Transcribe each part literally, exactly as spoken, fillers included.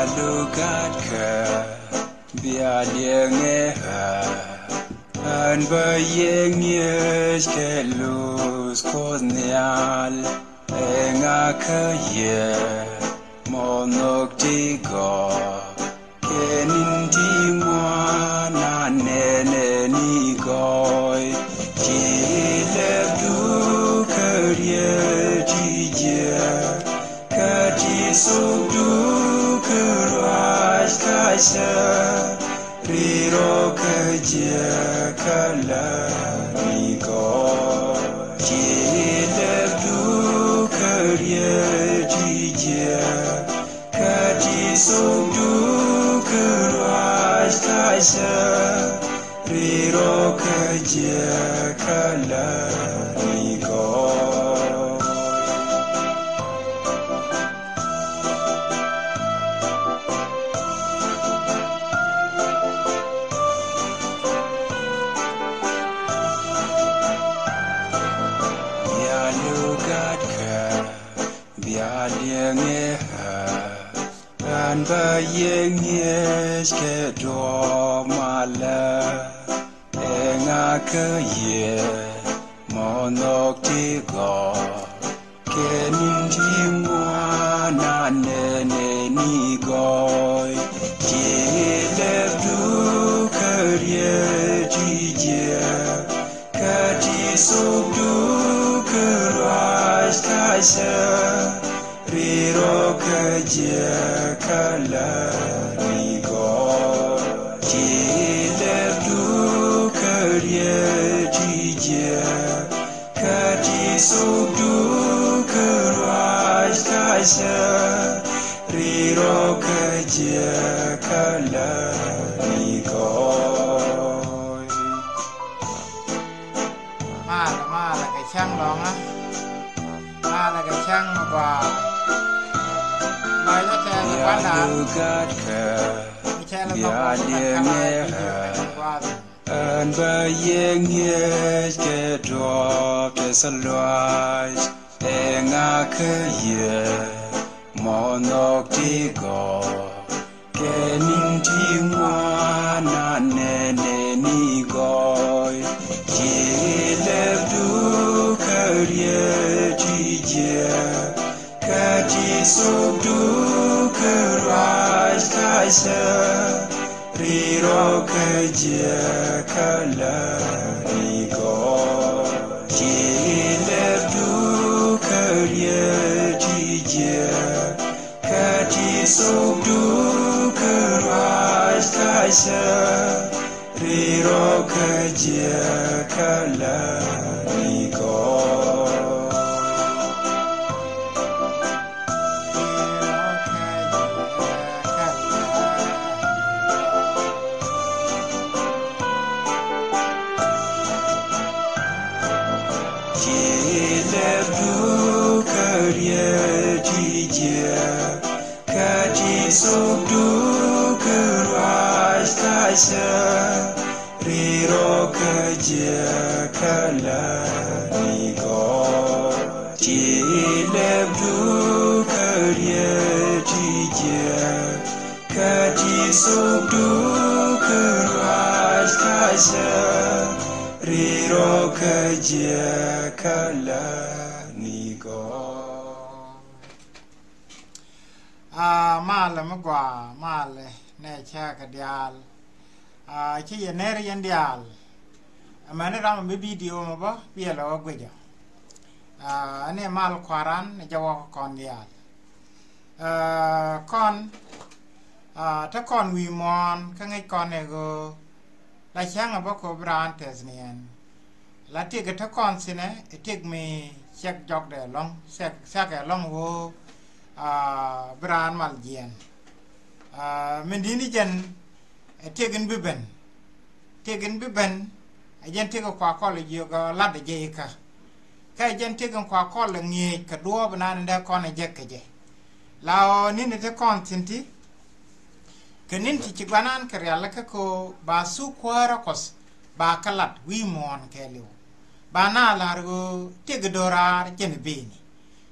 Alo gat kɛ bia liɛŋɛ ɣä. Ɣän bä yɛ ŋi̱eec kɛ luth Kuoth Nhial. Ɛŋa kä yɛ mɔ nhɔk ti gɔɔ kɛ ni̱n ti ŋuan a nɛnɛ ni gɔɔy. Ti lɛpdu kä riet ti jiɛ kä ti thokdu kä ruac kacä. Ri rɔ kä jiɛ kä lär ni gɔɔy. Ti lɛpdu kä riet ti jiɛ kä ti thokdu kä ruac kacä. Ri rɔ kä jiɛ kä lär ni gɔɔy. Bia liw gat kɛ bia liɛŋɛ ɣä. Ɣän bä yɛ ŋi̱eec kɛ duɔ̱ɔ̱p malä. Ɛŋa kä yɛ mɔ nhɔk ti gɔɔ kɛ ni̱n ti ŋuan a nɛnɛ ni gɔɔy. Ti lɛpdu kä riet ti jiɛ kä ti thokdu kä ruac kacä. Ri rɔ kä jiɛ kä lär ni gɔɔy. Ti lɛpdu kä riet ti jiɛ kä ti thokdu kä ruac kacä. Ri rɔ kä jiɛ kä lär ni gɔɔy. Malɛ, malɛ kɛ cäŋ lɔŋä. Malɛ kɛ cäŋ mi gɔaa. Malɛ kɛ cäŋ mi gɔaa. Malɛ kɛ cäŋ mi gɔaa. Ɣän bä yɛ ŋi̱eec kɛ duɔ̱ɔ̱p ti thil luaac. Ɛŋa kä yɛ mɔ nhɔk ti gɔɔ kɛ ni̱n ti ŋuan a nɛnɛ ni gɔɔy. Ti lɛpdu kä riet ti jiɛ kä ti thokdu kä ruac kacä. Ri rɔ kä jiɛ kä lär ni gɔɔy. Ti lɛpdu kä riet ti jiɛ kä ti thokdu kä ruac kacä. Ri rɔ kä jiɛ kä lär ni gɔɔy. Ti lɛpdu kä riet ti jiɛ kä ti thokdu kä ruac kacä. Ri rɔ kä jiɛ kä lär ni gɔɔy. Ti lɛpdu kä riet ti jiɛ kä ti thokdu kä ruac kacä. Ri rɔ kä jiɛ kä lär ni gɔɔy. A malɛ mi gɔaa, malɛ nɛ cäkä diaal. A ci yɛ ner yɛn diaal. Amäni ram mi bidio mɔ bä biɛ lɛ wä guicä. A ɛn ɛ mal kua̱ran ni jɛ wä kɔn diaal. A kɔn a te kɔn wi̱i̱ muɔ̱ɔ̱n kä ŋäc kɔn ɛ ɣöö la cäŋ ɛ bä kɔ bi raan tɛth ni ɛn. La tiek ɛ te kɔn thinɛ ɛ tiek mi cɛk jɔkdɛ ɛlɔ̱ŋ, cɛk, cɛk ɛlɔ̱ŋ ɣöö a bi raan mal jiɛɛn. A min di̱t ni jɛn ɛ tiek in bi ben. Tiek in bi ben ɛ jɛn tiek ɛ kua kɔl ɛ jiök ɛ lat ɛ jɛ ikä. Kä ɛ jɛn tiek in kua kɔl ɛ ŋi̱eec kɛ duɔɔp inan in dee kɔn ɛ jek kɛ jɛ. La ɣöö ni̱n ɛ te kɔn thi̱n ti kɛ ni̱n ti ci guanan kɛ rialikä kɛ ɣöö ba thuk kuäärä Kuɔth ba kä lat wi̱i̱ muɔ̱ɔ̱n kɛɛliw. Ba na la̱r ɣöö tiek in do̱raar jɛn ɛ beni.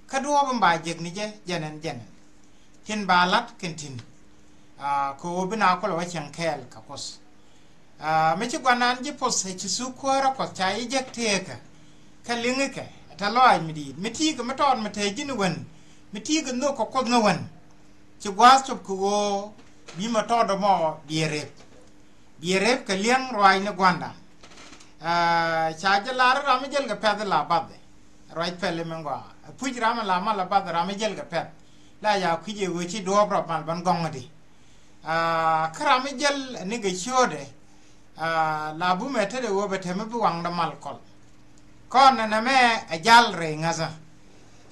Kä duɔɔp in ba jek ni jɛ jɛn ɛn jɛn ɛn. Tin ba lat kɛn tin. Aa, kɛ ɣöö bi na kulɛ wä cieŋ kɛɛl kɛ Kuoth. Aa, mi ci guanan ji̱ poth ɛ ci thuk kuäärä Kuɔth ca ji̱ jek tëëkä. Kä liŋikɛ ɛ tɛ̈th lɔaac mi di̱i̱t mi ti̱i̱ kɛ mi tɔɔt mi te ji̱ ni wen, mi ti̱i̱ kɛ nhök kɛ Kuoth ni wen. Ci gua̱a̱th cop kɛ ɣöö bi mɛ tɔɔt ɛmɔ biɛ rep. Biɛ rep kɛ li̱eŋ ruaacni gua̱ndan. Aa, ca jɛ lar ram mi jäl kɛ pɛ̈th la bath. Ruac pɛli mi gɔaa. Ɛ puc ram mi la mal la bath ram mi jäl kɛ pɛ̈th. La ya kui̱c ɛ ɣöö ci duɔ̱ɔ̱p rɔ mal ban gɔŋ di. Aa, kä ram mi jäl ni kɛ ciöötdɛ. Aa, la bumɛ tetdɛ ɣöö bɛ te mi bi waŋdɛ mal kɔl. Kɔn nɛnɛ mɛ ɛ jal rɛy ŋäthä.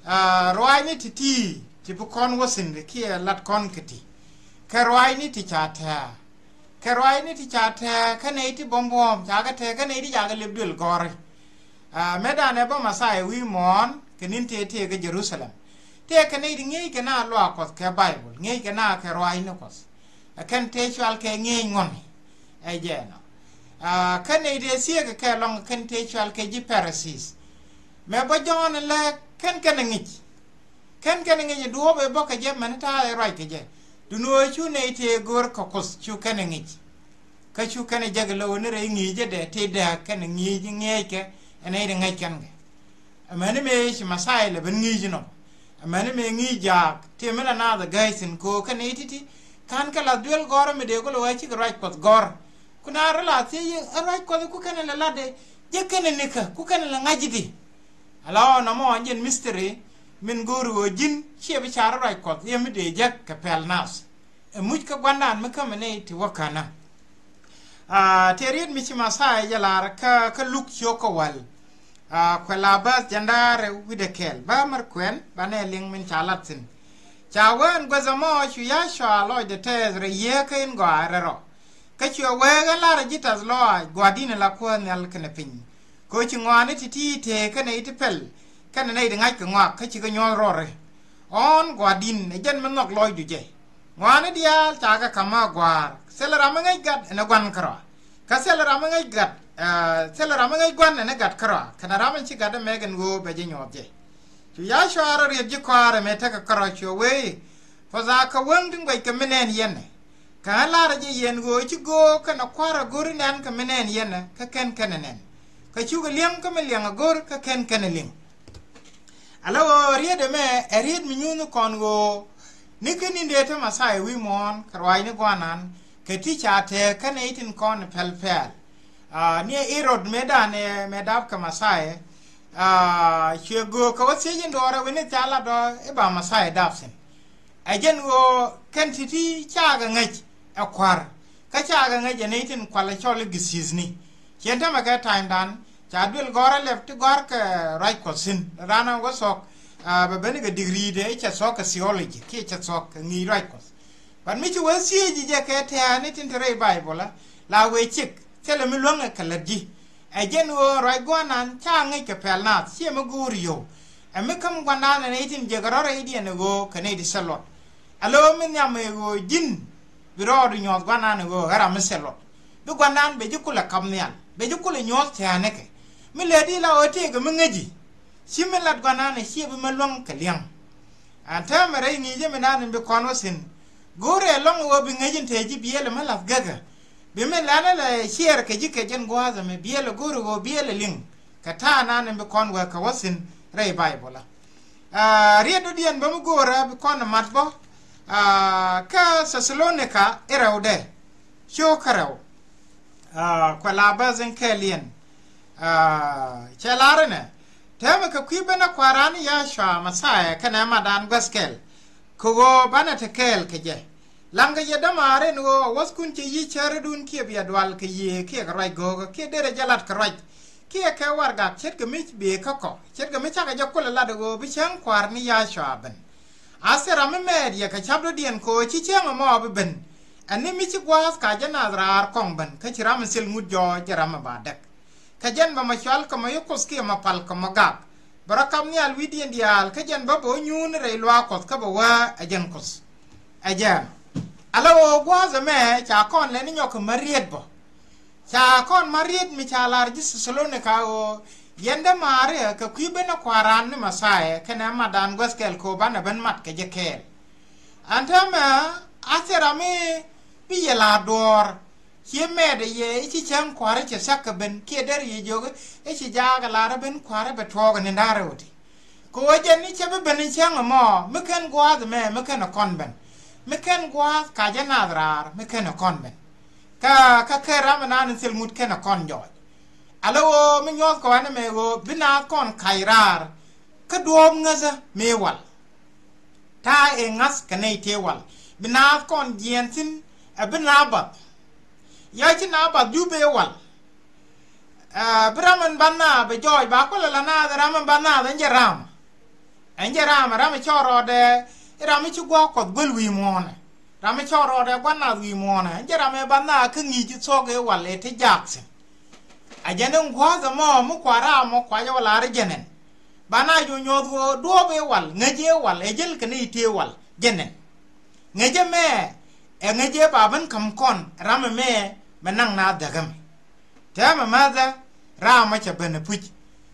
Aa, ruaacni ti̱ti̱ ti bi kɔn wä thi̱n kiɛ lat kɔn kɛ ti. Kɛ ruaacni ti ca tɛ̱̈ɛ̱̈. Kɛ ruaacni ti ca tɛ̱̈ɛ̱̈ kä nɛy ti buɔ̱m buɔ̱ɔ̱m ca kɛ tɛ̱̈ɛ̱̈ kä nɛy ti ca kɛ lep duël gɔ̱ri. Aa, mëëdan ɛ bä Mɛthia wi̱i̱ muɔ̱ɔ̱n kɛ ni̱n tëë tëë kä Jɛ-ru-tha-lɛm. Tëë kɛ nɛy ti ŋi̱eec kɛ na luaak Kuɔth kɛ Baibol, ŋi̱eec kɛ na kɛ ruaacni Kuɔth. Ɛ kɛn tëë cual kɛ ŋi̱eec ŋuɔ̱ni. Ɛ jɛ ɛnɔ. Aa, kä nɛy tëë thieekä kɛ lɔ̱ŋ kɛn tëë cual kɛ ji̱ Pharisees. Mëë bä Jɔ̱ɔ̱n ɛ lɛ kɛn kɛn ɛ ŋi̱c. Kɛn kɛn ɛ ŋi̱c ɛ duɔ̱ɔ̱p ɛ bä kɛ jɛ mɛn ta̱a̱ ɛ ruac kɛ jɛ. Duundɛ ɣöö cu nɛy tëë go̱o̱r kɛ Kuoth cu kɛn ɛ ŋi̱c. Kä cu kɛn ɛ jek ɛ lo̱w ni rɛy ŋi̱i̱cädɛ tëë dääk kɛn ɛ ŋi̱i̱c ŋi̱eeckɛ ɛ nɛy ti ŋäc kɛn kɛ. Amäni mëë ci Mɛthia lɛ ben ŋi̱i̱c inɔ. Amäni mëë ŋi̱i̱c jaak tëë mi la naath ɛ gäi thi̱n kɛ ɣöö kɛn nɛy ti̱ti̱ ka̱n kɛ lath duel gɔ̱rä mi dee kulɛ wee cikɛ ruac Kuɔth gɔ̱r. Ku na rɔ la thiec ɛ ruac Kuɔth ku kɛn ɛ lɛ latdɛ jek kɛn ɛ nikä ku kɛn ɛ lɛ ŋa̱c i̱di. Ala ɣɔn nɔmɔ ɣɔn jɛn mystery min go̱o̱ri ɣöö ji̱n ciɛ bi car ruac Kuɔth yɛ mi dee jek kɛ pɛl nath. Ɛ muc kä gua̱ndan mi kämɛ nɛy ti wä känä. Aa, tëë riet mi ci Mɛthia jɛ lar kä, kä Luk ciök kä wäl. Aa, kuɛ la bäth jɛn da̱a̱rɛ wi̱cdɛ kɛl. Bä mär kuɛn, banɛ liŋ min ca lat thi̱n. Ca wee ɛn guäth ɛmɔ cu Yacua lɔcdɛ tɛɛth rɛy Yiëë kä in gɔaa rɛl rɔ. Kä cuɛ wee ɣän lar ɛ ji̱ tɛ̈th lɔaac, Gua̱a̱r di̱n ala Kuäär nhial kɛnɛ piny. Kɛ ɣöö ci ŋɔaani ti̱ti̱ tëë kɛnɛ nɛy ti pɛl, kɛnɛ nɛy ti ŋa̱ckɛ ŋɔak kä cikɛ nyuɔ̱th rɔɔdɛ. Ɣɔ̱ɔ̱n Gua̱a̱r di̱n ɛ jɛn mi nhɔk lɔcdu jɛ. Ŋɔaani diaal ca kɛ ka̱m a gua̱a̱r. Thilɛ ram mi ŋäc gat ɛn ɛ gua̱n kärɔa. Kä thilɛ ram mi ŋäc gat, aa, thilɛ ram mi ŋäc gua̱n ɛn ɛ gat kärɔa. Kɛnɛ ram in ci gat ɛmɛ kɛn ɣöö bɛ jɛ nyuɔ̱th jɛ. Cu Yacua rɔ riet ji̱ kɔaarɛ mëë tekɛ kärɔa cuɛ wee i̱, Puɔ̱th a kɛ wäŋ ti ŋuɛckɛ mi nɛn yɛnɛ. Kä ɣän la̱rä jɛ yɛn ɣöö ci göök kɛnɛ kua̱r a go̱r inɛn kɛ mi nɛn yɛnɛ kä kɛn kɛnɛ nɛn. Kä cukɛ li̱eŋ kä mi liɛŋ a go̱r kä kɛn kɛnɛ li̱eŋ. Ala ɣöö riet ɛmɛ ɛ riet mi nyuuth ni kɔn ɣöö ni kä ni̱n dee te Mɛthia wi̱i̱ muɔ̱ɔ̱n kɛ ruaacni gua̱a̱r nan kɛ ti ca tɛɛk kɛnɛ i̱ tin kɔn pɛl pɛl. Aa, ni Ɣɛ-rod mëëdan ɛ mëë dap kɛ Mɛthia. Aa, cuɛ göök kɛ wä thiec in duɔ̱ɔ̱rɛ wi̱ni ca lat ɔ i̱ ba Mɛthia dap thi̱n. Ɛ jɛn ɣöö kɛn ti̱ti̱ cakɛ ŋäc ɛ kua̱r. Kä cakɛ ŋäc ɛ nɛy tin kualɛ cɔl i̱ githithni. Ciɛn täämɛ kɛ ta̱a̱ŋdan ca duël gɔ̱rä lɛp ti gɔ̱a̱r kɛ ruac Kuɔth thi̱n. Raan ɛ wä thuɔ̱k, aa, bɛ ben kɛ digriidɛ i̱ cɛ thuɔ̱k kɛ theology kiɛ cɛ thuɔ̱k kɛ ŋi̱i̱c ruac Kuɔth. But mi ci wee thiec ji̱ jɛ kɛ tɛ̈ɛ̈ni tin te rɛy Baibol ɛ la wee cik thilɛ mi luäŋɛ kɛ lät ji̱. Ɛ jɛn ɣöö ruac gua̱a̱r nan ca ŋäc kɛ pɛl naath ciɛ mi go̱o̱r yio̱w. Ɛ mi käm gua̱a̱r nan ɛ nɛy tin jiäk rɔ̱ rɛydiɛn ɛ ɣöö kɛ nɛy ti thil luɔt. Alo mi nhiam ɛ ɣöö ji̱n bi rɔɔdu nyuɔ̱th gua̱a̱r nan ɛ ɣöö ɣä ram mi thil luɔt. Bi gua̱a̱r nan bɛ ji̱ kulɛ kap nhial bɛ ji̱ kulɛ nyuɔ̱th tɛ̈ɛ̈nikɛ. Mi lɛ di la ɣöö tëëkɛ mi ŋäci. Ci mi lat gua̱a̱r nan ɛ ciɛ bi mi luäŋ kɛ li̱eŋ. Ɛn täämɛ rɛy ŋi̱i̱cä mi nan in bi kɔn wä thi̱n. Go̱o̱rɛ ɛlɔ̱ŋ ɣöö bi ŋäc in te ji̱ biɛlɛ mi la̱th gekä. Bi min lanɛ lɛ ciɛɛr kɛ ji̱ kɛ jɛn gua̱a̱th ɛmɛ biɛlɛ go̱o̱rɛ ɣöö biɛlɛ liŋ. Kɛ ta̱a̱ nan in bi kɔn wä kɛ wä thi̱n rɛy Baibol ɛ. Aa, riet dɔ̱diɛn bä mi go̱o̱rä bi kɔn ɛ mat bä. Aa, kä Thɛthalonika i̱ rɛwdɛ. Cio̱o̱k kä rɛw. Aa, kuɛ la bäth in kɛɛl yɛn. Aa, cɛ lar inɛ. Täämɛ kɛ kui̱ ben a kua̱ran Yacua Mɛthia kɛnɛ madan guäth kɛl. Kɛ ɣöö banɛ te kɛɛl kɛ jɛ. Laŋkɛ yɛ dämaari ɛn ɣöö a wäthkun cɛ yi̱ cärädun kiɛ bia dual kɛ Yiëë kiɛ kɛ ruac go̱o̱kä kiɛ derɛ jɛ lat kɛ ruac. Kiɛ kɛ warɛgak ce̱tkɛ mi bëë kä kɔ ce̱tkɛ mi cakɛ jɛ kulɛ lat ɛ ɣöö bi cäŋ kua̱r ni Yacua ben. A thil ram mi mɛɛt yɛ kɛ ca̱p dɔ̱diɛn kɛ ɣöö ci cäŋ ɛmɔ bi ben. Ɛn ni mi ci gua̱a̱th ka jɛ naath raar kɔŋ ben kä ci ram mi thil ŋut jɔɔc jɛ ram mi ba däk. Kä jɛn bɛ mɔ cual kɛ mɔ i̱ Kuoth kiɛ mɔ pal kɛ mɔ gak. Bɛ rɔ kap nhial wi̱i̱diɛn diaal kä jɛn bä bɛ wä nyuun rɛy luaak Kuɔth kä bɛ wä ɛ jɛn Kuoth. Ɛ jɛn ala ɣöö gua̱a̱th ɛmɛ ca kɔn lɛni nyɔk kɛ mär riet bä. Ca kɔn mär riet mi ca lar ji̱ Thɛthalonika ɣöö yɛn dämaari ɛ kɛ kui̱ ben ɛ kua̱ran ni Mɛthia kɛnɛ matdan guäth kɛl kɛ ɣöö banɛ ben mat kɛ jɛ kɛɛl. Ɛn täämɛ A thil ram mi bi yɛ la duɔɔr. Ci mɛɛt ɛ yɛ i̱ ci cäŋ kua̱ri cɛ cak kɛ ben kiɛ der yɛ jiök i̱ ci jaak ɛ lar ɛ ben kua̱ri bɛ tuɔɔk ɛ ni da̱r ɛ wä ti. Kɛ ɣöö jɛn ni cɛ bi ben i̱ cäŋ ɛmɔ mi ken gua̱a̱th ɛmɛ mi ken ɛ kɔn ben. Mi ken gua̱a̱th ka jɛ naath raar mi ken ɛ kɔn ben. Kä kä ken ram ɛ naan in thil ŋut ken ɛ kɔn jɔɔc. Alɛ ɣöö mi nyuɔth kɔn ɛmɛ ɣöö bi naath kɔn kac raar. Kä duɔɔp ŋäthä mi wal. Ta̱a̱ ëë ŋa̱th kɛ nɛy tëë wal bi naath kɔn jiɛɛn thi̱n. Ɛ bi naath bath. Ya ci naath bath jupɛ wal. Ɛ bi ram ɛn bath naath bɛ jɔɔc ba kulɛ la naath ram ɛn bath naath ɛn jɛ ram. Ɛn jɛ ram ram ɛ cɔɔr rɔɔdɛ. Ram ɛ ci gua̱a̱k kuɔth guäl wi̱i̱ muɔ̱ɔ̱nɛ. Ram ɛ cɔɔr rɔɔdɛ gua̱n naath wi̱i̱ muɔ̱ɔ̱nɛ ɛn jɛ ram ɛ bath naath kä ŋi̱i̱c ci thuɔ̱k ëë wal ëë ti jaak thi̱n. A jɛn in gua̱a̱th ɛmɔ mi kua̱r ram mɔ kuac ɛ wal ar jɛn ɛn. Ba na jɔ nyuɔth ɣöö duɔɔp ëë wal ŋäc ëë wal ɛ jäl kɛ ni i̱ tëë wal jɛn ɛn. Ŋäc ɛmɛ ɛ ŋäc ëë ba ben ka̱m kɔn ram ɛmɛ mɛ naŋ na dhäk ɛmɛ. Tɛmɛ mäthɛ ram mɔ cɛ ben ɛ puc.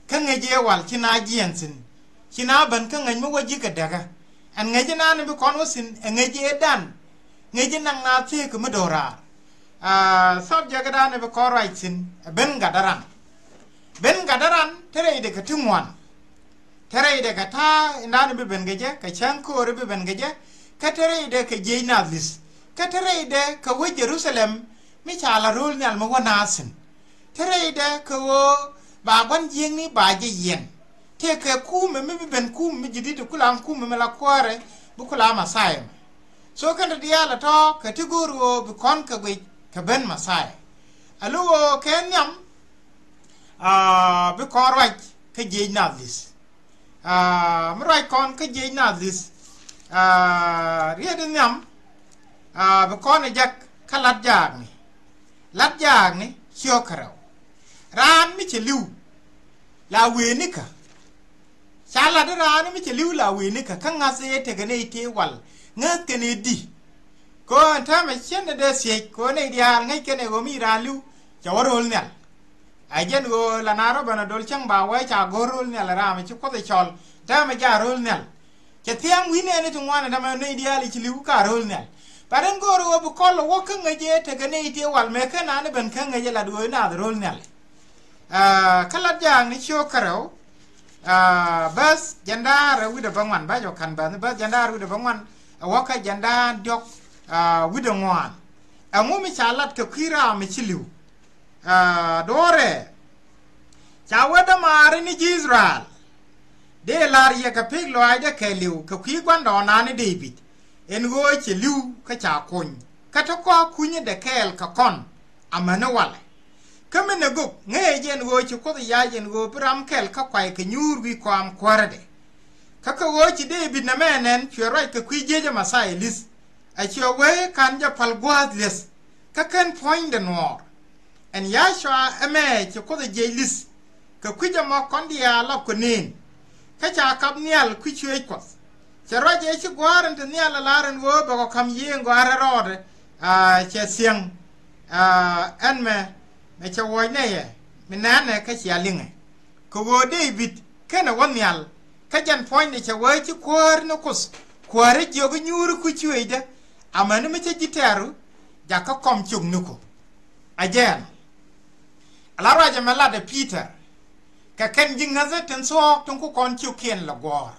Kä ŋäc ëë wal ci na jiɛɛn thi̱n. Ci na ben kä ŋäc mi wä ji̱ kɛ däkä. Ɛn ŋäc ëë naan bi kɔn wä thi̱n ɛ ŋäc ëë dan. Ŋäc ëë naŋ na thiek mi do̱raar. Aa, subject dan bi kɔn ruac thi̱n ɛ ben gat daran. Ben gat daran te rɛydɛ kɛ ti ŋuan. Te rɛydɛ kɛ ta̱a̱ indan bi ben kɛ jɛ kɛ cäŋ ko̱o̱ri bi ben kɛ jɛ. Kä te rɛydɛ kɛ jiec naath li̱th. Kä te rɛydɛ kɛ wec Jerusalem mi ca la ro̱o̱l nhial mi wä naath thi̱n. Te rɛydɛ kɛ ɣöö ba gua̱n jiäkni ba jɛ yiɛn. Tëëkɛ kumɛ mi bi ben kumɛ mi ji̱ di̱t kula kumɛ mi la kuäärɛ bi kula Mɛthia mɛ. So kɛn te diaal ɛ tɔ̱ kɛ ti go̱o̱r ɣöö bi kɔn kɛ guic kɛ ben Mɛthia. Ɛ lo̱k ɣöö kɛ nhiam, aa, bi kɔn ruac kä jiec naath li̱th. Aa, mi ruac kɔn kä jiec naath li̱th. Aa, riet in nhiam, aa, bi kɔn ɛ jek kä lat jaakni. Lat jaakni ciökɛ rɛw. Raan mi cɛ li̱w la wëë nikä. Ca lat di raan mi cɛ li̱w la wëë nikä kä ŋa̱th ëë tekɛ nɛy tëë wal ŋäth kɛn ëë di. Kɛ ɣöö ɛn täämɛ cien ni dee thiec kɛ ɣöö nɛy diaal ŋäc kɛn ɛ ɣöö mi raan li̱w cɛ wä ro̱o̱l nhial. A jɛn ɣöö la na rɔ ben a dol cäŋ ba wee ca go̱r ro̱o̱l nhial ɛ ram ɛ ci Kuoth ɛ cɔl täämɛ jaa ro̱o̱l nhial. Cɛ thia̱a̱ŋ wi̱n ɛn ti ŋuan ɛ täämɛ nɛy diaal i̱ ci li̱w ka ro̱o̱l nhial. Ba den go̱o̱r ɣöö bi kɔl ɛ wä kä ŋäc ëë tekɛ nɛy tëë wal mëë kä naan i̱ ben kä ŋäc ɛ lat ɣöö i̱ naath ro̱o̱l nhial. Aa, kä lat jaakni ciökɛ rɛw. Aa, bäth jɛn da̱a̱n rɛw wi̱cdɛ bäŋuan ba jɔ ka̱n bäth ni bäth jɛn da̱a̱n rɛw wi̱cdɛ bäŋuan. Ɛ wä kä jɛn da̱a̱n diɔ̱k, aa, wi̱cdɛ ŋuan. Ɛŋu mi ca lat kɛ kui̱ ram mi ci li̱w. Aa, duɔ̱ɔ̱rɛ. Ca wä dämaari ni ji̱ Ithɛrɛl. Dee lar yɛ kɛ pek lɔaacdɛ kɛɛliw kɛ kui̱ gua̱ndɔɔŋnan ni Dee-bid. Ɛn ɣöö cɛ li̱w kä ca kuny. Kä te kɔ̱a̱k kunyädɛ kɛɛl kɛ kɔn. Amäni walɛ. Kä min ɛ gök ŋäcɛ jɛ ɛn ɣöö ci Kuoth yac ɛn ɣöö bi ram kɛl kä kuay kɛ nyuur wi̱i̱ kɔam kuäärädɛ. Kä kɛ ɣöö ci Dee-bid nɛmɛ nɛn cuɛ ruac kɛ kui̱ jiecä Mɛthia li̱th. A cuɛ wee ka̱n jɛ pal gua̱a̱th li̱eth. Kä /ken puɔ̱nydɛ nuɔɔr. Ɛn Yacua ɛmɛ ci Kuoth ɛ jiɛc li̱th. Kɛ kui̱c ɛmɔ kɔn diaal lap kɔ neen. Kä ca kap nhial kui̱ cuëëc Kuɔth. Cɛ ruac ëë ci gua̱a̱r ɛn te nhial ɛ lar ɛn ɣöö bɛ kɔ ka̱m Yiëë ɛn gɔaa rɛl rɔɔdɛ. Aa, cɛ thiäŋ. Aa, ɛn mɛ, mɛ cɛ wuɔc nɛyɛ mi nɛnɛ kä cia liŋɛ. Kɛ ɣöö Dee-bid kenɛ wä nhial. Kä jɛn puɔ̱nydɛ cɛ wee ci kuäär ni Kuoth kuääri jiök i̱ nyuuri kui̱ cuëëcdä. Amäni mi cä ji̱ tɛ̈ru jakä kɔm ciökniku. A jɛn ala ruac ɛmɛ latdɛ Pi-tɛr. Kɛ kɛn ji̱ ŋäthä tin thuɔ̱ɔ̱k tin ku kɔn ciökiɛn lɛ guɔ̱ɔ̱r.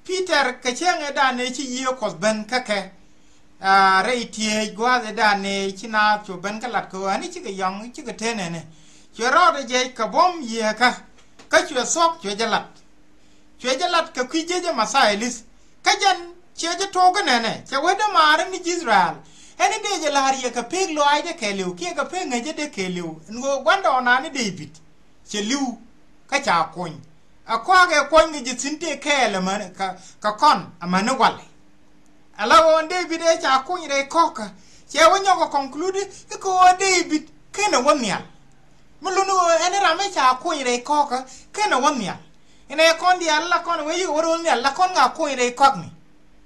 Pi-tɛr kɛ cäŋ ëëdan ëë ci Yiëë Kuɔth ben kä kɛ. Aa, rɛy tiëëc gua̱a̱th ëëdan ëë ci naath cu ben kä lat kɛ ɣöö ani cikɛ yɔ̱ŋ cikɛ ten ɛnɛ. Cuɛ rɔɔdɛ jiɛc kɛ buɔ̱m Yiëëkä. Kä cuɛ thuɔ̱k cuɛ jɛ lat. Cuɛ jɛ lat kɛ kui̱ jiecä Mɛthia li̱th. Kä jɛn ciɛ jɛ tuɔɔk kä nɛnɛ cɛ wee dämaari ni ji̱ Ithɛrɛl. Ɛn i̱ dee jɛ la̱r yɛ kɛ pek lɔaacdɛ kɛɛliw kiɛ kɛ pek ŋäcädɛ kɛɛliw ɛn ɣöö gua̱ndɔɔŋnan ni Dee-bid. Cɛ li̱w kä ca kuny. Ɛ kɔaak ɛ kuɔny kɛ ji̱ thi̱n tëë kɛɛl ɛmäni kɛ, kɛ kɔn amäni walɛ. Ala ɣöö ɛn Dee-bid ëë ca kuny rɛy kɔ̱kä. Cɛ wä nyɔk ɛ conclude i̱ kɛ ɣöö Dee-bid kenɛ wä nhial. Mi luni ɣöö ɛn ram ëë ca kuny rɛy kɔ̱kä kenɛ wä nhial. Inɛ kɔn diaal la kɔn wee yikɛ wä ro̱l nhial la kɔn ŋa kuny rɛy kɔ̱kni.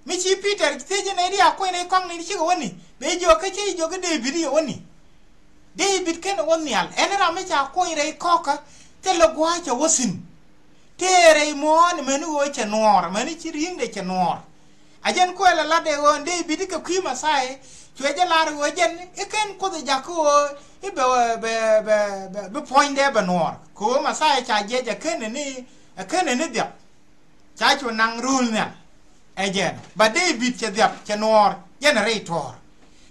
Mi ci Pi-tɛr thiec inɛ di a kuny rɛy kɔ̱kni cikɛ wä ni bɛ jiök kä ci jiök i̱ Dee-bid i̱ wä ni. Dee-bid kenɛ wä nhial ɛn ram ëë ca kuny rɛy kɔ̱kä. Thilɛ gua̱a̱c cɛ wä thi̱n. Tëë rɛy muɔ̱ɔ̱n amäni ɣöö cɛ nuɔɔr amäni ci ri̱i̱ŋdɛ cɛ nuɔɔr. A jɛn kuɛl a lat ɛ ɣöö Dee-bid i̱ kɛ kui̱ Mɛthia, cuɛ jɛ lar ɣöö jɛn i̱ ken Kuoth ɛ jakä ɣöö i̱ bɛ, bɛ, bɛ, bɛ, bi puɔ̱nydɛ bɛ nuɔɔr. Kɛ ɣöö Mɛthia ca jiɛc ɛ kenɛ ni, ɛ kenɛ ni dhiap. Ca cu naŋ rööl nhial. Ɛ jɛn. Ba Dee-bid cɛ dhiap, cɛ nuɔɔr, jɛn ɛ rɛy tuɔɔr.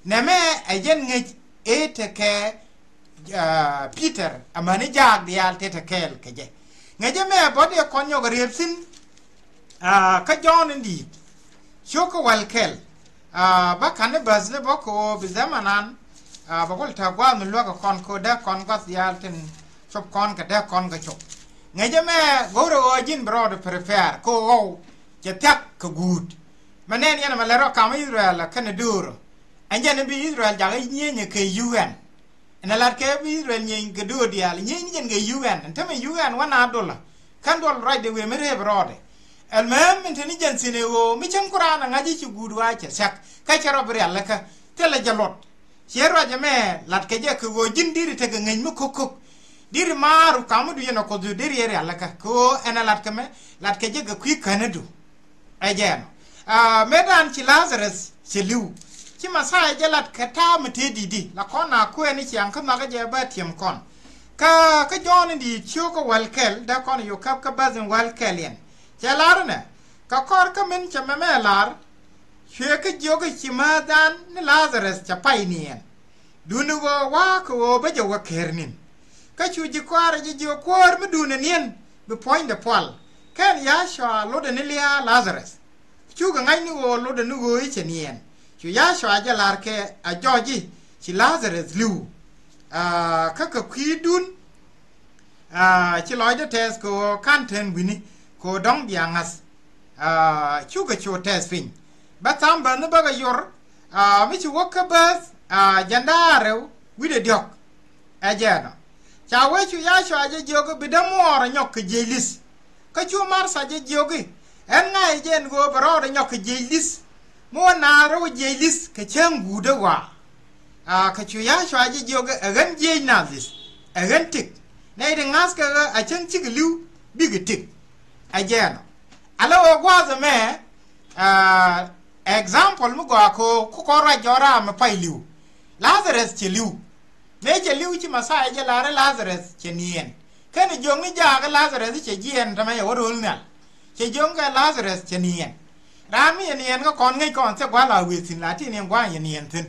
Nɛmɛ ɛ jɛn ŋäc ëë tekɛ, ah, Peter, amäni jaak diaal tëë te kɛɛl kɛ jɛ. Ŋäcɛ mɛ bä dee kɔn nyɔk a riep thi̱n, ah, kä Jɔ̱ɔ̱n in di̱i̱t. Cio̱k kä wäl kɛl. Ah, bä ka̱n ni bäth ni bä kɛ ɣöö bi dhɛmanan, ah, bä kul ta̱ gua̱a̱th mi luäk kɛ kɔn kɛ ɣöö dee kɔn gua̱th diaal tin cop kɔn kɛ dee kɔn kɛ cop. Ŋäcɛ mɛ go̱rɛ ɣöö ji̱n bi rɔɔd prepare kɛ ɣɔw cɛ thia̱k kɛ guut. Mɛ nɛn yɛn ɛmɛ lɛ rɔ kam Israel kɛnɛ do̱o̱rä. Ɛn jɛn bi Israel jakä nyieenyɛ kɛ U N. Ɛn ɛ lat kɛ bi Israel nyieny kɛ do̱o̱r diaal, nyieny ni jɛn kɛ U N. Ɛn tämɛ U N wä na dolä. Kän duɔl ruacdɛ wëë mi reep rɔɔdɛ. Ɛlmɛm min te ni jɛn thi̱n ɛ ɣöö mi cäŋ ku raan ɛ ŋa̱c i̱ ci guut wa cɛ thia̱k. Kä cɛ rɔ bi rialikä. Thilɛ jɛ luɔt. Ciɛ ruac ɛmɛ lat kɛ jɛ kɛ ɣöö ji̱n diri tekɛ ŋäc mi ko̱k ko̱k. Diri maaru kamädu yɛn ɛ Kuothdu diri yɛ rialikä. Kɛ ɣöö ɛn ɛ lat kɛ mɛ, lat kɛ jɛ kɛ kui̱ känädu. Ɛ jɛn ɔ. Ah, mëëdan ci Lazarus cɛ li̱w. Ci Mɛthia jɛ lat kɛ ta̱a̱ mi tëë di̱t i̱ la kɔn a kuɛɛni ciaŋ kä nhɔakä jɛ bä ti̱em kɔn. Kä, kä Jɔ̱ɔ̱n in di̱i̱t cio̱k kä wäl kɛl dee kɔn yo̱ käp kä bäth in wäl kɛl yɛn. Cɛ lar inɛ, kɛ kɔr kä min cɛ mɛmɛ lar, cuɛ kä jiök i̱ ci määthdan ni Lazarus cɛ pay niɛɛn. Duundɛ ɣöö wa̱a̱ kɛ ɣöö bä jɛ wä ker ni̱n. Kä cu ji̱ kɔaarɛ jɛ jiök, kuäär mi duundɛ niɛn bi puɔ̱nydɛ pual. Kɛn Yacua lotdɛ ni lia̱a̱ Lazarus. Cukɛ ŋa̱c ni ɣöö lotdɛ ni ɣöö i̱ cɛ niɛɛn. Cu Yacua jɛ la̱r kɛ a jɔc i̱ ci Lazarus li̱w. Ah, kä kɛ kui̱dun, ah, ci lɔcdä tɛth kɛ ɣöö ka̱n tɛn wi̱ni kɛ ɣöö dɔ̱ŋ bia ŋa̱th. Ah, cukɛ cu tɛth piny. Bä tham bäth ni bäkɛ yor, ah, mi ci wä kä bäth, ah, jɛn da̱ŋ rɛw wi̱cdɛ diɔ̱k. Ɛ jɛn ɔ. Ca wee cu Yacua jɛ jiök i̱ bi dämuɔɔr rɔ nyɔk kɛ jiëc li̱th. Kä cu Martha jɛ jiök i̱, ɛn ŋa̱c jɛ ɛn ɣöö bɛ rɔɔdɛ nyɔk kɛ jiëc li̱th. Mi wä naath rɛw jiëc li̱th kɛ cäŋ guutdä ɣɔaa. Ah, kä cu Yacua jɛ jiök i̱ ɛ ɣän jiëc naath li̱th, ɛ ɣän tëk. Nɛy ti ŋa̱thkɛ ɣä a cäŋ cikɛ li̱w bikɛ tëk. Ɛ jɛn ɔ. Ala ɣöö gua̱a̱th ɛmɛ, ah, example mi gɔaa kɛ ɣöö ku kɔn ruac jɔɔk raam mi pay li̱w. Lazarus cɛ li̱w. Mëë cɛ li̱w ci Mɛthia jɛ lar i̱ Lazarus cɛ niɛɛn. Kɛnɛ jiök ni jaak i̱ Lazarus cɛ jiɛɛn täämɛ cɛ wä ro̱l nhial. Cɛ jiök kɛ Lazarus cɛ niɛɛn. Raan mi cɛ niɛɛn kä kɔn ŋäc kɔn thiɛ gua̱a̱th la wëë thi̱n la ti niɛn gua̱a̱th cɛ niɛɛn thi̱n.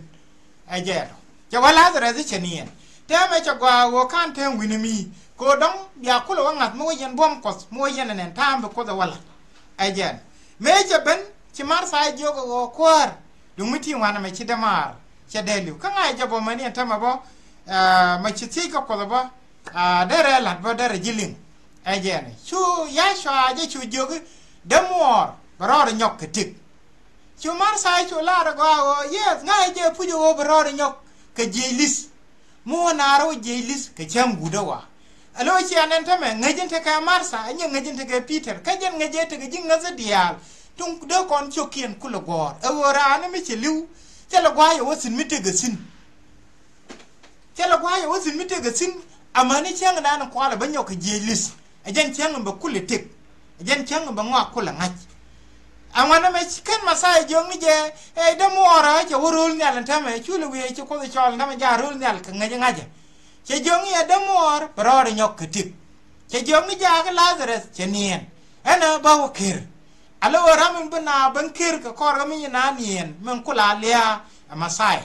Ɛ jɛɛt ɔ. Cɛ wä Lazarus cɛ niɛɛn. Täämɛ cɛ gɔaa ɣöö ka̱n tääm wi̱ni mi. Kɛ ɣöö dɔ̱ŋ bia kulɛ wä ŋa̱th mi wä yɛn buɔ̱m Kuɔth mi wä yɛn ɛnɛn ta̱a̱m bi Kuoth ɛ wä la̱t. Ɛ jɛɛn. Mëë cɛ ben ci Martha jiök ɛ ɣöö kuäär. Duŋ mi ti ŋuan ɛmɛ ci dämaar cɛ dee li̱w. Kä ŋa̱c jɛ bä mäni ɛn täämɛ bä, ah, mɛ ci thiec kä Kuɔth bä, ah, derɛ la̱t bä derɛ ji̱ liŋ. Ɛ jɛn. Cu Yacua jɛ cu jiök i̱ dämuɔɔr bɛ rɔɔdɛ nyɔk kɛ tëk. Cu Martha cu lar ɛ gɔaa ɣöö, yes, ŋa̱c jɛ puc ɛ ɣöö bɛ rɔɔdɛ nyɔk kɛ jiëc li̱th. Mi wä naath rɛw jiëc li̱th kɛ cäŋ guutdä ɣɔaa. Alo ciɛ nɛn täämɛ ŋäc in tekɛ Martha, ɛ nyɛ ŋäc in tekɛ Peter, kä jɛn ŋäc in tekɛ ji̱ ŋäthä diaal. Tuŋ dee kɔn cio̱kiɛn kulɛ guɔ̱ɔ̱r. Ɛ ɣöö raan mi cɛ li̱w, thilɛ gua̱a̱c ɛ wä thi̱n mi tekɛ thi̱n. Thilɛ gua̱a̱c ɛ wä thi̱n mi tekɛ thi̱n, amäni cäŋdan kualɛ bä nyɔk kɛ jiëc li̱th. Ɛ jɛn cäŋ in bɛ kulɛ tëk. Ɛ jɛn cäŋ in bɛ ŋɔak kulɛ ŋa̱c. Aŋuan ɛmɛ ci kɛn Mɛthia jiök ni jɛ, ɛ dämuɔɔrä cɛ wä ro̱l nhial ɛn täämɛ, culɛ wiee ci Kuoth cɔl ɛn täämɛ jaak ro̱l nhial kɛ ŋäc ŋa̱cä. Cɛ jiök ni ɛ dämuɔɔr bɛ rɔɔdɛ nyɔk kɛ tëk. Cɛ jiök ni jaak i̱ Lazarus cɛ niɛɛn. Ɛn ɛ bä wä ker. Ala ɣöö ram in bi naath ben ker kɛ kɔr ɣä mi nyin a niɛɛn min kula lia̱a̱ ɛ Mɛthia.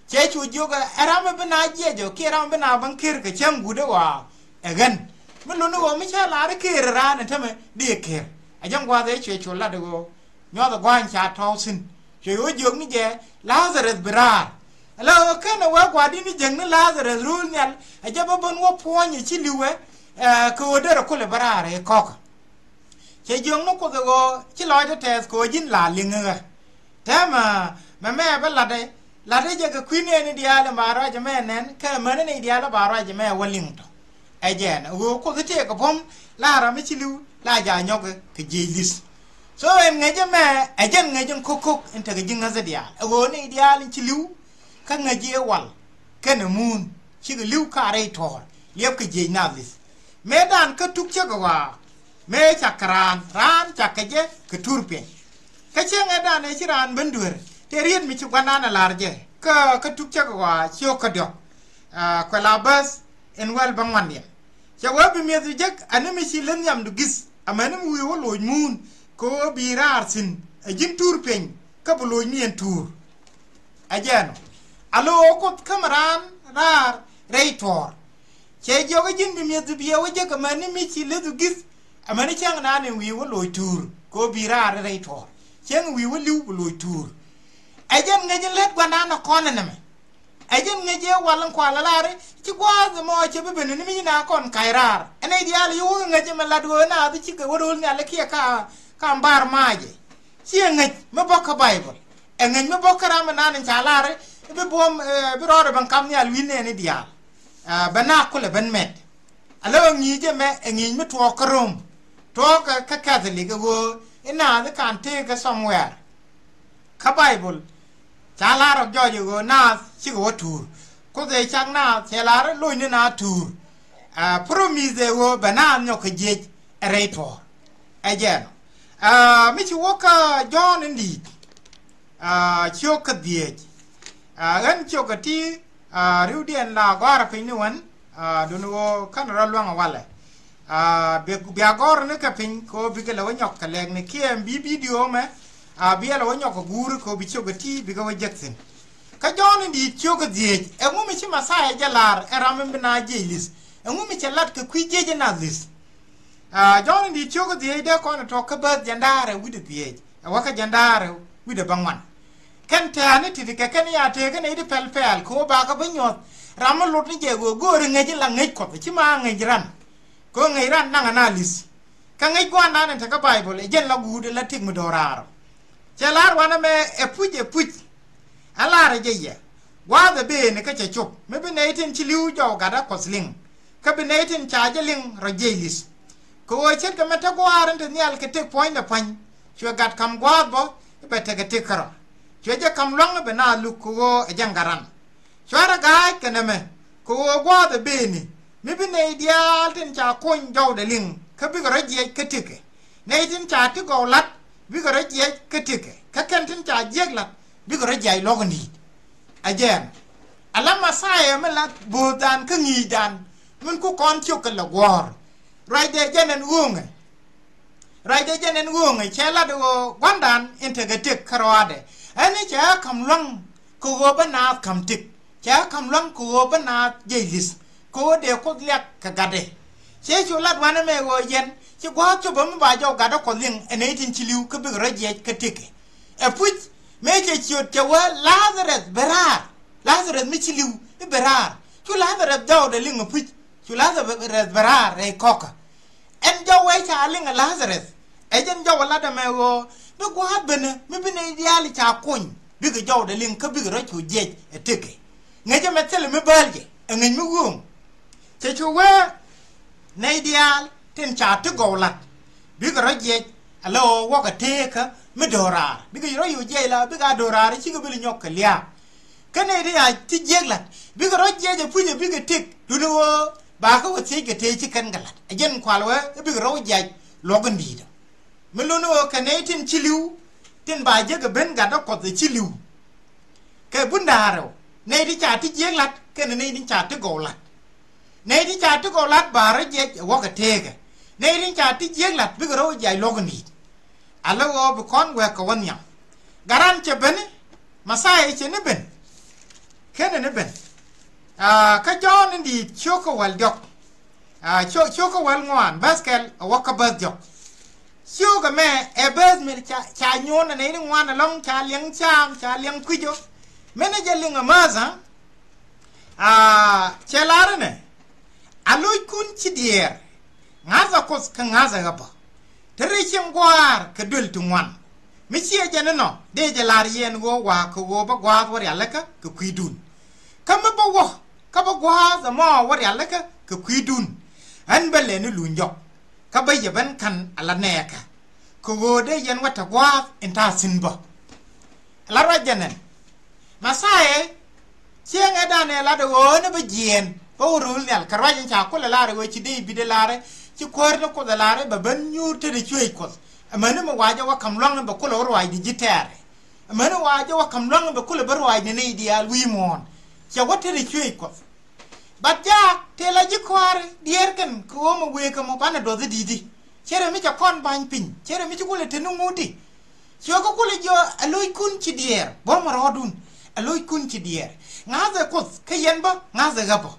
Cɛ cu jiök ɛ ram in bi naath jiɛc ɔ kiɛ ram in bi naath ben ker kɛ cäŋ guutdä ɣɔaa ɛ ɣän. Mi luni ɣöö mi cä lar i̱ ker raan in tämɛ dee ker. Ɛ jɛn gua̱a̱th ëë cuɛ cu lat ɣöö nyuath ɛ gua̱a̱ny ca tɔ̱ɔ̱k thi̱n. Cuɛ ɣöö jiök ni jɛ Lazarus bi raar. Ala ɣöö ken ɛ wee gua̱a̱r di̱t ni jiäk ni Lazarus ro̱l nhial ɛ jɛ bä ben wä puɔ̱ny ɛ ci li̱wɛ, eh, kɛ ɣöö derɛ kulɛ bä raar ɛ kɔkä. Cɛ jiök ni Kuoth ɛ ɣöö ci lɔcdä tɛth kɛ ɣöö ji̱n la liŋ ɛ ɣä. Täämɛ mɛmɛ bä latdɛ, latdɛ jɛ kɛ kui̱ nɛɛni diaal in ba ruac ɛmɛ nɛn, kɛ mäni nɛy diaal in ba ruac ɛmɛ wä liŋ tɔ. Ɛ jɛn ɛ ɣöö Kuoth tëëkɛ buɔ̱m la ram mi ci li̱w la jaak nyɔk kɛ jiëc li̱th. So ɛn ŋäc ɛmɛ ɛ jɛn ŋäc in ko̱k ko̱k in tekɛ ji̱ ŋäthä diaal. Ɛ ɣöö nɛy diaal in ci li̱w kä ŋäc i̱ wal kɛnɛ muun cikɛ li̱w ka rɛy tuɔɔr liɛpkɛ jiëc naath li̱th. Mëëdan kä tuk cäkä ɣɔaa mëë cakɛ raan, raan cakɛ jɛ kɛ tur piɛny. Kä cäŋ ɛ danɛ ci raan ben duer tëë riet mi ci gua̱ndan ɛ lar jɛ kä kä tuk cäk ɣɔaa ciök kä diɔ̱k. Kuɛ la bäth in wäl bä ŋuan yɛ. Cɛ wee bi mi̱eth jek ani mi ci leth nhiamdu gi̱th amäni mi wi̱i̱ wä loc muun kɛ ɣöö bi raar thi̱n ɛ ji̱n tuur piɛny kä bi loc mi ɛn tuur. Ɛ jɛɛn ɔ. A lo̱o̱ ɣä Kuoth kä mi raan raar rɛy tuɔɔr. Cɛ jiɔk ɛ ji̱n bi mi̱eth bi biɛ wä jek amäni mi ci leth ɣä gi̱th amäni cäŋ naan in wi̱i̱ wä loc tuur kɛ ɣöö bi raar rɛy tuɔɔr. Cäŋ wi̱i̱ wä li̱w bi loc tuur. Ɛ jɛn ŋäc in lät gua̱ndan ɛ kɔn ɛ nɛmɛ. Ɛ jɛn ŋäc ɛ wal in kual ɛ lar i̱ ci gua̱a̱th ɛmɔ cɛ bi ben ni mi ci na kɔn ka̱c raar. Ɛ nɛy diaal i̱ wä ŋäc ɛmɛ lat ɣöö naath i̱ cikɛ wä ro̱l nhial i̱ kiɛ ka ka bar ma̱a̱cɛ. Ciɛ ŋäc mi bä kä Baibol. Ɛ ŋäc mi bä kä ram mi naan in ca lar i̱ bi buɔ̱m bi rɔɔdɛ ben kam nhial wi̱n nɛɛni diaal. Bɛ na kulɛ ben mɛt. Alɛ ɣä ŋi̱i̱c ɛmɛ ɛ ŋi̱i̱c mi tuɔɔk kä Rom. Tuɔɔk kä Catholic ɛ ɣöö i̱ naath i̱ kan tëëk kä somewhere. Kä Baibol ca lar rɔ jɔɔc ɛ ɣöö naath cikɛ wä tuur. Kuoth ëë cak naath cɛ lar i̱ locni naath tuur. Promise ɛ ɣöö bɛ naath nyɔk kɛ jiec ɛ rɛy tuɔɔr. Ɛ jɛn ɔ mi ci wä kä Jɔ̱ɔ̱n in di̱i̱t ciök kä dhieec. Ɣän ciök kä ti riwdiɛn la gɔ̱a̱rä piny ni wän. Duni ɣöö kän rɔ luäŋ ɛ walɛ. Bia gɔ̱r ni kɛ piny kɛ ɣöö bikɛ lɛ wä nyɔk kɛ lɛk ni kiɛ bi bidio mɛ. Bia lɛ wä nyɔk kɛ guuri kɛ ɣöö bi ciök kä ti bikɛ wä jek thi̱n. Kä Jɔ̱ɔ̱n in di̱i̱t ciök kä dhieec ɛŋu mi ci Mɛthia jɛ lar ɛ ram in bi naath jiec li̱th? Ɛŋu mi cɛ lat kɛ kui̱ jiec in naath li̱th? Jɔ̱ɔ̱n in di̱i̱t ciök kä dhieec dee kɔn ɛ tɔ̱ kä bäth jiɛn da̱ŋ rɛw wi̱cdɛ dhieec ɛ wä kä jiɛn da̱ŋ rɛw wi̱cdɛ bäŋuan. Kɛn tɛ̱̈ɛ̱̈ni ti̱ti̱ kɛ kɛn ya tëëkä nɛy ti pɛl pɛl kɛ ɣöö bakɛ bi nyuɔ̱th. Ram mi lot ni jɛ ɣöö go̱o̱ri ŋäc in la ŋäc Kuɔth ci ma ŋäc ran. Kɛ ɣöö ŋäc ran naŋ ɛ naath li̱th. Kä ŋäc gua̱a̱r naan in te kä Baibol ɛ jɛn la guut in la tëk mi do̱raar ɔ. Cɛ lar wanɛ mɛ ɛ puc ɛ puc. Ɛ lar ɛ jɛ yɛ gua̱a̱th ɛ bëëni kä cɛ cop mi bi nɛy tin ci li̱w jɔw gatdä Kuɔth liŋ. Kä bi nɛy tin ca jɛ liŋ rɔ jiɛc li̱th. Kɛ ɣöö ce̱tkɛ mɛ te gua̱a̱r in te nhial kɛ tëk puɔ̱nydɛ pua̱ny. Cuɛ gat ka̱m gua̱a̱th bä i̱ bɛ tekɛ tëk kärɔ̱. Cuɛ jɛ ka̱m lua̱ŋ i̱ bɛ naath luk kɛ ɣöö ɛ jɛ gat ran. Cuarɛ ga̱a̱c kɛ nɛmɛ kɛ ɣöö gua̱a̱th ɛ bëëni mi bi nɛy diaal tin ca kony jɔwdɛ liŋ kä bikɛ rɔ jiɛc kä tëkɛ. Nɛy tin ca ti gɔw la̱t bikɛ rɔ jiɛc kä tëkɛ kä kɛn tin ca jiäk la̱t bikɛ rɔ jiɛc luɔ̱k in di̱i̱t. Ɛ jɛn ala Mɛthia mi la bo̱o̱thdan kä ŋi̱i̱cdan min ku kɔn ciök kɛ lɛ guɔ̱ɔ̱r. Ruacdɛ jɛn ɛn ɣööŋɛ. Ruacdɛ jɛn ɛn ɣööŋɛ cɛ lat ɣöö gua̱ndan in tekɛ tëk kärɔaadɛ. Ɛn i̱ cɛ ɣä ka̱m lua̱ŋ kɛ ɣöö bä naath ka̱m tëk. Cɛ ɣä ka̱m lua̱ŋ kɛ ɣöö bä naath jiɛc li̱th kɛ ɣöö dee Kuoth liak kɛ gatdɛ. Cɛ cu lat wanɛ mɛ ɣöö yɛn ci gua̱a̱th copä mi ba jɔw gatdä Kuɔth liŋ ɛ nɛy tin ci li̱w kä bikɛ rɔ jiɛc kä tëkɛ. Ɛ puc mëë cɛ ciöt cɛ wee Lazarus bɛ raar. Lazarus mi ci li̱w i̱ bɛ raar. Cu Lazarus jɔwdɛ liŋ ɛ puc. Cu Lazarus bɛ raar rɛy kɔkä. Ɛn jɔwɛ ca liŋ ɛ Lazarus. Ɛ jɛn jɔwɛ lat ɛmɛ ɣöö bi gua̱a̱th benä mi bi nɛy diaal ca kony bikɛ jɔwdɛ liŋ kä bikɛ rɔ cu jiɛc ɛ tëkɛ. Ŋäcɛ mɛ thilɛ mi bääl jɛ ɛ ŋäc mi ɣööŋ. Cɛ cu wee nɛy diaal tin ca ti gɔw lat bikɛ rɔ jiɛc ala ɣöö wäkɛ tëëkä mi do̱raar bikɛ rɔ cu jiɛc la bikɛ a do̱raar cikɛ bi li nyɔk kɛ lia̱a̱. Kä nɛy ti a ti jiäk la̱t bikɛ rɔ jiɛc ɛ puc ɛ bikɛ tëk duni ɣöö ba kä wä thiec kɛ tëë ci kɛn kɛ la̱t ɛ jɛn kual wee ɛ bikɛ rɔ wä jiac luɔ̱k in di̱i̱t ɔ. Mi luni ɣöö kɛ nɛy tin ci li̱w tin ba jiäk ɛ ben gatdä Kuɔth ɛ ci li̱w. Kɛ bun da̱a̱r rɛw nɛy ti ca ti jiäk la̱t kɛnɛ nɛy ti ca ti gɔw la̱t. Nɛy ti ca ti gɔw la̱t ba rɔ jiɛc ɛ wäkɛ tëëkɛ. Nɛy ti ca ti jiäk la̱t bikɛ rɔ wä jiac luɔ̱k in di̱i̱t. Ala ɣöö bi kɔn wɛɛk kɛ wä nhiam. Gat ran cɛ ben i̱ Mɛthia cɛ ni ben. Kenɛ ni ben. Kä Jɔ̱ɔ̱n in di̱i̱t ciök kä wäl diɔ̱k. Ciök kä wäl ŋuan bäth kɛl a wä kä bäth diɔ̱k. Ciök ɛmɛ ɛ bäth mi ca nyuɔ̱n ɛ nɛy ni ŋuan ɛlɔ̱ŋ ca liɛŋ cam ca liɛŋ kui̱c ɔ. Mënɛ jɛ liŋ ɛ mäth ɛ cɛ lar inɛ. A lo̱ckun ci diɛɛr ŋa̱thä Kuoth kä ŋa̱thä ɣä bä. Te rɛy cieŋ gua̱a̱r kɛ duël ti ŋuan mi ciɛ jɛn inɔ dee jɛ lar yɛn ɣöö wa̱a̱ kɛ ɣöö bä gua̱a̱th wä rialikä kɛ kui̱dun. Kä mi bä wä kä bä gua̱a̱th ɛmɔ wä rialikä kɛ kui̱dun. Ɣän bä lɛ ni luny jɔk kä bä yɛ ben ka̱n ala nɛɛkä. Kɛ ɣöö dee yɛn wä te gua̱a̱th in ta̱a̱ thi̱n bä. La ruac jɛn ɛn Mɛthia cieŋɛ danɛ lat ɛ ɣöö ni bä jiɛɛn bä wä ro̱o̱l nhial kɛ ruac in ca kulɛ lar ɛ ɣöö ci Dee-bid ɛ lar ɛ ci kuäär ni Kuoth ɛ lar ɛ bɛ ben nyuur tetdɛ cuëëc Kuɔth. Amäni mi wa jɛ wä ka̱m lua̱ŋ bɛ kulɛ wä ruacni ji̱ tɛɛrɛ. Amäni wa jɛ wä ka̱m lua̱ŋ bɛ kulɛ bä ruacni nɛy diaal wi̱i̱ muɔ̱ɔ̱n. Cɛ wä tetdɛ cuëëc Kuɔth. Bat jaak tëë la ji̱ kɔaarɛ diɛɛr kɛn kɛ ɣöö mi wëë kɛ mɔ banɛ duɔth i̱ di̱t i̱. Cɛ rɛ mi cɛ kɔn ba̱ny piny, cɛ rɛ mi ci kulɛ te ni ŋut i̱. Cuɛ kä kulɛ jiɔ ɛ lo̱ckun ci diɛɛr, buɔ̱mɛ rɔɔdun, ɛ lo̱ckun ci diɛɛr. Ŋa̱thɛ Kuoth kä yɛn bä, ŋa̱thɛ ɣä bä.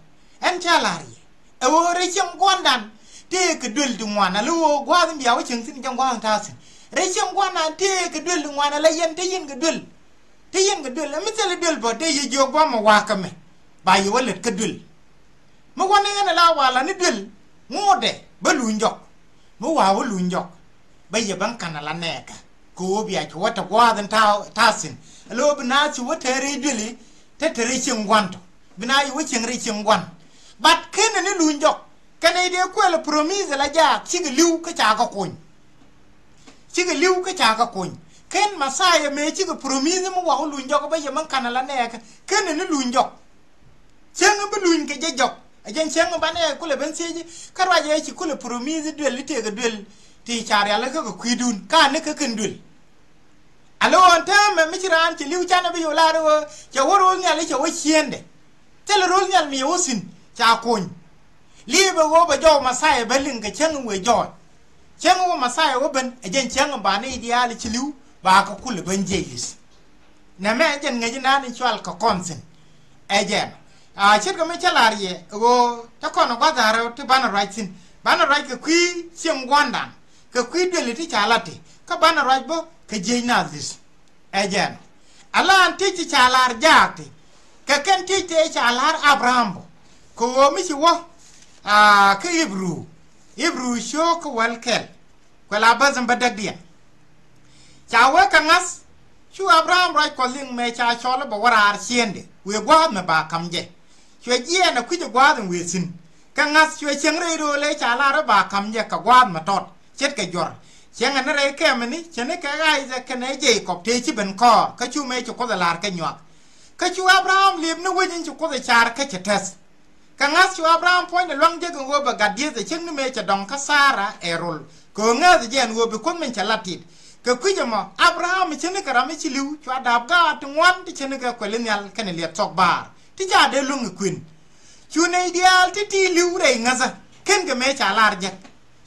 Ɛn cä la̱r yɛ. Ɛ ɣöö rɛy cieŋ gua̱ndan tëëkɛ duël ti ŋuan, ala ɣöö gua̱a̱th in bia wä cieŋ thi̱n jɛ gua̱a̱th in ta̱a̱ thi̱n. Rɛy cieŋ gua̱ndan tëëkɛ duël ti ŋuan, ala yɛn te yɛn kɛ duël. Te yɛn kɛ duël, ɛ mi thilɛ duël bä, dee yɛ jiök bä mɛ wa̱a̱ kä mɛ. Ba yɛ wä lät kä duël. Mi wä ni ɣän ala wa̱a̱ la ni duël, ŋuudɛ bä luny jɔk. Mi wa̱a̱ wä luny jɔk, bä yɛ bä ŋa̱n ala nɛɛkä. Kɛ ɣöö bia cu wä te gua̱a̱th in ta̱a̱, ta̱a̱ thi̱n. Ala ɣöö bi naath cu wä te rɛy duëli, te te rɛy cieŋ gua̱n tɔ. Bi naath cu wä cieŋ rɛy cieŋ gua̱n. But kenɛ ni luny jɔk. Kɛnɛ i̱ dee kuɛl promise la jaak, cikɛ li̱w kä ca kɛ kuny. Cikɛ li̱w kä ca kɛ kuny. Ken Messiah mëë cikɛ promise mi wa̱a̱ wä luny jɔk bä yɛ mi ŋa̱n ala nɛɛkä. Kenɛ ni luny jɔk. Cäŋ bi luny kɛ jɛ jɔk. Ɛ jɛn cäŋ banɛ kulɛ ben thiec i̱, kä ruac ɛ ci kulɛ promise duël i̱ tëëkɛ duël ti ca rialikä kɛ kui̱dun, ka ni kä kɛn duël. Ala ɣöö ɛn täämɛ mi ci raan ci li̱w canɛ bi yɛ wä lar i̱ ɣöö cɛ wä ro̱l nhial i̱ cɛ wä ciëëndɛ. Thilɛ ro̱l nhial mi yɛ wä thi̱n ca kuny. Liipɛ ɣöö bɛ jɔw Messiah bä liŋ kɛ cäŋ wëë jɔɔc. Cäŋ wä Messiah wä ben, ɛ jɛn cäŋ ba nɛy diaal ci li̱w ba kɛ kulɛ ben jiɛc li̱th. Nɛmɛ ɛ jɛn ŋäc inan in cual kɛ kɔn thi̱n. Ɛ jɛn. A ce̱tkɛ mi cä la̱r yɛ ɣöö te kɔn ɛ gua̱th da̱rä ti banɛ ruac thi̱n. Banɛ ruac kɛ kui̱ cieŋ gua̱ndan. Kɛ kui̱ duëli ti ca la̱t ti. Kä banɛ ruac bä kɛ jiɛc naath li̱th. Ɛ jɛn. Ala an ti ci ca la̱r jaak ti. Kɛ kɛn ti tëë ca la̱r Abraham bä. Kɛ ɣöö mi ci wä. A kä Ibru. Ibru cio̱o̱k kä wäl kɛl. Kuɛ la bäth in bädäkdiɛn. Ca wee kɛ ŋa̱th, cu Abraham ruac Kuɔth liŋ mëë ca cɔl i̱ bɛ wä raar ciëëndɛ, wëë gua̱a̱th mi ba ka̱m jɛ. Cuɛ jiɛɛn ɛ kui̱c ɛ gua̱a̱th in wëë thi̱n. Kɛ ŋa̱th cuɛ cieŋ rɛy ro̱o̱l ëë ca lar i̱ ba ka̱m jɛ kɛ gua̱a̱th mi tɔt, ce̱tkɛ juɔ̱r. Cieŋɛ ni rɛy kɛmɛni, cieŋ ni kɛ Isaac kɛnɛ Jacob tëë ci ben kɔɔr, kä cu mëë ci Kuoth ɛ la̱r kɛ nyuak. Kä cu Abraham liep ni wec in ci Kuoth ɛ car kä cɛ tɛth. Kɛ ŋa̱th cu Abraham puɔ̱nydɛ luaŋ jek in ɣöö bɛ gat dieth ɛ cieŋ ni mëë cɛ dɔŋ kä Thara ɛ rol. Kɛ ɣöö ŋääth jɛ ɛn ɣöö bi Kuoth min cɛ la tit. Kɛ kui̱c ɛmɔ Abraham cieŋ ni kɛ ram mi ci li̱w cua da̱a̱p gaat ti ŋuan ti cieŋ ni kɛ kuɛli nhial kɛnɛ liɛt thɔk baar ti ca dee luŋ ɛ kuën. Cu nɛy diaal ti ti li̱w rɛy ŋäthä ken kɛ mëë ca lar jek.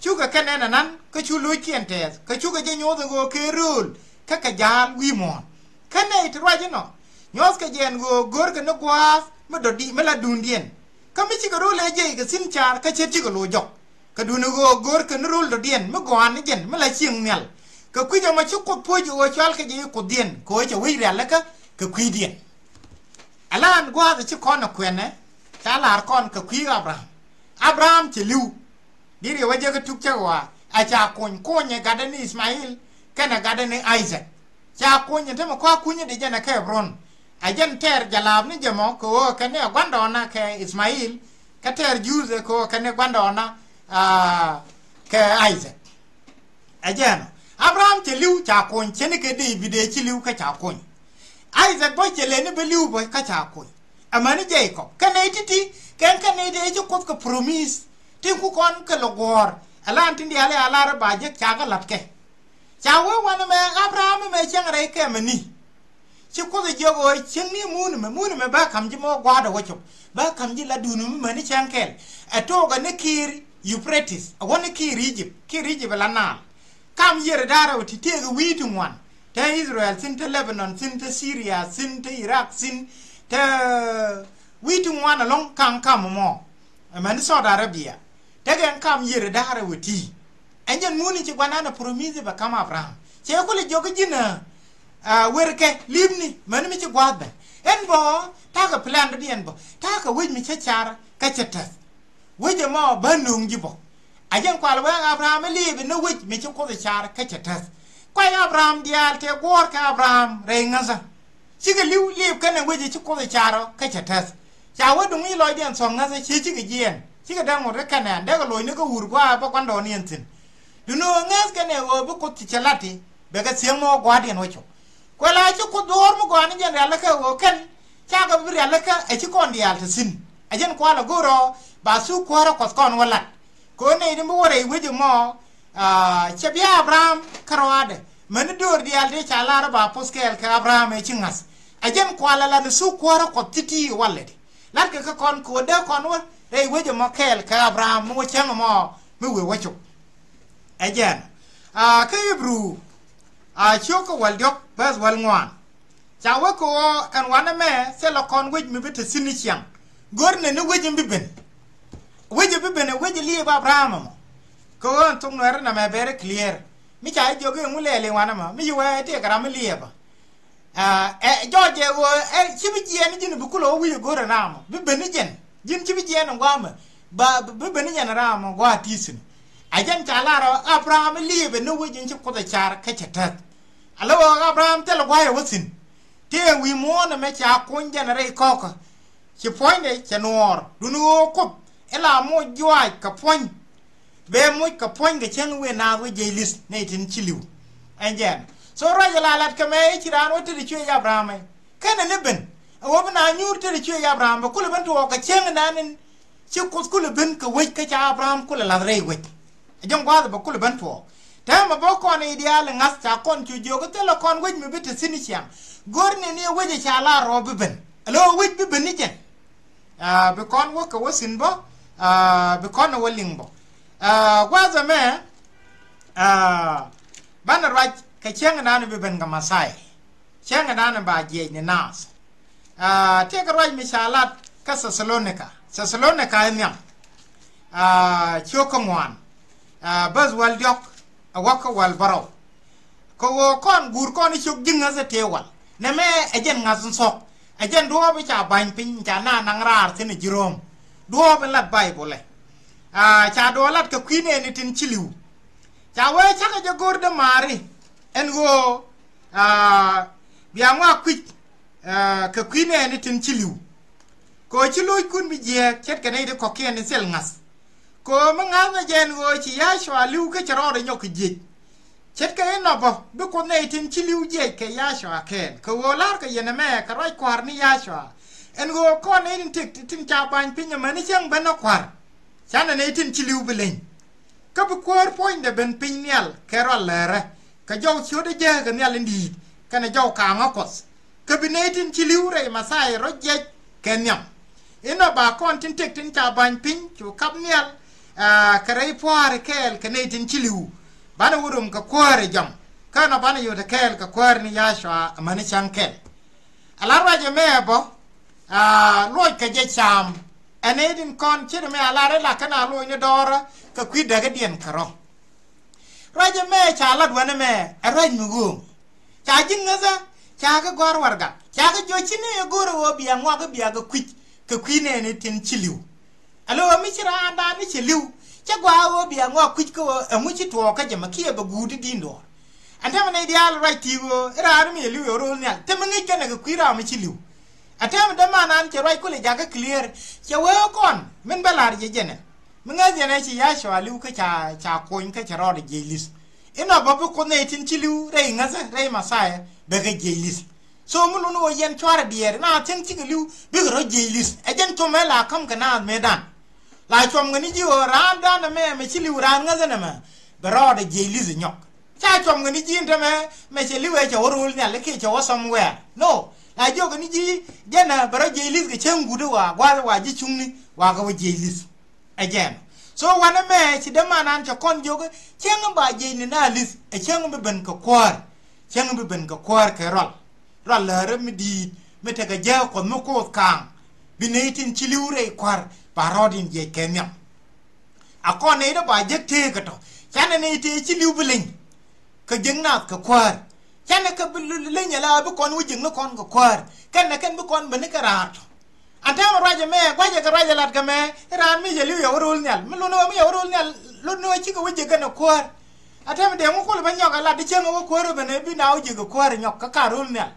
Cukɛ kɛn ɛn anan kä cu lo̱ckiɛn tɛɛth kä cukɛ jɛ nyoth in ɣöö kɛ rööl kä kɛ ja̱a̱l wi̱i̱ muɔ̱ɔ̱n. Kä nɛy ti ruac inɔ nyuɔ̱thkɛ jɛ ɛn ɣöö görkɛ ni gua̱a̱th mi dɔ̱diɛn mi la duundiɛn. Kä mi cikɛ ro̱l ɛ jiɛc kɛ thi̱n car kä ce̱t cikɛ lo̱c jɔk. Kɛ duundɛ ɣöö görkɛ ni ro̱l dɔ̱diɛn mi gɔaa ni jɛn mi la cieŋ nhial. Kɛ kui̱c ɛmɔ ci Kuoth puɔ̱c ɣöö cual kɛ jɛ i̱ Kuothdiɛn kɛ ɣöö cɛ wec rialikä kɛ kui̱diɛn. Ala ɛn gua̱a̱th ɛ ci kɔn ɛ kuɛnɛ ca la̱r kɔn kɛ kui̱ Abraham. Abraham cɛ li̱w. Diri wä jek tuk cä ɣɔaa a ca kuny kuny ɛ gatdɛ ni Ismail kɛnɛ gatdɛ ni Isaac. Ca kuny ɛ tämɛ kɔa kuny ɛ di jɛn ɛ kɛ Hebron. A jɛn tɛɛr jalaap ni jɛ mɔ kɛ ɣöö kɛn ni ɛ gua̱ndɔɔna kɛ Ismail kɛ tɛɛr Juudh ɛ kɛ ɣöö kɛn ni gua̱ndɔɔna kɛ Isaac. Ɛ jɛn ɔ Abraham cɛ li̱w ca kuny cɛ ni kɛ David ɛ ci li̱w kä ca kuny. Isaac bä cɛ leni bä li̱w bä kä ca kuny. Amäni Jacob kɛn nɛy ti̱ti̱ kɛn kɛn nɛy ti ɛ ci Kuoth kɛ promise tin ku kɔn kɛ lɛ guɔ̱ɔ̱r. Ɛlan tin diaal ɛ a lar ɛ ba jek ca kɛ la̱t kɛ. Ca wee wanɛ mɛ Abraham mɛ cäŋ rɛy kɛmɛ ni. Ci Kuoth ɛ jiök ɣöö cieŋni mun mɛ mun mɛ ba ka̱m ji̱ mɛ wä gua̱a̱dɛ wä cop ba ka̱m ji̱ la duun mi mäni cäŋ kɛl. Ɛ tookɛ ni kiir Euphrates ɛ wä ni kiir Egypt kiir Egypt ɛ la Nile. Kam yiër da̱rɛ wä ti tëëkɛ wi̱i̱ ti ŋuan te Israel thi̱n te Lebanon thi̱n te Syria thi̱n te Iraq thi̱n te wi̱i̱ ti ŋuan ɛlɔ̱ŋ ka̱ŋ kam mɔ. Ɛmɛn Saudi Arabia tekɛ ɛn kam yiër da̱rɛ wä ti. Ɛn jɛn muni ci gua̱nan ɛ promise bɛ kam Abraham cɛ kulɛ jiɔk ji̱n ɛ. Wer kɛ li̱pni mäni mi ci gua̱a̱th bɛ ɛn bɔ ta̱a̱ kɛ plan dɔ̱diɛn bɔ ta̱a̱ kɛ wec mi cä car kä cɛ tɛth. Wec ɛmɔ bä nöŋ ji̱ bɔ. A jɛn kual wee Abraham ɛ liip inɔ wec mi ci Kuoth ɛ car kä cɛ tɛth. Kuay Abraham diaal tëë guɔ̱ɔ̱r kɛ Abraham rɛy ŋäthä. Cikɛ li̱w liip kɛnɛ wec ɛ ci Kuoth ɛ car ɔ kä cɛ tɛth. Ca wee duŋ i̱ lɔcdiɛn thɔ̱k ŋäthä cië cikɛ jiɛɛn cikɛ dee ŋot kä kɛnɛ an dee kɛ loc ni kä wur gua̱a̱ bä gua̱ndɔɔŋniɛn thi̱n. Duundɛ ɣöö ŋääth kɛnɛ ɣöö bi Kuoth ti cɛ la̱t ti bɛ kɛ thiäŋ mi wä gua̱a̱rdiɛn wä cop. Kuɛ la ci Kuoth duɔ̱ɔ̱r mi gɔaa ni jɛn rialikä ɣöö kɛn cakɛ bi rialikä ɛ ci kɔn diaal te thi̱n. Ɛ jɛn kualɛ go̱o̱rɔ ba thuk kuäärä Kuɔth kɔn wä lat. Kɛ ɣöö nɛy ti mi wä rɛy wec ɛmɔ Cɛ bia Abraham kärɔaadɛ mäni döör diaal tëë ca lar ba poth kɛɛl kɛ Abraham ɛ ci ŋa̱th. Ɛ jɛn kualɛ la ni thuk kuäärä Kuɔth ti̱ti̱ walɛ di latkɛ kä kɔn kɛ wä dee kɔn wä rɛy wec ɛmɔ kɛɛl kɛ Abraham mi wä cäŋ ɛmɔ mi wëë wä cop. Ɛ jɛn kä Ibru a ciök kä wäl diɔ̱k bäth wäl ŋuan. Ca wä kɛ ɣöö ɛn wanɛ mɛ thilɛ kɔn wec mi bi te thi̱n ni ciaŋ. Go̱rnɛ ni wec in bi ben. Wec in bi ben ɛ wec in liep Abraham ɛmɔ. Kɛ ɣöö ɛn thok nuɛɛri namɛ very clear. Mi ca jiök i̱ ŋu lɛɛl in wanɛ mɔ mi ci wee tëëkɛ ram mi liepä. Ɛ jɔɔc ɛ ɣöö ɛ ci bi jiɛɛn ni ji̱n bi kulɛ wä wi̱c ɛ go̱r ɛn ram mɔ bi ben ni jɛn ji̱n ci bi jiɛɛn in gua̱a̱mɛ. Ba bi ben ni jɛn ram mɔ gua̱a̱ ti̱i̱thin. A jɛn ca lar ɛ Abraham liepɛ ni wec in ci Kuoth ɛ car kä cɛ täth. A lɛ wä Abraham thilɛ gua̱a̱c ɛ wä thi̱n. Tëë wi̱i̱ muɔ̱ɔ̱n ɛmɛ ca kuny jɛn rɛy kɔ̱kä. Ci puɔ̱nydɛ cɛ nuɔɔr duni ɣöö Kuoth ila moc juaac kɛ puɔ̱ny. Bɛ moc kɛ puɔ̱ny kɛ cäŋ wëë naath wä jiɛc li̱th nɛy tin ci li̱w. Ɛn jɛn so ruac ila lat kɛ mɛ i̱ ci raan wä tetdɛ cuëëc Abraham ɛ kɛnɛ ni ben. Ɛ wä bi na nyuur tetdɛ cuëëc Abraham bɛ kulɛ ben tuɔɔk kɛ cäŋ naanin. Ci Kuoth kulɛ ben kɛ wec kä ca Abraham kulɛ lath rɛy wec. Ɛ jɛn gua̱a̱th bɛ kulɛ ben tuɔɔk. Täämɛ bä kɔn i̱ diaal i̱ ŋa̱th ca kɔn cu jiök i̱ thilɛ kɔn wec mi bi te thi̱n i̱ ciaŋ. Go̱rnɛ ni ɛ wec ɛ ca lar rɔɔ bi ben. Ɛ lo̱ wec bi ben ni jɛn. Bi kɔn wä kɛ wä thi̱n bä. Bi kɔn ɛ wä liŋ bä. Gua̱a̱th ɛmɛ banɛ ruac kɛ cäŋ naanin bi ben kɛ Mɛthia. Cäŋ naanin ba jiɛc ni naath. Tëëkɛ ruac mi ca lat kä Thɛthalonika, Thɛthalonika in nhiam. Ciök kä ŋuan bäth wäl diɔ̱k ɛ wä kä wäl bärɔw. Kɛ ɣöö kɔn guur kɔn i̱ cok ji̱ ŋäthä tëë wal nɛmɛ ɛ jɛn ŋa̱th in thuɔ̱k. Ɛ jɛn duɔ̱ɔ̱p i̱ ca ba̱ny piny ca na naŋ raar thi̱n ɛ ji̱ Ro̱o̱m. Duɔ̱ɔ̱p in lat Baybölɛ. Ca duɔ̱ɔ̱p lat kɛ kui̱ nɛɛni tin ci li̱w. Ca wee cakɛ jɛ go̱r dämaari ɛn ɣöö bia ŋɔak kui̱c kɛ kui̱ nɛɛni tin ci li̱w. Kɛ ɣöö ci lo̱ckun bi jiääk ce̱tkɛ nɛy ti kɔ̱kiɛn in thil ŋa̱th. Kɛ ɣöö mi ŋa̱thnɛ jɛ ɛn ɣöö ci Yacua li̱w kä cɛ rɔɔdɛ nyɔk kɛ jiec. Ce̱tkɛ inɔ bä bi Kuoth nɛy tin ci li̱w jiɛc kɛ Yacua kɛɛl kɛ ɣöö la̱rkɛ yɛn ɛmɛ kɛ ruac kua̱r ni Yacua. Ɛn ɣöö kɔn nɛy tin tëk tin ca ba̱ny piny amäni cäŋ ben ɛ kua̱r. Canɛ nɛy tin ci li̱w bi leny. Kä bi kuäär puɔ̱nydɛ ben piny nhial kɛ rual läärä kɛ jɔw ciötdä jääkä nhial in di̱i̱t kɛnɛ jɔw ka̱a̱ŋä Kuɔth. Kä bi nɛy tin ci li̱w rɛy Mɛthia rɔ jiɛc kɛ nhiam. Inɔ ba kɔn tin tëk tin ca ba̱ny piny cu kap nhial kɛ rɛy pua̱a̱ri kɛɛl kɛ nɛy tin ci li̱w. Banɛ wä rom kɛ kuäär ɛ jɔm kä inɔ banɛ yot ɛ kɛɛl kɛ kuäär ni Yacua amäni cäŋ kɛl. A la ruac ɛmɛ ɛ bä luɔc kɛ jɛ cam. Ɛn ɛ din kɔn ce̱t ɛmɛ a la rɛ la kɛn a luɔc ni dɔɔrä kɛ kui̱ däkädiɛn kärɔ̱. Ruac ɛmɛ ca lat wän ɛmɛ ɛ ruac mi ɣööŋ. Ca ji̱ ŋäthä ca kɛ gɔ̱a̱r warɛgak ca kɛ jɔ̱ ci ni ɛ go̱o̱rä ɣöö bia ŋuak i̱ bia kɛ kui̱c kɛ kui̱ nɛɛni tin ci li̱w. Alo mi ci raandan ni cɛ li̱w cɛ gɔaa ɣöö bia ŋɔak kui̱c kä ɣöö ɛŋu ci tuɔɔk kä jɛ mɛ kiɛ bɛ guut i̱ di̱i̱n duɔ̱ɔ̱r. Ɛn täämɛ nɛy diaal ruac ti̱i̱ ɣöö i̱ raan mi cɛ li̱w yɛ ro̱o̱l nhial te mi ŋi̱c kɛnɛ kɛ kui̱ ram mi ci li̱w. Ɛn täämɛ dämanan cɛ ruac kulɛ jakä clear cɛ wee kɔn min bä la̱r jɛ jɛnɛ. Mi ŋäth jɛnɛ ci Yacua li̱w kä ca ca kuny kä cɛ rɔɔdɛ jiɛc li̱th. Inɔ bä bi Kuoth nɛy tin ci li̱w rɛy ŋäthä rɛy Mɛthia bɛ kɛ jiɛc li̱th. So mi luni wä yɛn cuarɛ diɛɛr na thiäŋ cikɛ li̱w bikɛ rɔ jiɛc li̱th ɛ jɛn thomɛ la käm kɛ naath mëëdan. La cuɔm kɛ ni ji̱ ɣöö raandan ɛmɛ mɛ ci li̱w raan ŋäthä nɛmɛ bɛ rɔɔdɛ jiɛc li̱th ɛ nyɔk. Ca cuɔm kɛ ni ji̱ in tämɛ mɛ cɛ li̱w ɛ cɛ wä ro̱o̱l nhial ikiɛ cɛ wä somewhere. No. La jiök kɛ ni ji̱ jɛnɛ bɛ rɔ jiɛc li̱th kɛ cäŋ guut i̱ wa gua̱a̱th i̱ wa ji̱ cuŋni wa kɛ wä jiɛc li̱th. Ɛ jɛn. So wanɛ mɛ ci dämanan cɛ kɔn jiök i̱ cäŋ ba jiɛc ni na li̱th ɛ cäŋ bi ben kɛ kuäär. Cäŋ bi ben kɛ kuäär kɛ rual. Rual läärä mi di̱i̱t mi tekɛ jääk Kuɔth mi Kuoth ka̱a̱ŋ. Bi nɛy tin ci li̱w rɛy kua̱r ba rɔɔd in jiɛc kɛ nhiam. A kɔn nɛy dee ba jek tëëk kɛ tɔ canɛ nɛy tëë ci li̱w bi leny. Kɛ jek naath kɛ kuäär canɛ kɛ bi leny ala bi kɔn wä jek ni kɔn kɛ kuäär. Kɛn nɛ kɛn bi kɔn ben ni kɛ raar tɔ. An täämɛ ruacɛ mɛ guacɛ kɛ ruacɛ lat kɛ mɛ i̱ raan mi cɛ li̱w yɛ wä ro̱o̱l nhial mi luni wä mi yɛ wä ro̱o̱l nhial luni wä cikɛ wä jek kɛn ɛ kuäär. An täämɛ dee ŋu kul bä nyɔk ɛ lat di cäŋ ɛ wä kuäär ɛ ben ɛ bi na wä jek ɛ kuäär ɛ nyɔk kä ka ro̱o̱l nhial.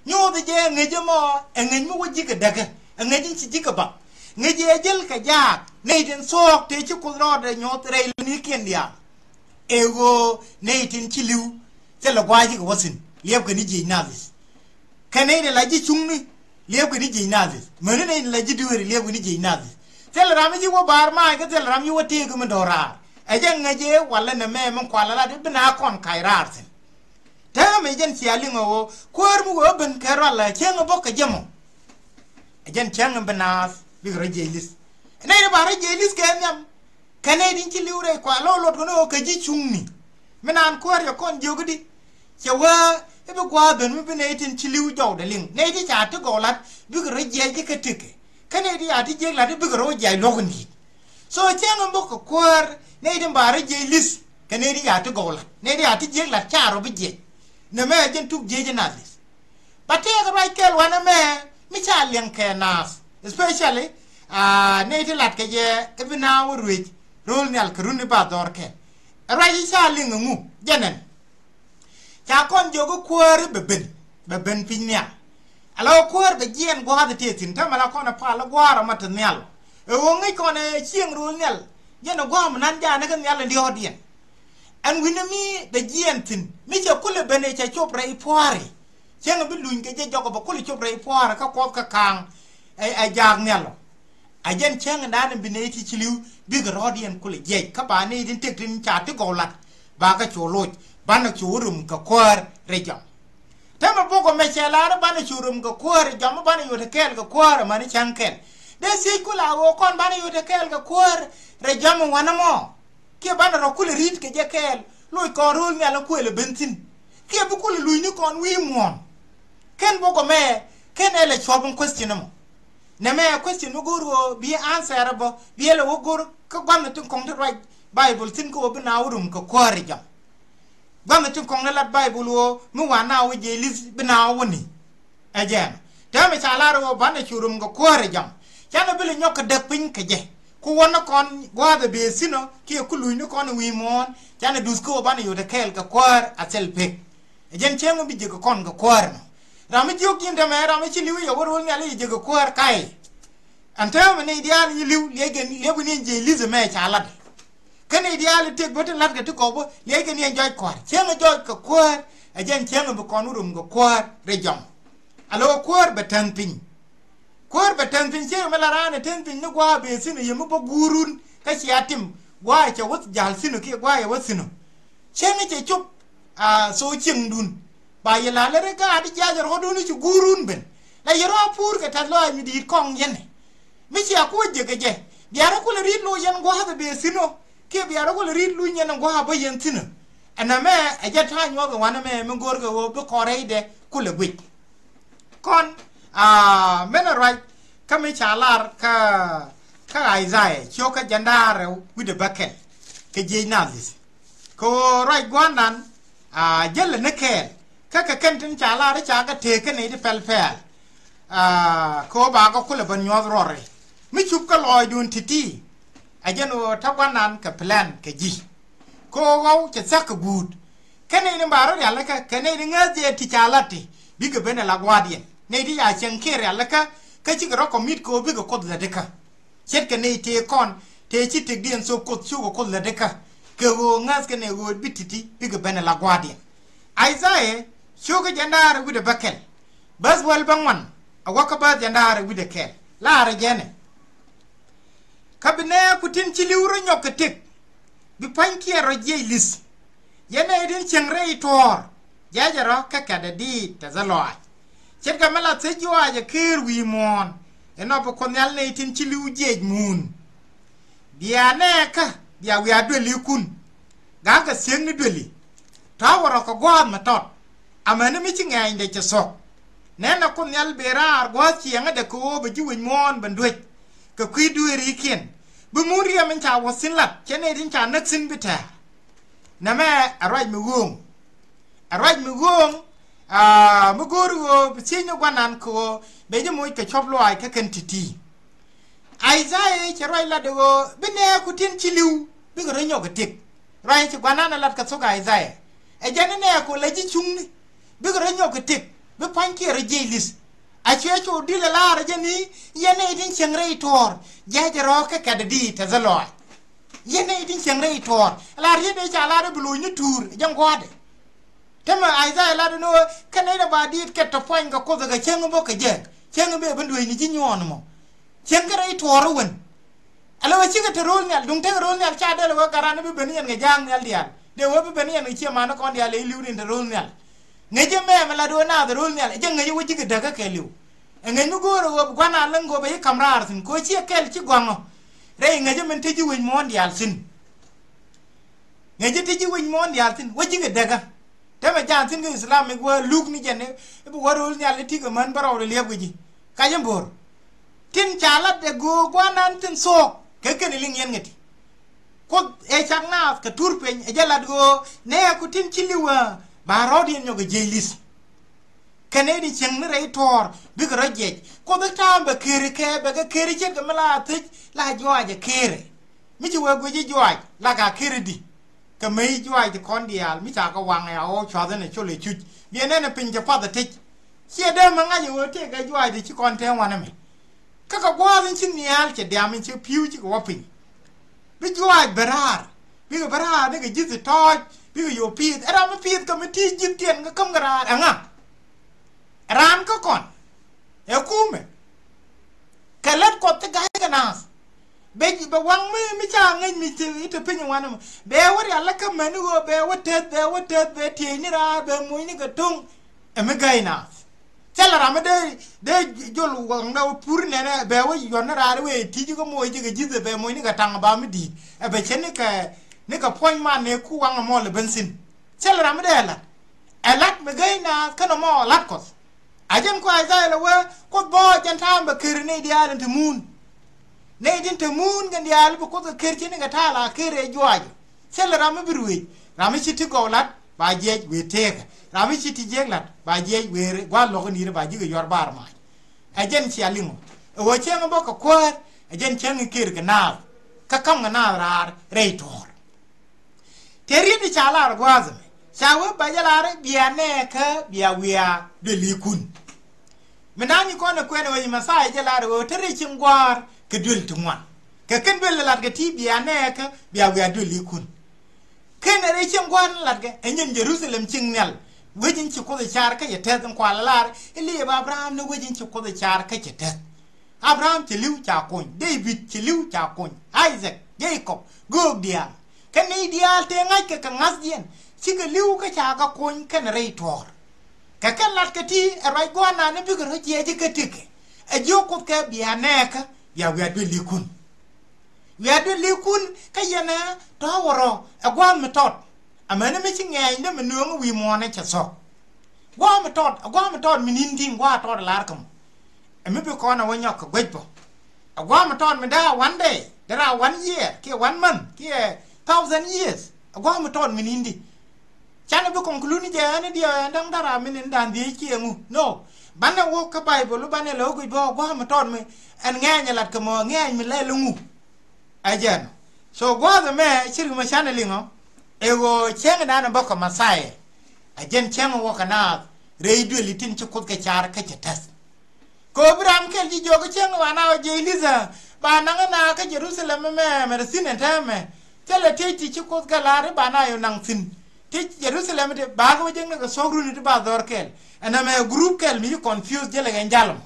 Nyuuth jɛ ɛ ŋäc ɛmɔ ɛ ŋäc mi wä ji̱ kɛ däkä ɛ ŋäc in ci ji̱ kɛ bak. Ŋäc ɛ jäl kɛ jaak nɛy tin thuɔɔk tëë ci Kuoth rɔɔdɛ nyuɔth rɛy lunikiɛn diaal. Ɛ ɣöö nɛy tin ci li̱w thilɛ gua̱a̱c cikɛ wä thi̱n liɛpkɛ ni jiɛc nath li̱th. Kɛ nɛy tin la ji̱ cuŋni liɛpkɛ ni jiɛc nath li̱th mäni nɛy tin la ji̱ dueeri liɛpkɛ ni jiɛc nath li̱th. Thilɛ ram mi ci wä ba̱a̱r maac kä thilɛ ram ci wä tëëk mi do̱raar. Ɛ jɛn ŋäc ëë walɛ nɛmɛ min kualɛ lat i̱ bi na kɔn kac raar thi̱n. Täämɛ jɛn cia liŋ ɛ ɣöö kuäär mi wëë ben kɛ rual ɛ cäŋ ɛ bä kɛ jɛ mɔ. Ɛ jɛn cäŋ in bi naath bikɛ rɔ jiɛc li̱th. Nɛy ti ba rɔ jiɛc li̱th kɛ nhiam. Kɛ nɛy tin ci li̱w rɛy kua lo̱ luɔt kɔn ɣöö kɛ ji̱ cuŋni. Mi naan kuäär cɛ kɔn jiök i̱di. Cɛ wee i̱ bi gua̱a̱th ben mi bi nɛy tin ci li̱w jɔwdɛ liŋ. Nɛy ti ca ti gɔw la̱t bikɛ rɔ jiɛc i̱ kä tekɛ. Kä nɛy ti ca ti jiɛc la̱t i̱ bikɛ rɔ jiɛc luɔ̱k in di̱i̱t. So cäŋ in bä kɛ kuäär nɛy tin ba rɔ jiɛc li̱th. Kɛ nɛy ti ca ti gɔw la̱t. Nɛy ti ca ti jiɛc la̱t ca rɔ bi jiɛc. Nɛmɛ jɛn tuk jiɛc in a li̱th. Ba tëëkɛ ruac kɛl wanɛ mɛ mi ca liɛŋ kɛ naath, especially, ah, nɛy ti lat kɛ jɛ i̱ bi naath wä ruëc ro̱l nhial kɛ run i̱ ba dhɔr kɛl. Ɛ ruac i̱ ca liŋ ɛŋu jɛn ɛn. Ca kɔn jiök i̱ kuäär i̱ bɛ ben, bɛ ben piny nhial. Ala ɣöö kuäär bɛ jiɛɛn gua̱a̱th i̱ tëë thi̱n, täämɛ la kɔn ɛ pal i̱ gua̱a̱r ɛmɔ te nhial. Ɛ ɣöö ŋäc kɔn ɛ cieŋ ro̱l nhial, jɛn ɛ gua̱a̱r mi nan ja̱a̱n i̱ kä nhial in diɔ̱ɔ̱kdiɛn. Ɛn wi̱ni mi bɛ jiɛɛn thi̱n mi cɛ kulɛ ben ɛ cɛ cop rɛy pua̱a̱ri. Cäŋ bi luny kɛ jɛ jɔk bɛ kulɛ cop rɛy pua̱a̱ri kä kuɔth kä ka̱a̱ŋ ɛ, ɛ jaak nhial ɔ. A jɛn cäŋ in da̱a̱n in bi nɛy ti ci li̱w bikɛ rɔ̱ɔ̱diɛn kulɛ jiɛc kä ba nɛy tin tëk tin ca ti gɔw lat. Ba kɛ cu loc banɛ cu rum kɛ kuäär rɛy jɔm. Täämɛ bok ɔ mɛ cɛ lar i̱ banɛ cu rum kɛ kuäär rɛy jɔm i̱ banɛ yot kɛɛl kɛ kuäär amäni cäŋ kɛl. Dee thiec kulɛ a ɣöö kɔn banɛ yot kɛɛl kɛ kuäär rɛy jɔm in wanɛ mɔ. Kiɛ banɛ rɔ kulɛ ri̱t kɛ jɛ kɛɛl loc kɔn ro̱l nhial in kuël ɛ ben thi̱n. Kiɛ bi kulɛ luc ni kɔn wi̱i̱ muɔ̱ɔ̱n. Kɛn bok ɔ mɛ kɛn ɛ lɛ cuɔp in question ɛmɔ. Nɛmɛ ɛ question mi go̱o̱r ɣöö bi answer ɛ bä bi ɛ lɛ wä go̱o̱r kä gua̱nh tin kɔŋ ti ruac Bible thi̱n kä ɣöö bi naath wä rum kɛ kuäär rɛy jɔm. Gua̱nh tin kɔŋ ni lat Bible ɣöö mi wa naath wä jiɛc li̱th bi naath wä ni. Ɛ jɛn täämɛ ca lar ɣöö banɛ cu rum kɛ kuäär rɛy jɔm. Canɛ bi lɛ nyɔk kɛ däk piny kɛ jɛ. Ku wä ni kɔn gua̱a̱th ɛ bëë thi̱n ɔ kiɛ ku luny ni kɔn wi̱i̱ muɔ̱ɔ̱n. Canɛ duth kä ɣöö banɛ yot ɛ kɛɛl kɛ kuäär a thil pek. Ɛ jɛn cäŋ bi jiäk kɔn kɛ kuäär nɔ. Ram mi jiök ji̱n täämɛ ram mi ci li̱w i̱ yɛ wä ro̱l nhial i̱ yɛ jiäk kɛ kuäär ka̱a̱c. Ɛn täämɛ nɛy diaal i̱ li̱w liɛckɛ liɛpkɛ ni ɛn jiɛc li̱th ɛmɛ ca lat. Kä nɛy diaal i̱ tëk bä ti la̱tkɛ ti kɔp bä liɛckɛ ni ɛn jɔc kua̱r. Cäŋ ɛ jɔc kɛ kuäär ɛ jɛn cäŋ ɛ bi kɔn wä rum kɛ kuäär rɛy jɔm. Alɔ kuäär bɛ tänh piny. Kuäär bɛ tänh piny cäŋ ɛ mi la raan ɛ tänh piny ni gua̱a̱ bɛ thi̱n ɛ yɛ mi bä guurun kä cia tim gua̱a̱ ɛ cɛ wä ja̱l thi̱n ɔ kiɛ gua̱a̱ ɛ wä thi̱n ɔ. Cäŋ ɛ cɛ cop a thok cieŋdun. Ba yɛ la̱r lät i̱ gaat i̱ jiac rɔ̱dun i̱ ci guurun ben. La yɛ rɔ a puur kɛ tɛ̈th lɔaac mi di̱i̱t kɔŋ yɛn ɛ. Mi cia kuɔc jek kɛ jɛ bia rɔ kulɛ ri̱t loc yɛn gua̱a̱th ɛ bɛ thi̱n ɔ kiɛ bia rɔ kulɛ ri̱t luny yɛn gua̱a̱th bä yɛn thi̱n ɔ. Ɛn ɛmɛ ɛ jɛ ta̱a̱ nyuɔth ɛ wanɛ mɛ mi go̱o̱rkɛ ɣöö bi kɔn rɛydɛ kulɛ guic. Kɔn a menɛ ruac kä mi ca lar kä kä Isaiah cio̱kä jɛn da̱ŋ rɛw wi̱cdɛ bäkɛl kɛ jiɛc naath li̱th. Kɛ ɣöö ruac gua̱a̱rdan a jälɛ ni kɛɛl kä kɛ kɛn tin ca lar i̱ ca kɛ tëëk kä nɛy ti pɛl pɛl. A kɛ ɣöö ba kɛ kulɛ bä nyuɔ̱th ruɔri mi cup kä lɔɔcdun ti̱ti̱. A jɛn ɣöö ta̱ gua̱a̱rdan kɛ plan kɛ ji̱. Kɛ ɣöö ɣɔw cɛ thia̱k kɛ guut. Kɛ nɛy ni ba rɔ rialikä kɛ nɛy ni ŋäth jɛ ti ca la̱t ti bikɛ ben ɛ la gua̱a̱rdiɛn nɛy ti ca cieŋ kiɛ rialikä. Kä cikɛ rɔ commit kɛ ɣöö bikɛ Kuoth lätdikä. Ce̱tkɛ nɛy tëë kɔn tëë ci tëkdiɛn thok Kuoth cukɛ Kuoth lätdikä. Kɛ ɣöö ŋäth kɛ nɛy ɣöö bi ti̱ti̱ bikɛ ben ɛ la gua̱a̱rdiɛn. Isaiah cio̱kä jɛn da̱ŋ rɛw wi̱cdɛ bäkɛl. Bäth wäl bäŋuan a wäkä bäth jɛn da̱ŋ rɛw wi̱cdɛ kɛl laarɛ jɛn ɛ. Kä bi nɛɛku tin ci li̱w rɔ nyɔk kɛ tëk bi pa̱nykiɛn rɔ jiɛc li̱th. Yɛn nɛy tin cieŋ rɛy tuɔɔr jiɛcɛ rɔ kä kɛ̈tdɛ diit tɛthä lɔaac. Ce̱tkɛ mi la thiec juaacɛ këër wi̱i̱ muɔ̱ɔ̱n inɔ bi Kuoth Nhial nɛy tin ci li̱w jiɛc muun. Bia nɛɛkä bia wiaa duelikun. Ga̱a̱kɛ thiekni dueli. Ta̱a̱ wä rɔ kɛ gua̱a̱th mi tɔt. Amäni mi ci ŋɛɛnydɛ cɛ thuɔ̱k. Nɛnɛ Kuoth Nhial bëë raar gua̱a̱th ciɛŋädɛ kɛ ɣöö bɛ ji̱ wec muɔ̱ɔ̱n ben duec kɛ kui̱ dueerikiɛn. Bi mun riɛm in ca wä thi̱n lat cɛ nɛy tin ca näk thi̱n bi tɛ̱̈ɛ̱̈. Nɛmɛ ɛ ruac mi ɣööŋ. Ɛ ruac mi ɣööŋ. Aa mi go̱o̱ri ɣöö bi thiecni gua̱nan kɛ ɣöö bɛ ji̱ moc kɛ cuɔ̱p luaac kä kɛn ti̱ti̱. Isaiah cɛ ruac lat ɛ ɣöö bi nɛɛku tin ci li̱w bikɛ rɔ nyɔk kɛ tëk. Ruac ci gua̱nan ɛ lat kɛ thok Isaiah. Ɛ jɛn ni nɛɛku la ji̱ cuŋni bikɛ rɔ nyɔk kɛ tëk bi pa̱nykiɛn rɔ jiɛc li̱th. A cuɛ cu dilɛ la̱r ɛ jɛn ni yɛn nɛy tin cieŋ rɛy tuɔɔr jiɛcɛ rɔ kä kɛ̈tdɛ diit tɛthä lɔaac. Yɛn nɛy tin cieŋ rɛy tuɔɔr la̱r yɛn dee ca la̱r ɛ bi lo̱cni tuur ɛ jɛn gua̱a̱thdɛ. Tämɛ Isaiah lat ni ɣöö kɛn nɛy ni ba diit kɛ tɔ puɔ̱ny kɛ Kuoth kɛ cäŋ bä kɛ jɛ cäŋ bɛ ben dueecni ji̱ nyuɔɔn mɔ. Cäŋ kä rɛy tuɔɔr ɛ wen. Ala wä cikɛ te ro̱l nhial, duŋ tekɛ ro̱l nhial ca dee lɛ wä gat ran bi ben yɛn kɛ ja̱a̱ŋ nhial diaal. Dee wä bi ben yɛn kɛ ciɛ man kɔn diaal ɛ li̱w rin te ro̱l nhial. Ŋäcɛ mɛmɛ la do̱ naath ro̱l nhial, jɛ ŋäcɛ wä ji̱ kɛ däkä kɛ li̱w. Ɛ ŋäc mi go̱o̱rɛ ɣöö bi gua̱n a läŋ go̱o̱p ɛ ji̱ ka̱m raar thi̱n, kɛ ɣöö ciɛ kɛl ci gɔ̱a̱ŋɔ. Rɛy ŋäcɛ min te ji̱ wec muɔ̱ɔ̱n diaal thi̱n. Ŋäcɛ te ji̱ wec muɔ̱ɔ̱n diaal thi̱n, wä ji̱ kɛ däkä. Täämɛ ja̱a̱n thi̱n kä Islamic wä luk ni jɛn i̱ bi wä ro̱l nhial i̱ ti kɛ män bä rɔw rɛ liɛp kɛ ji̱. Ka jɛ bo̱r. Tin ca lat ɛ göök gua̱nan tin thuɔ̱k kɛ kɛn liŋ yɛn ŋäti. Kuoth ɛ cak naath kɛ tur piny ɛ jɛ lat ɣöö nɛɛku tin ci li̱w ɛ ba rɔ̱ɔ̱diɛn nyɔk ɛ jiɛc li̱th. Kɛn ɛ di cieŋ ni rɛy tuɔɔr bikɛ rɔ jiɛc. Kuoth ɛ ta̱a̱m bɛ keri kɛ bɛ kɛ keri ce̱tkɛ mi la thiec la juac ɛ keri. Mi ci wee guic i̱ juac la ka keri di. Kɛ mey juac ti kɔn diaal mi ca kɛ waŋ ɛ a ɣɔw cuath ɛn ɛ col ɛ cuc. Biɛ nɛn ɛ piny cɛ path ɛ tec. Ciɛ dee mi ŋa̱c ɛ ɣöö tëëkɛ juac ti ci kɔn tɛɛŋ wanɛ mɛ. Kä kɛ gua̱a̱th in ci nhial cɛ diam in cɛ pi̱w cikɛ wä piny. Bi juaac bɛ raar, bikɛ bɛ raar ni kɛ ji̱th tɔɔc, bikɛ yo̱o̱ pi̱i̱th. Ɛ ram mi pi̱i̱th kɛ mi ti̱i̱ ji̱th tiɛn kɛ käm kɛ raar ɛŋa? Ɛ raan kä kɔn ɛ kumɛ. Kɛ lät Kuɔth ti ga̱ykɛ naath. Bɛ bɛ waŋ mi mi ca ŋäc mi te piny wanɛ mɔ bɛ wä rial lä kä mɛni ɣöö bɛ wä teth bɛ wä teth bɛ tieyni raar bɛ mucni kɛ to̱ŋ. Ɛ mi gäy naath. Thilɛ ram mi dee dee jol waŋda wä pur nɛnɛ bɛ wä yuɔn ni raar wee ti̱ci kä moc ji̱ kɛ ji̱th ɛ bɛ moc ni kɛ taŋ ba mi di̱i̱t ɛ bɛ cɛ ni kɛ ni kɛ puɔ̱ny man ni ku waŋ ɛmɔ lɛ ben thi̱n. Thilɛ ram mi dee ɛ lat ɛ lat mi gäy naath kɛn ɛmɔ ɛ lat Kuɔth. A jɛn kua Ithaya lɛ wee Kuoth bä jɛn ta̱a̱m bɛ ker nɛy diaal in te muun. Nɛy tin te muun kɛn diaal bi Kuoth kɛ ker ci ni kɛ ta̱a̱ la ker ɛ juaacɛ. Thilɛ ram mi bi ruëëc ram mi ci ti gɔw lat ba jiɛc wëë teekä. Ram mi ci ti jiɛk lat ba jiɛc wëë gua̱a̱th lɔk in yiri ba ji̱ kɛ yuɔr bar mac. Ɛ jɛn cia liŋ ɔ ɛ ɣöö cäŋ bä kɛ kuäär. Ɛ jɛn cäŋ ker kɛ naath kä ka̱m kɛ naath raar rɛy tuɔɔr. Te riet ca lar gua̱a̱th ɛmɛ ca wee ba jɛ lar bia nɛɛkä bia wiaa duëlikun. Mi da̱a̱n nyi kɔn ɛ kuɛn ɛ wec Mɛthia jɛ lar ɛ wee te rɛy cieŋ gua̱a̱r kɛ duël ti ŋuan. Kɛ kɛn duël ɛ lat kɛ ti bia nɛɛkä bia wiaa duëlikun. Kɛn ɛ rɛy cieŋ gua̱a̱r ni lat kɛ ɛ nyin Jerusalem cieŋ nhial. Wec in ci Kuoth ɛ car kä cɛ tɛth in kual ɛ lar ɛ liɛp Abraham ni wec in ci Kuoth ɛ car kä cɛ tɛth. Abraham cɛ li̱w ca kony, David cɛ li̱w ca kony, Isaac, Jacob, göök diaal. Kä nɛy diaal tëë ŋa̱ckɛ kɛ ŋa̱thdiɛn cikɛ li̱w kä ca kɛ kony kɛnɛ rɛy tuɔɔr. Kɛ kɛn latkɛ ti ɛ ruac gua̱a̱rnan ni bikɛ rɔ jiɛc kä tekɛ. Ɛ jiök Kuoth kɛ bia nɛɛkä bia wiaa duëlikun. Wiaa duëlikun kä yɛn ɛ tɔ̱ wärɔ ɛ gua̱a̱th mi tɔt. Amäni mi ci ŋɛɛny dee mi nööŋ wi̱i̱ muɔ̱ɔ̱nɛ cɛ thɔ̱k. Gua̱a̱th mi tɔt, ɛ gua̱a̱th mi tɔt mi ni̱n di̱i̱ŋ gua̱a̱th tɔt ɛ lar kä mɔ. Ɛ mi bi kɔn ɛ wä nyɔk kɛ guec bä. Ɛ gua̱a̱th mi tɔt mi dee a one day, dee ra one year, kiɛ one month, kiɛ thousand years. Ɛ gua̱a̱th mi tɔt mi ni̱n di. Canɛ bi conclude ni jɛ ɛn i̱ diɛ ɛn da̱ŋ da̱ra mi ni̱n da̱ŋ dhiec kiɛ ŋu. No. Banɛ wä kä Baibol, banɛ lɛ wä guic bä ɛ gua̱a̱th mi tɔt mi ɛn ŋɛɛny ɛ lat kɛ mɔ, ŋɛɛny mi lɛl iŋu. Ɛ jɛn. So gua̱a̱th ɛmɛ ci ri mɛ canɛ liŋɔ. Ɛ ɣöö cäŋ dan ɛ bä kɛ Mɛthia. Ɛ jɛn cäŋ ɛ wä kɛ naath rɛy duëli tin ci Kuoth kɛ car kä cɛ tɛth. Kɛ ɣöö bi ram kɛl ji̱ jiök cäŋ ɛ ba na wä jiɛc li̱th ɛ ba naŋ ɛ na kä Jerusalem ɛmɛ mɛ rɛ thi̱n ɛn täämɛ. Thilɛ tëë ti ci Kuoth kɛ la̱r i̱ ba na yɛ naŋ thi̱n. Tëë Jerusalem ti ba kɛ wä jek ni kɛ thuɔ̱k runi ti ba dhɔr kɛl. Ɛn ɛmɛ group kɛl mi ci confuse jälɛ kɛn jal ɛmɔ.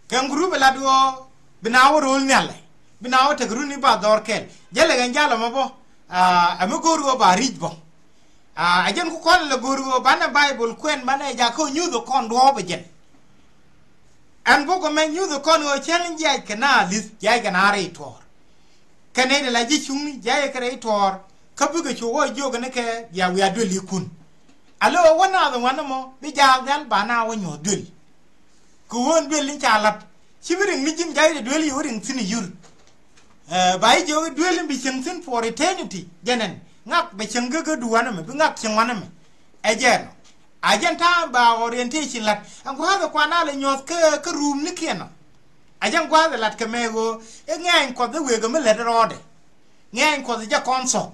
Kɛn group ɛ lat ɣöö bi na wä ro̱o̱l nhialɛ bi na wä tek runi ba dhɔr kɛl. Jälɛ kɛn jal ɛmɔ bä. Aa, ɛmɛ go̱o̱r ɣöö ba ri̱c bä. Aa, ɛ jɛn ku kɔn lɛ go̱o̱r ɣöö banɛ Baibol kuɛn banɛ jakä nyuth ɛ kɔn duɔɔp ɛ jɛn. Ɛn bok ɛmɛ nyuth ɛ kɔn ɣöö cäŋ jiac kɛ na li̱th jiac kɛ na rɛy tuɔɔr. Kɛ nɛy ti la ji̱ cuŋni jiac kɛ rɛy tuɔɔr. Kä bikɛ cu wä jiök ni kɛ bia wiaa duëlikun. Alö wä naath ɛ ŋuan ɛmɔ bi jaak nhial ba na wä nyuɔ̱th duël. Kɛ ɣöö ɛn duël in ca la̱t ci bi riŋ ni ji̱n ja̱c de duël yi wä riŋ thi̱n ɛ yur. Ɛ, ba ji̱ jiök i̱ duël in bi cieŋ thi̱n for eternity jɛn ɛn ŋak bɛ cieŋ kä kä duɔ̱ɔ̱n ɛmɛ bi ŋak cieŋ wan ɛmɛ. Ɛ jɛn ɔ a jɛn ta̱a̱ ba orientation la̱t ɛn gua̱a̱th ɛ kuan a lɛ nyuɔ̱th kä kä ruumnikiɛn ɔ. A jɛn gua̱a̱th ɛ la̱t kɛ mɛ ɣöö i̱ ŋɛɛny Kuɔth i̱ wëë kɛ mi lät rɔɔdɛ. Ŋɛɛny Kuɔth jɛ kɔn thɔk.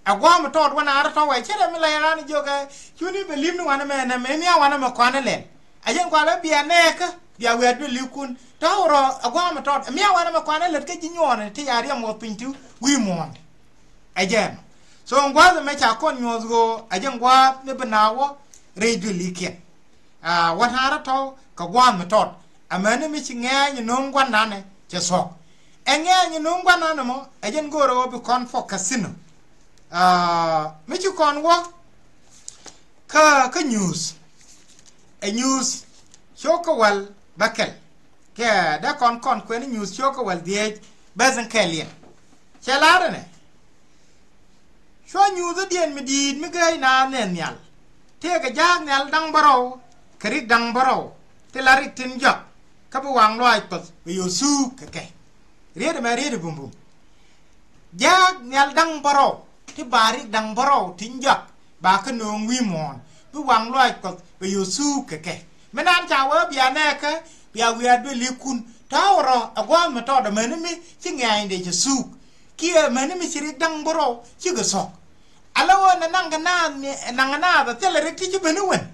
Ɛ gua̱a̱th mi tɔɔt wä naar tɔ̱ wɛ cɛ rɛ mi la yɛ raan jiök ɛ cuni bɛ li̱m ni wanɛ mɛ nɛ mɛ mia̱ wanɛ mɛ kɔanɛ lɛl. Ɛ jɛn kualɛ bia nɛɛkä bia wiaa duëlikun tɔ̱ rɔ ɛ gua̱a̱th mi tɔɔt ɛ mia̱ wanɛ mɛ kɔanɛ lät kä ji̱ nyuɔɔnɛ ti ya riɛm wä piny ti wi̱i̱ muɔ̱ɔ̱n. Ɛ jɛn. So ɛn gua̱a̱th ɛmɛ ca kɔn nyuɔ̱th ɣöö ɛ jɛn gua̱a̱th ni bi naath wä rɛy duëlikiɛn. Aa, wä naar tɔ̱ kɛ gua̱a̱th mi tɔɔt. Amäni mi ci ŋɛɛny ɛ no̱o̱ŋ gua̱ndanɛ cɛ thuɔ̱k. Ɛ ŋɛɛny ɛ no̱o̱ŋ gua̱nan ɛmɔ ɛ jɛn go̱o̱rɛ ɣöö bi kɔn focus thi̱n ɔ. Aa, mi ci kɔn wä kä, kä nyuuth. Ɛ nyuuth cio̱k kä wäl bäkɛl. Kɛ dee kɔn kɔn kuɛn nyuuth cio̱k kä wäl dhieec bäth in kɛl yɛn. Cɛ la̱r ɛnɛ. Cua nyuuthädiɛn mi di̱i̱t mi gääc naath nɛn nhial. Tëëkɛ ja̱a̱k nhial da̱ŋ bärɔw kɛ rik da̱ŋ bärɔw ti la rik tin jɔak kä bi waŋ lɔaac Kuɔth bɛ yo̱o̱ thuuk kɛ kɛ. Riet ɛmɛ riet ɛ bumbum. Ja̱a̱k nhial da̱ŋ bärɔw ti ba rik da̱ŋ bärɔw tin jɔak ba kä nööŋ wi̱i̱ muɔ̱ɔ̱n bi waŋ lɔaac Kuɔth bɛ yo̱o̱ thuuk kɛ kɛ. Mi naan ca wee bia nɛɛkä bia wiaa duelikun ta̱a̱ wä rɔ ɛ gua̱a̱th mi tɔɔt amäni mi ci ŋɛ̈ɛ̈nydɛ cɛ thuuk. Kiɛ mäni mi ci rik da̱ŋ bärɔw cikɛ thuɔ̱k. Ala ɣöö nɛ naŋkɛ naath, naŋkɛ naath ɛ thilɛ rik ti ci ben i̱ wen.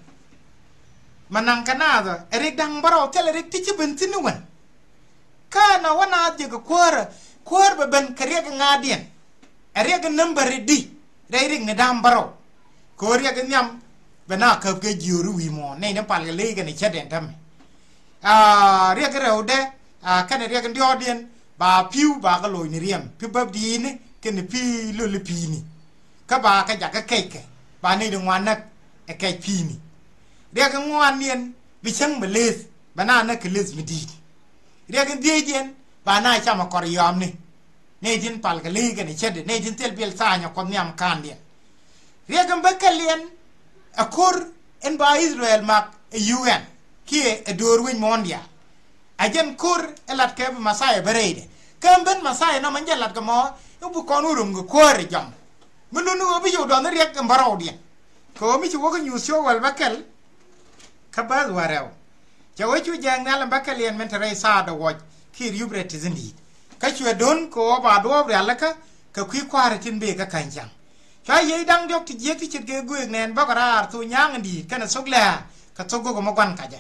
Ma naŋkɛ naath ɛ rik da̱ŋ bärɔw thilɛ rik ti ci ben thi̱n i̱ wen. Kä na wä naath jɛ kɛ kuäärä, kuäär bɛ ben kɛ riɛk ŋa̱a̱diɛn. Ɛ riɛk number di rɛy rik ni da̱ŋ bärɔw. Kɛ ɣöö riɛk nhiam bɛ na käp kɛ jiööri wi̱i̱ muɔ̱ɔ̱n nɛy ni pal kɛ ley kɛn cätdɛn tämɛ. Aa, riɛk rɛwdɛ, aa, kɛnɛ riɛk diɔ̱ɔ̱kdiɛn ba pi̱w ba kä loc ni riɛm pi bäp diini kɛnɛ pi loli pi̱i̱ni. Kä ba kä jakä kɛckɛ ba nɛy di ŋuan näk ɛ kɛc pi̱i̱ni. Riɛk ŋuandiɛn bi cäŋ mi leth bɛ na näk kɛ leth mi di̱i̱t. Riɛk in dhiecdiɛn ba na cam a kɔr yɔamni. Nɛy tin pal kɛ ley kɛnɛ cätdɛ nɛy tin thil biɛl tha̱a̱ny a Kuɔth nhiam ka̱ndiɛn. Riɛk in bäkɛliɛn ɛ ko̱r in ba Israel mak ɛ U N kiɛ ɛ do̱r wi̱c muɔ̱ɔ̱n diaal. A jɛn ko̱r ɛ lat kɛ bi Messiah bä rɛydɛ kä in ben Messiah nɔmɔ in jɛ lat kɛ mɔ in bi kɔn wä rom kɛ kuäär ɛ jɔm. Mi luni ɣöö bi yio̱w dɔn in riɛk in bärɔwdiɛn. Kɛ ɣöö mi ci wä kä nyuuth cio̱k wäl bäkɛl kä bäth wäl rɛw. Cɛ wee cu jääk nhial in bäkɛliɛn min te rɛy thaat ɛ wuɔc kiɛ Euphrates in di̱i̱t. Kä cuɛ do̱n kɛ ɣöö ba duɔɔp rialikä kɛ kui̱ kua̱ri tin bëë kä käny cäŋ. Cua yiëë da̱ŋ diɔ̱k ti jiäk ti ce̱tkɛ göök nɛn bäkɛ raar thok nyaaŋ in di̱i̱t kɛnɛ thok lɛ̱̈ɛ̱̈ kɛ thok gök ɛmɛ gua̱n kacä.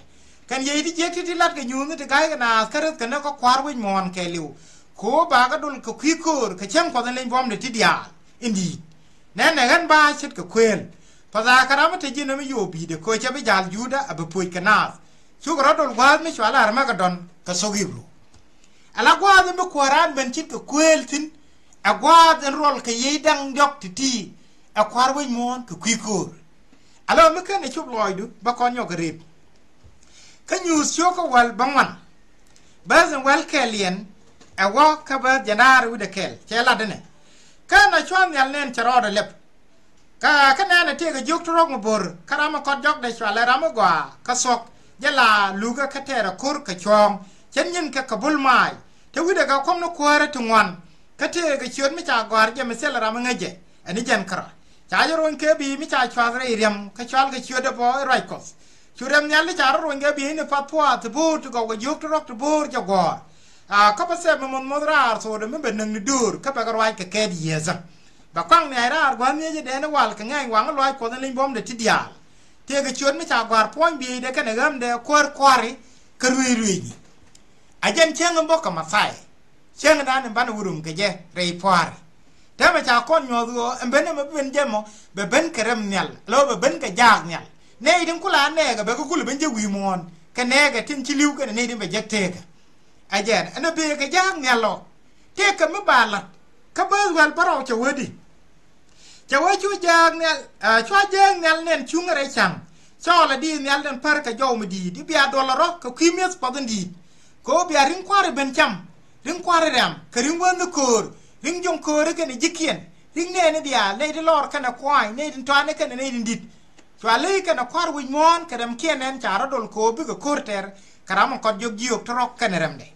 Kɛn yiëë ti jiäk ti ti la̱t kɛ nyuuthni ti ga̱ykɛ naath kä reth kɛ näk kä kua̱r wec muɔ̱ɔ̱n kɛɛliw. Kɛ ɣöö ba kɛ dol kɛ kui̱ köör kɛ cäŋ Kuɔth in leny buɔ̱mdɛ ti diaal in di̱i̱t. Nɛn ɛ ɣän ba ce̱tkɛ kuëël. Path a kɛ ram mi te ji̱n ɛmi yo̱o̱ bi̱i̱dɛ kɛ ɣöö cɛ bi ja̱l Juda a bi po̱c kɛ naath. Cukɛ rɔ̱ dol gua̱a̱th mi cɔal Armagedon kɛ thok Ɣibru. Ala gua̱a̱th in bi kuääran ben ce̱tkɛ kuëël thi̱n. Ɛ gua̱a̱th in ruɔl kɛ yiëë da̱ŋ diɔ̱k ti̱ti̱ ɛ kua̱r wec muɔ̱ɔ̱n kɛ kui̱ köör. Ala mi ken ɛ cop lɔɔcdu bä kɔn nyɔk kɛ rep. Kä nyuuth cio̱k kä wäl bäŋuan. Bäth in wäl kɛɛliɛn ɛ wä kä bäth jɛn raar wi̱cdɛ kɛl cɛ lat inɛ. Kä na cua̱ nhial nɛn cɛ rɔɔdɛ lɛp. Kä kä nɛn ɛ tëëkɛ jiök ti rɔ̱k mi bo̱r kä ram mi kɔt jɔkdɛ cualɛ ram mi gɔaa kä thuɔ̱k jɛ la lukä kä tɛɛrɛ ko̱r kɛ cuɔ̱ɔ̱ŋ cɛn nyin kɛ kɛ bul maac. Te wi̱cdɛ kɛ kuɔ̱m ni kuäärä ti ŋuan. Kä tëëkɛ ciöt mi ca gɔ̱a̱r jɛ mi thilɛ ram mi ŋäcɛ ɛn i̱ jɛn kärɔa. Ca jɛ ruɔ̱ny kɛ bi̱i̱ mi ca cuath rɛy riɛm kä cual kɛ ciötdɛ bä i̱ ruac Kuɔth. Cu riɛm nhial ti ca rɔ ruɔ̱ny kɛ bi̱i̱ ni path puath ti bo̱o̱r ti gɔw kɛ jiök ti rɔ̱k ti bo̱o̱r jɛ guɔ̱ɔ̱r. A kä bä thɛp mi muɔ̱th muɔ̱th raar thokdɛ mi bɛ näk ni döör kä bɛ kɛ ruac kɛ kɛɛt yiëëthä. Bɛ kɔaŋ niac raar gua̱a̱th nhiecä dɛɛni wal kɛ ŋɛɛny waŋä luaac Kuɔth in leny buɔ̱mdɛ ti diaal. Tëëkɛ ciöt mi ca gɔ̱a̱r puɔ̱ny bieydɛ kɛnɛ ɣämdɛ kuäär kua̱ri kä ruëëc ruëëcni. A jɛn cäŋ in bä kɛ Mathaia. Cäŋ in dan in banɛ wä rom kɛ jɛ rɛy pua̱a̱ri. Täämɛ ca kɔn nyuɔ̱th ɣöö ɛn ben ɛmɛ bi ben jɛ mɔ bɛ ben kɛ rɛm nhial la ɣöö bɛ ben kɛ jaak nhial. Nɛy tin kula nɛɛkɛ bɛ kɛ kulɛ ben jɛ wi̱i̱ muɔ̱ɔ̱n kɛ nɛɛkɛ tin ci li̱w kɛnɛ nɛy tin bɛ jek teekä. Ɛ jɛn ɛn ɛ bëë kɛ jaak nhial ɔ. Tëëkɛ mi ba la̱t kä bääth wäl bärɔw cɛ wee di. Cɛ wee cu jääk nhial, ɛ, cua jääk nhial nɛn cuŋ rɛy ca̱ŋ. Cɔɔl ɛ diit nhial nɛn pär kɛ jɔw mi di̱i̱t i̱ bia duɔl rɔ kɛ kui̱ mi̱eth puɔth in di̱i̱t. Kɛ ɣöö bia ri̱ŋ kua̱ri ben cam, ri̱ŋ kua̱ri rɛm kɛ ri̱ŋ wäth ni köör, ri̱ŋ juɔ̱ŋ kööri kɛnɛ ji̱kiɛn, ri̱ŋ nɛɛni diaal, nɛy ti lɔr kɛnɛ kua̱a̱ny, nɛy ti tɔani kɛnɛ nɛy ti di̱t. Cua ley kɛnɛ kua̱r wi̱c muɔ̱ɔ̱n kɛ rɛmkiɛn nɛn ca rɔ dol kɛ ɣöö bikɛ ko̱r tɛr kɛ ram in kɔt jiök jiök ti rɔ̱k kɛnɛ rɛmdɛ.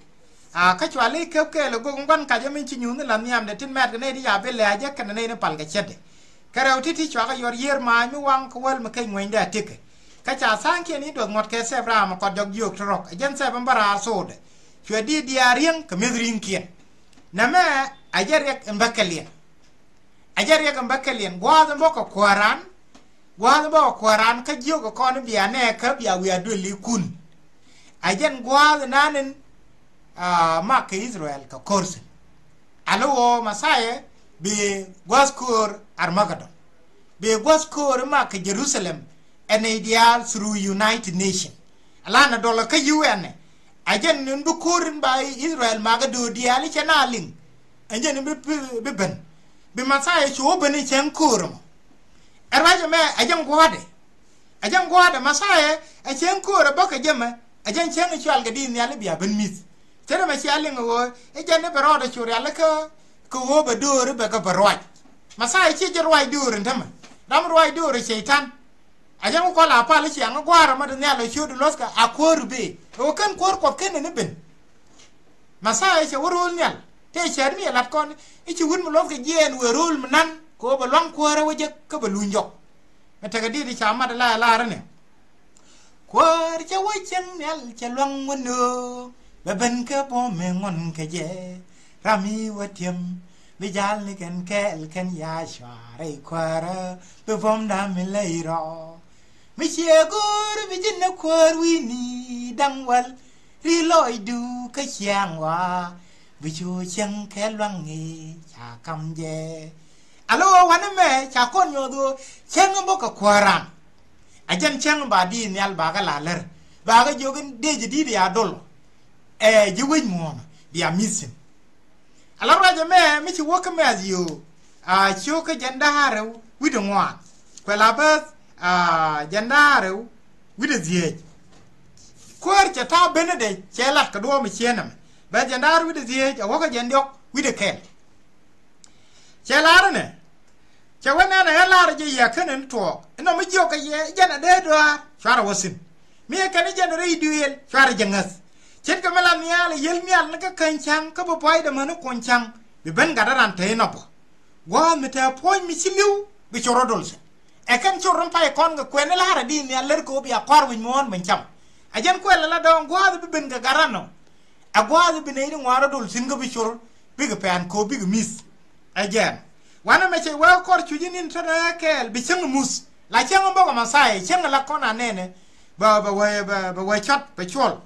A kä cua ley käp kɛɛl ɛ gök in gua̱n kacä min ci nyuuthni la̱th nhiamdɛ tin mɛ̈tkɛ nɛy ti ca bi lɛ̈ɛ̈cä kɛnɛ nɛy ni pal kɛ cätdɛ. Kɛ rɛw ti̱ti̱ cua kɛ yɔr yiër maac mi waŋ kɛ wäl mi keny ŋuɛ̈nydɛ a tëkɛ. Kä ca tha̱a̱ŋkiɛn i̱ duɔth ŋuɔ̱t kɛ thɛp raam ɛ kɔt jɔk jiök ti rɔ̱k ɛ jɛn thɛp in bä raar thokdɛ. Cuɛ diit diaal riäŋ kɛ mi̱eth ri̱ŋkiɛn. Nɛmɛ a jɛ riɛk in bä kɛ liɛn. A jɛ riɛk in bä kɛ liɛn gua̱a̱th in bä kɛ kuääran. Gua̱a̱th in bä kɛ kuääran kä jiök kɛ kɔn i̱ bia nɛɛkä bia wiaa duëlikun. A jɛn gua̱a̱th in nanin, a, mak kɛ Israel kɛ ko̱r thi̱n. Ala ɣöö Messiah bi gua̱a̱th köör Armagedon. Bi gua̱a̱th köör i̱ mak kɛ Jerusalem ɛ nɛy diaal through United Nation. Ala nɛ dɔlɛ kä U N ɛ. Ɛ jɛn in bi ko̱r in ba Israel makä do̱r diaal i̱ cɛ na liŋ. Ɛ jɛn in bi, bi, bi ben. Bi Mɛthia cu wä ben i̱ cäŋ ko̱r ɛmɔ. Ɛ ruac ɛmɛ ɛ jɛn gua̱a̱dɛ. Ɛ jɛn gua̱a̱dɛ Mɛthia ɛ cäŋ ko̱r ɛ bä kɛ jɛ mɛ. Ɛ jɛn cäŋ i̱ cual kɛ di̱i̱t nhial i̱ bia ben mi̱th. Cɛ dee mɛ cia liŋ ɛ ɣöö i̱ jɛn i̱ bɛ rɔɔdɛ cu rial i̱ kä, kɛ ɣöö bɛ do̱r i̱ bɛ kɛ bɛ ruac. Mɛthia ci jɛ ruac do̱r in tämɛ. Ram ruac do̱r i̱ cɛy-tan. A jɛn kɛ kɔl a pal i̱ ciaŋ i̱ gua̱a̱r ɛmɔ ti nhial ɛ ciöt i̱ luɔ̱thkɛ a kuäär i̱ bëë. Ɛ ɣöö kän kuäär kuɔth kän in i̱ ben. Mɛthia cɛ wä ro̱o̱l nhial tëë cäät mi cɛ la̱t kɔn i̱ ci wut mi luɔ̱thkɛ jiɛɛn wëë ro̱o̱l mi nan kɛ ɣöö bɛ lua̱ŋ kuäärä wä jek kä bɛ luny jɔk. Mɛ tekɛ di̱t i̱ ca mat i̱ la ɛ la̱r inɛ. Kuäär cɛ wä cieŋ nhial cɛ lua̱ŋ wä nööŋ bɛ ben kä buɔ̱m mëë ŋuɔ̱n kɛ jɛ. Ram i̱ wä ti̱em bi ja̱l ni kɛn kɛɛl kɛn ya cua̱rɛ i̱ kuäärä bi buɔ̱mda mi ley rɔ. Mi ciɛ go̱o̱r bi ji̱n ni kuäär wi̱i̱ni da̱ŋ wäl ri lɔcdu kä ciaŋ wa bi cu cieŋ kɛ lua̱ŋ i̱ ca kam jɛ. Alo wanɛ mɛ ca kɔn nyuɔth ɣöö cäŋ in bä kɛ kuääran. A jɛn cäŋ in ba di̱i̱t nhial ba kɛ la lär ba kɛ jiök in dee ji̱ di̱i̱t ya dol. Ɛ ji̱ wec muɔ̱ɔ̱n bia mi̱th thi̱n. A la ruacɛ mɛ mi ci wä kä Mɛ̈th yio̱o̱ a cio̱k kä jɛn da̱a̱r rɛw wi̱cdɛ ŋuan kuɛ la bäth a jɛn da̱a̱r rɛw wi̱cdɛ dhieec. Kuäär cɛ ta̱a̱ benädɛ cɛ lat kɛ duɔ̱ɔ̱p mi cieen ɛmɛ bäth jɛn da̱a̱r wi̱cdɛ dhieec a wä kä jɛn diɔ̱k wi̱cdɛ kɛl. Cɛ la̱r inɛ. Cɛ wä nɛn ɛ ɣän la̱rä jɛ yɛ kän in tuɔɔk inɔ mi jiɔk kɛ yɛ jɛn ɛ dee dɔaar cuarɛ wä thi̱n. Mi ɛ kɛn i̱ jɛn ɛ rɛy duëël cuarɛ jɛ ŋäth. Ce̱tkɛ mi la nhial ɛ yiël nhial ni kä käny ca̱ŋ kä bi pua̱cdɛ mäni kuny ca̱ŋ bi ben gat ɛ ran te inɔ bä. Gua̱a̱th mi te puɔ̱ny mi ci li̱w bi cor rɔ dol thi̱n. Ɛ kɛn cor rin pay kɔn kɛ kuɛn i̱ la̱rä di̱i̱t nhial lär kɛ ɣöö bia kɔaar wi̱c muɔ̱ɔ̱n ben cam. Ɛ jɛn kuɛl ɛ la dɔ̱ŋ gua̱a̱th bi ben kɛ gat ran ɔ. Ɛ gua̱a̱th i̱ bi nɛy ti ŋuan rɔ dol thi̱n kä bi cor bikɛ pɛn ko̱o̱p bikɛ mi̱th. Ɛ jɛn wanɛ mɛ cɛ wee kɔr cuc in in tɔ̱tɔ̱ ɛ kɛɛl bi cäŋ muth la cäŋ bä kɛ Mɛthia cäŋ la kɔn a nɛnɛ. Bɛ bɛ wee bɛ bɛ wee cɔt bɛ cuɔl.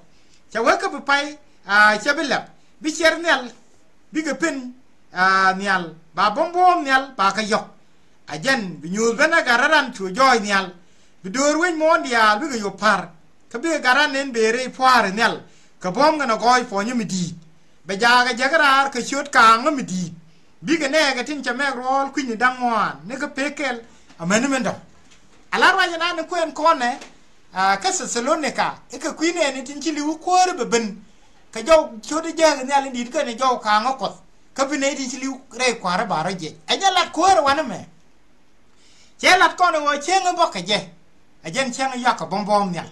Cɛ wee kä bi pay a cɛ bi lɛp bi ciɛr nhial bikɛ pen a nhial ba buɔ̱m buɔ̱ɔ̱m nhial ba kɛ yɔ̱k. A jɛn bi nyuuth ben a gat ran cu jɔɔc nhial bi do̱o̱r wec muɔ̱ɔ̱n diaal bikɛ yop pa̱r. Kä bikɛ gat ran nen bëë rɛy pua̱a̱r nhial kɛ buɔ̱m kɛnɛ gɔɔy puɔ̱nyä mi di̱i̱t. Bɛ jaakɛ jäkä raar kɛ ciöt kaaŋä mi di̱i̱t. Bikɛ nɛɛkɛ tin cɛ mɛk ruɔɔl kui̱ny ni da̱ŋ ŋuan ni kä pek kɛl. Amäni min dɔ̱ŋ a la ruac ɛnan ni kuɛn kɔnɛ. Kä Thɛthalonika i̱ kɛ kui̱ nɛɛni tin ci li̱w kuäärä bɛ ben. Kɛ jɔw ciöt i̱ jäk nhial in di̱i̱t kɛnɛ jɔw kaaŋä kuɔth kä bi nɛy tin ci li̱w rɛy kua̱rä ba rɔ jiɛc ɛ jɛ lat kuäärä wanɛ mɛ. Cɛ lat kɔn ɛ ɣöö cäŋ in bä kɛ jɛ. Ɛ jɛn cäŋ in yuak kɛ buɔ̱m buɔ̱ɔ̱m nhial.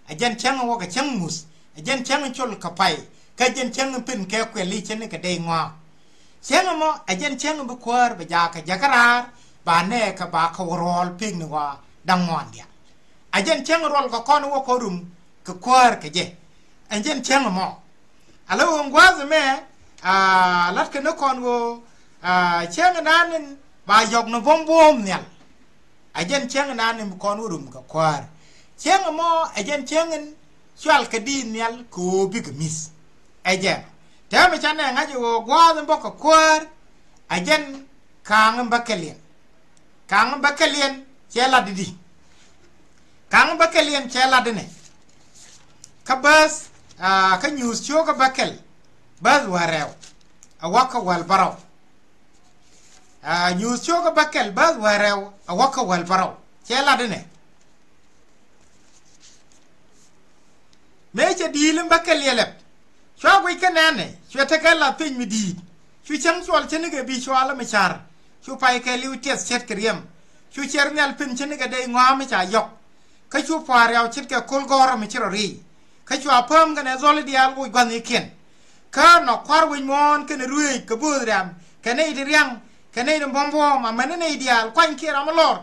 Ɛ jɛn cäŋ in wä kɛ cäŋ muth. Ɛ jɛn cäŋ in col kɛ pay. Kä jɛn cäŋ in pen kɛ kuɛl i̱ cä ni kɛ dee ŋɔaa. Cäŋ in mɔ ɛ jɛn cäŋ in bi kuäär bɛ jaak kɛ jäkä raar ba nɛɛkɛ ba kɛ wä ruɔɔl pek ni ɣɔaa da̱ŋ ŋuan diaal. Ɛ jɛn cäŋ in ruɔl kɛ kɔn in wä kɔn rum kɛ kuäär kɛ jɛ. Ɛ jɛn cäŋ in mɔ. A la ɣöö ŋua̱th ɛmɛ a latkɛ ni kɔn ɣöö a cäŋ inan in ba yɔ̱k ni buɔ̱m buɔ̱ɔ̱m nhial. A jɛn cäŋ inan in bi kɔn wä rum kɛ kuäär. Cäŋ ɛmɔ ɛ jɛn cäŋ in cual kɛ di̱i̱t nhial kɛ ɣöö bikɛ mi̱th. Ɛ jɛn tɛmɛ ca nɛ ŋa̱c ɣöö gua̱a̱th in bä kɛ kuäär. A jɛn kaaŋ in bä kɛliɛn. Kaaŋ in bä kɛliɛn cɛ lat di di. Kaaŋ in bä kɛliɛn cɛ lat di nɛ. Kä bäth kä nyuuth cio̱o̱k kä bä kɛl bäth wäl rɛw. A wä kä wäl bärɔw. Nyuuth cio̱o̱k kä bä kɛl bäth wäl rɛw a wä kä wäl bärɔw cɛ lat di nɛ. Mëë cɛ di̱i̱l in bä kɛl yɛlɛp. Cua guic kä nɛnɛ cuɛ tekɛ lath piny mi di̱i̱t. Cu cäŋ cuɔl ce̱tnikɛ bi cual mi ca̱r. Cu pay kɛ li̱w tiɛth ce̱tkɛ riɛm. Cu cɛr nhial piny ce̱tnikɛ dee ŋɔa̱a̱ mi ca yɔ̱k. Kä cu pua̱a̱r riaw ce̱tkɛ ko̱l gɔ̱rä mi ci rɔ ri̱i̱. Kä cua pääm kɛnɛ dhɔli diaal wuc gua̱thnikiɛn. Kä nɔ kua̱r wi̱c muɔ̱ɔ̱n kɛnɛ ruëëc kɛ bo̱o̱th riam kɛ nɛy ti riaŋ kɛ nɛy ti buɔ̱m buɔ̱ɔ̱m amäni nɛy diaal kuany kiɛ ram mi lɔr.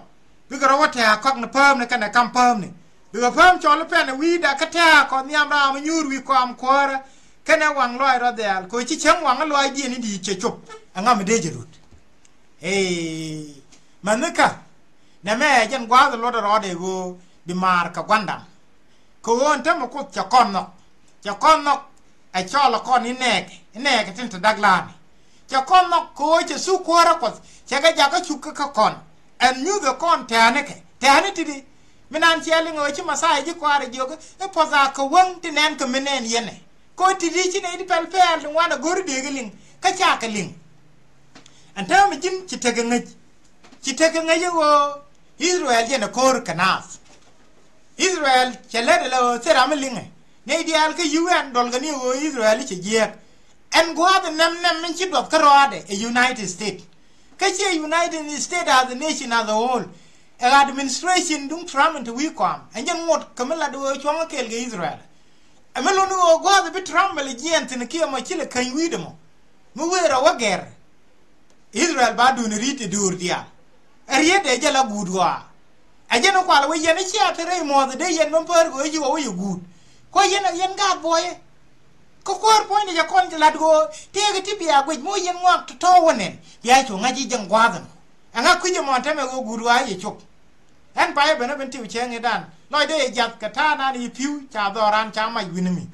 Bikɛ rɔ wä tɛ̱̈ɛ̱̈ kɔk ni päämni kɛnɛ kam päämni. Bikɛ pääm cɔl i̱ pɛn ɛ wi̱i̱da kä tɛ̱̈ɛ̱̈ kɔ nhiam ram mi nyuur wi̱i̱ kɔam kuäärä. Kɛnɛ waŋ lɔaac rɔ dhɛɛl kɛ ɣöö ci cäŋ waŋ i̱ lɔaacdiɛn i̱ di̱i̱t cɛ cop. Ɛŋa mi dee jɛ rut? Ee, mäni kä nɛmɛ ɛ jɛn gua̱a̱th luɔt ɛ rɔɔdɛ ɣöö bi maar kɛ gua̱ndam. Kɛ ɣöö ɛn täämɛ Kuoth cɛ kɔn nhɔk. Cɛ kɔn nhɔk ɛ cɔl ɛ kɔn i̱ nɛɛkɛ, i̱ nɛɛkɛ tin te da̱k la̱a̱ni. Cɛ kɔn nhɔk kɛ ɣöö cɛ thuk kuäärä Kuɔth cɛ kɛ jakä cuk kä kä kɔn. Ɛn nyuthɛ kɔn tɛ̈ɛ̈nikɛ, tɛ̈ɛ̈ni ti̱ti̱. Mi naan ciɛ liŋ ɣöö ci Mɛthia ji̱ kɔaarɛ jiök i̱ puɔ̱th a kɛ wäŋ ti nɛn kɛ mi nɛn yɛn ɛ. Ko̱ ti̱ti̱ ci nɛy ti pɛl pɛɛl ti ŋuan a go̱r dëëk liŋ kä cakɛ liŋ. Ɛn täämɛ ji̱n ci tekɛ ŋäc. Ci tekɛ ŋäc ɛ ɣöö Israel jɛn ɛ ko̱r kɛ naath. Israel cɛ lät ɛ la ɣöö thil ram mi liŋɛ. Nɛy diaal kä U N dɔlkɛ ni ɣöö Israel cɛ jiääk. Ɛn gua̱a̱th ɛ nɛm nɛm min ci duɔth kä rɔaadɛ ɛ United States. Kä ciɛ United States as a nation as a whole. Ɛ administration duŋ Trump in te wi̱i̱ kɔam. Ɛn jɛn ŋot kɛ mi lat ɣöö cuɔ̱ŋ ɛ kɛɛl kɛ Israel. Ɛ mi luni ɣöö gua̱a̱th ɛ bi Trump ɛ lɛ jiɛɛn thi̱n kiɛ mɔ ci lɛ käny wi̱i̱dɛ mɔ. Mi wëë rɔ wä gɛr. Israel ba duun ri̱t ɛ duur diaal. Ɛ riet ɛ jɛ la guut ɣɔaa. Ɛ jɛn ɛ kual wä yɛn i̱ cia te rɛy muɔ̱th ɛ dee yɛn bä päär kɛ ɣöö ci wä wä yɛ guut. Kɔ yɛn ɛ yɛn gaat buɔyɛ. Kä kuäär puɔ̱nydɛ jɛ kɔn jɛ lat ɣöö tëëkɛ ti bia guic mi wä yɛn ŋuak tɔ̱tɔ̱ wä nɛn bia cu ŋa̱c i̱ jɛn gua̱a̱th ɛmɔ. Ɛŋa kui̱c ɛmɔ ɛn täämɛ ɣöö guut ɣɔaa yɛ cop. Ɛn payɛ ben ɛ ben tiw cäŋ i̱dan lɔcdɛ yɛ jiath kɛ ta̱a̱ nan i̱ pi̱w ca dhɔran ca mac wi̱n mi.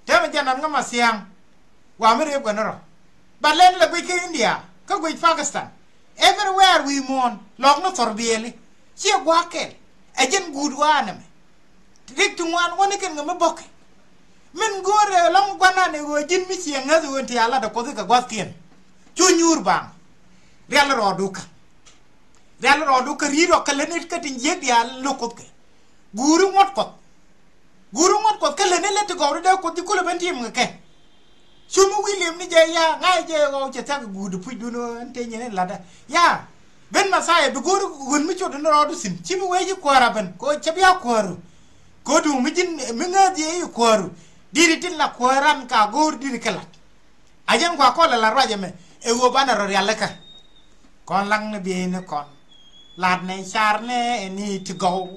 Täämɛ jɛ nɔn ŋä ma thia̱a̱ŋ. Wa mi rep kɛ ni rɔ. Ba lɛn lɛ guic kä India kä guic Pakistan. Everywhere wi̱i̱ muɔ̱ɔ̱n lɔk ni thɔr biɛli. Ciɛ gua̱a̱k kɛl. Ɛ jɛn guut wa nɛmɛ. Rik ti ŋuan wäni kɛn kɛ mi bɔkɛ. Min go̱o̱rɛ lɔ̱ŋ gua̱nan ɛ ɣöö ji̱n mi ciɛ ŋäth ɣöö ti a lat ɛ kuoth kɛ gua̱thkiɛn. Cu nyuur baŋ. Rial rɔɔdu kä. Rial rɔɔdu kä ri̱i̱t rɔ kä lät ni kä tin jiäk diaal lo̱k kuoth kɛ. Guuri ŋuɔ̱t kuɔth. Guuri ŋuɔ̱t kuɔth kä lät ni lät ti gɔwri dee kuoth ji̱ kulɛ ben ti̱i̱m kɛ kɛ. Cu mi wi̱i̱ li̱em ni jɛ ya ŋa̱c jɛ ɣɔw cɛ thiak guut puc dun ɣän te nyin in latdä ya. Ben Messiah bi go̱o̱r ɣön mi cot in rɔɔdu thi̱n ci bi wee ci kuäär a ben kɛ ɣöö cɛ bi a kuääru. Kɛ ɣöö duŋ mi ji̱n mi ŋääth yɛ i̱ kuääru. Diri tin la kuääran ka go̱o̱r diri kɛ lat. A jɛn kua kɔl ala ruac ɛmɛ ɛ ɣöö banɛ rɔ rialikä. Kɔn laŋni bieyni kɔn latnɛ carnɛ ɛni ti gɔw.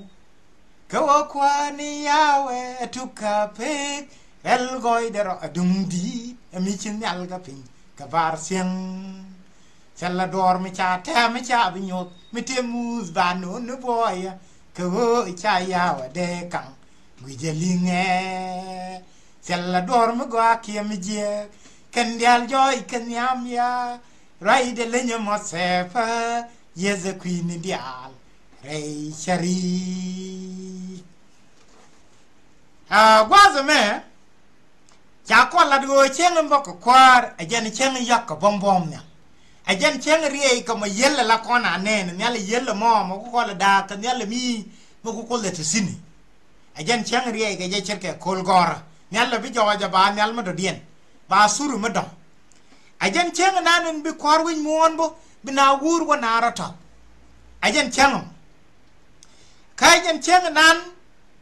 Kɛ ɣöö kuäär ni Yawɛ ɛ tuk ka pek rɛl gɔɔydɛ rɔ ɛ duŋ di̱i̱t ɛ mi ci nhial kɛ piny kɛ bar thiäŋ. Thilɛ duɔ̱ɔ̱r mi ca tɛm mi ca bi nyoth mi tëë muth ba no̱o̱n ni buɔyä kɛ ɣöö ca Yawɛ dee kaŋ gui̱cä liŋɛ. Thilɛ duɔ̱ɔ̱r mi gɔaa kiɛ mi jiääk kɛn diaal jɔɔc kɛ nhiam ya ruacdɛ lenyä mɔ thɛpä. Yeth ɛ kui̱ni diaal rɛy cäri. A gua̱a̱th ɛmɛ ca kɔn lat ɣöö cäŋ in bä kɛ kuäär ɛ jɛn cäŋ in yak kɛ buɔ̱m buɔ̱m nhial. Ɛ jɛn cäŋ in riɛy kɛ mɔ yiël ala kɔn a nɛn nhial yiël ɛmɔ mɔ ku kɔn la daak kɛ nhial ɛmi mɔ ku kɔn la te thi̱ni. Ɛ jɛn cäŋ in riɛy kɛ jɛ ce̱tkɛ ko̱l gɔ̱rä nhial la bi jɔɔc ɛ ba nhial mi dɔ̱diɛn ba thuri mi dɔ̱ŋ. Ɛ jɛn cäŋ in nan in bi kuäär wi̱c muɔ̱ɔ̱n bä bi na wuur wä na rɔ tɔ̱. Ɛ jɛn cäŋ in Kä jɛn cäŋ nan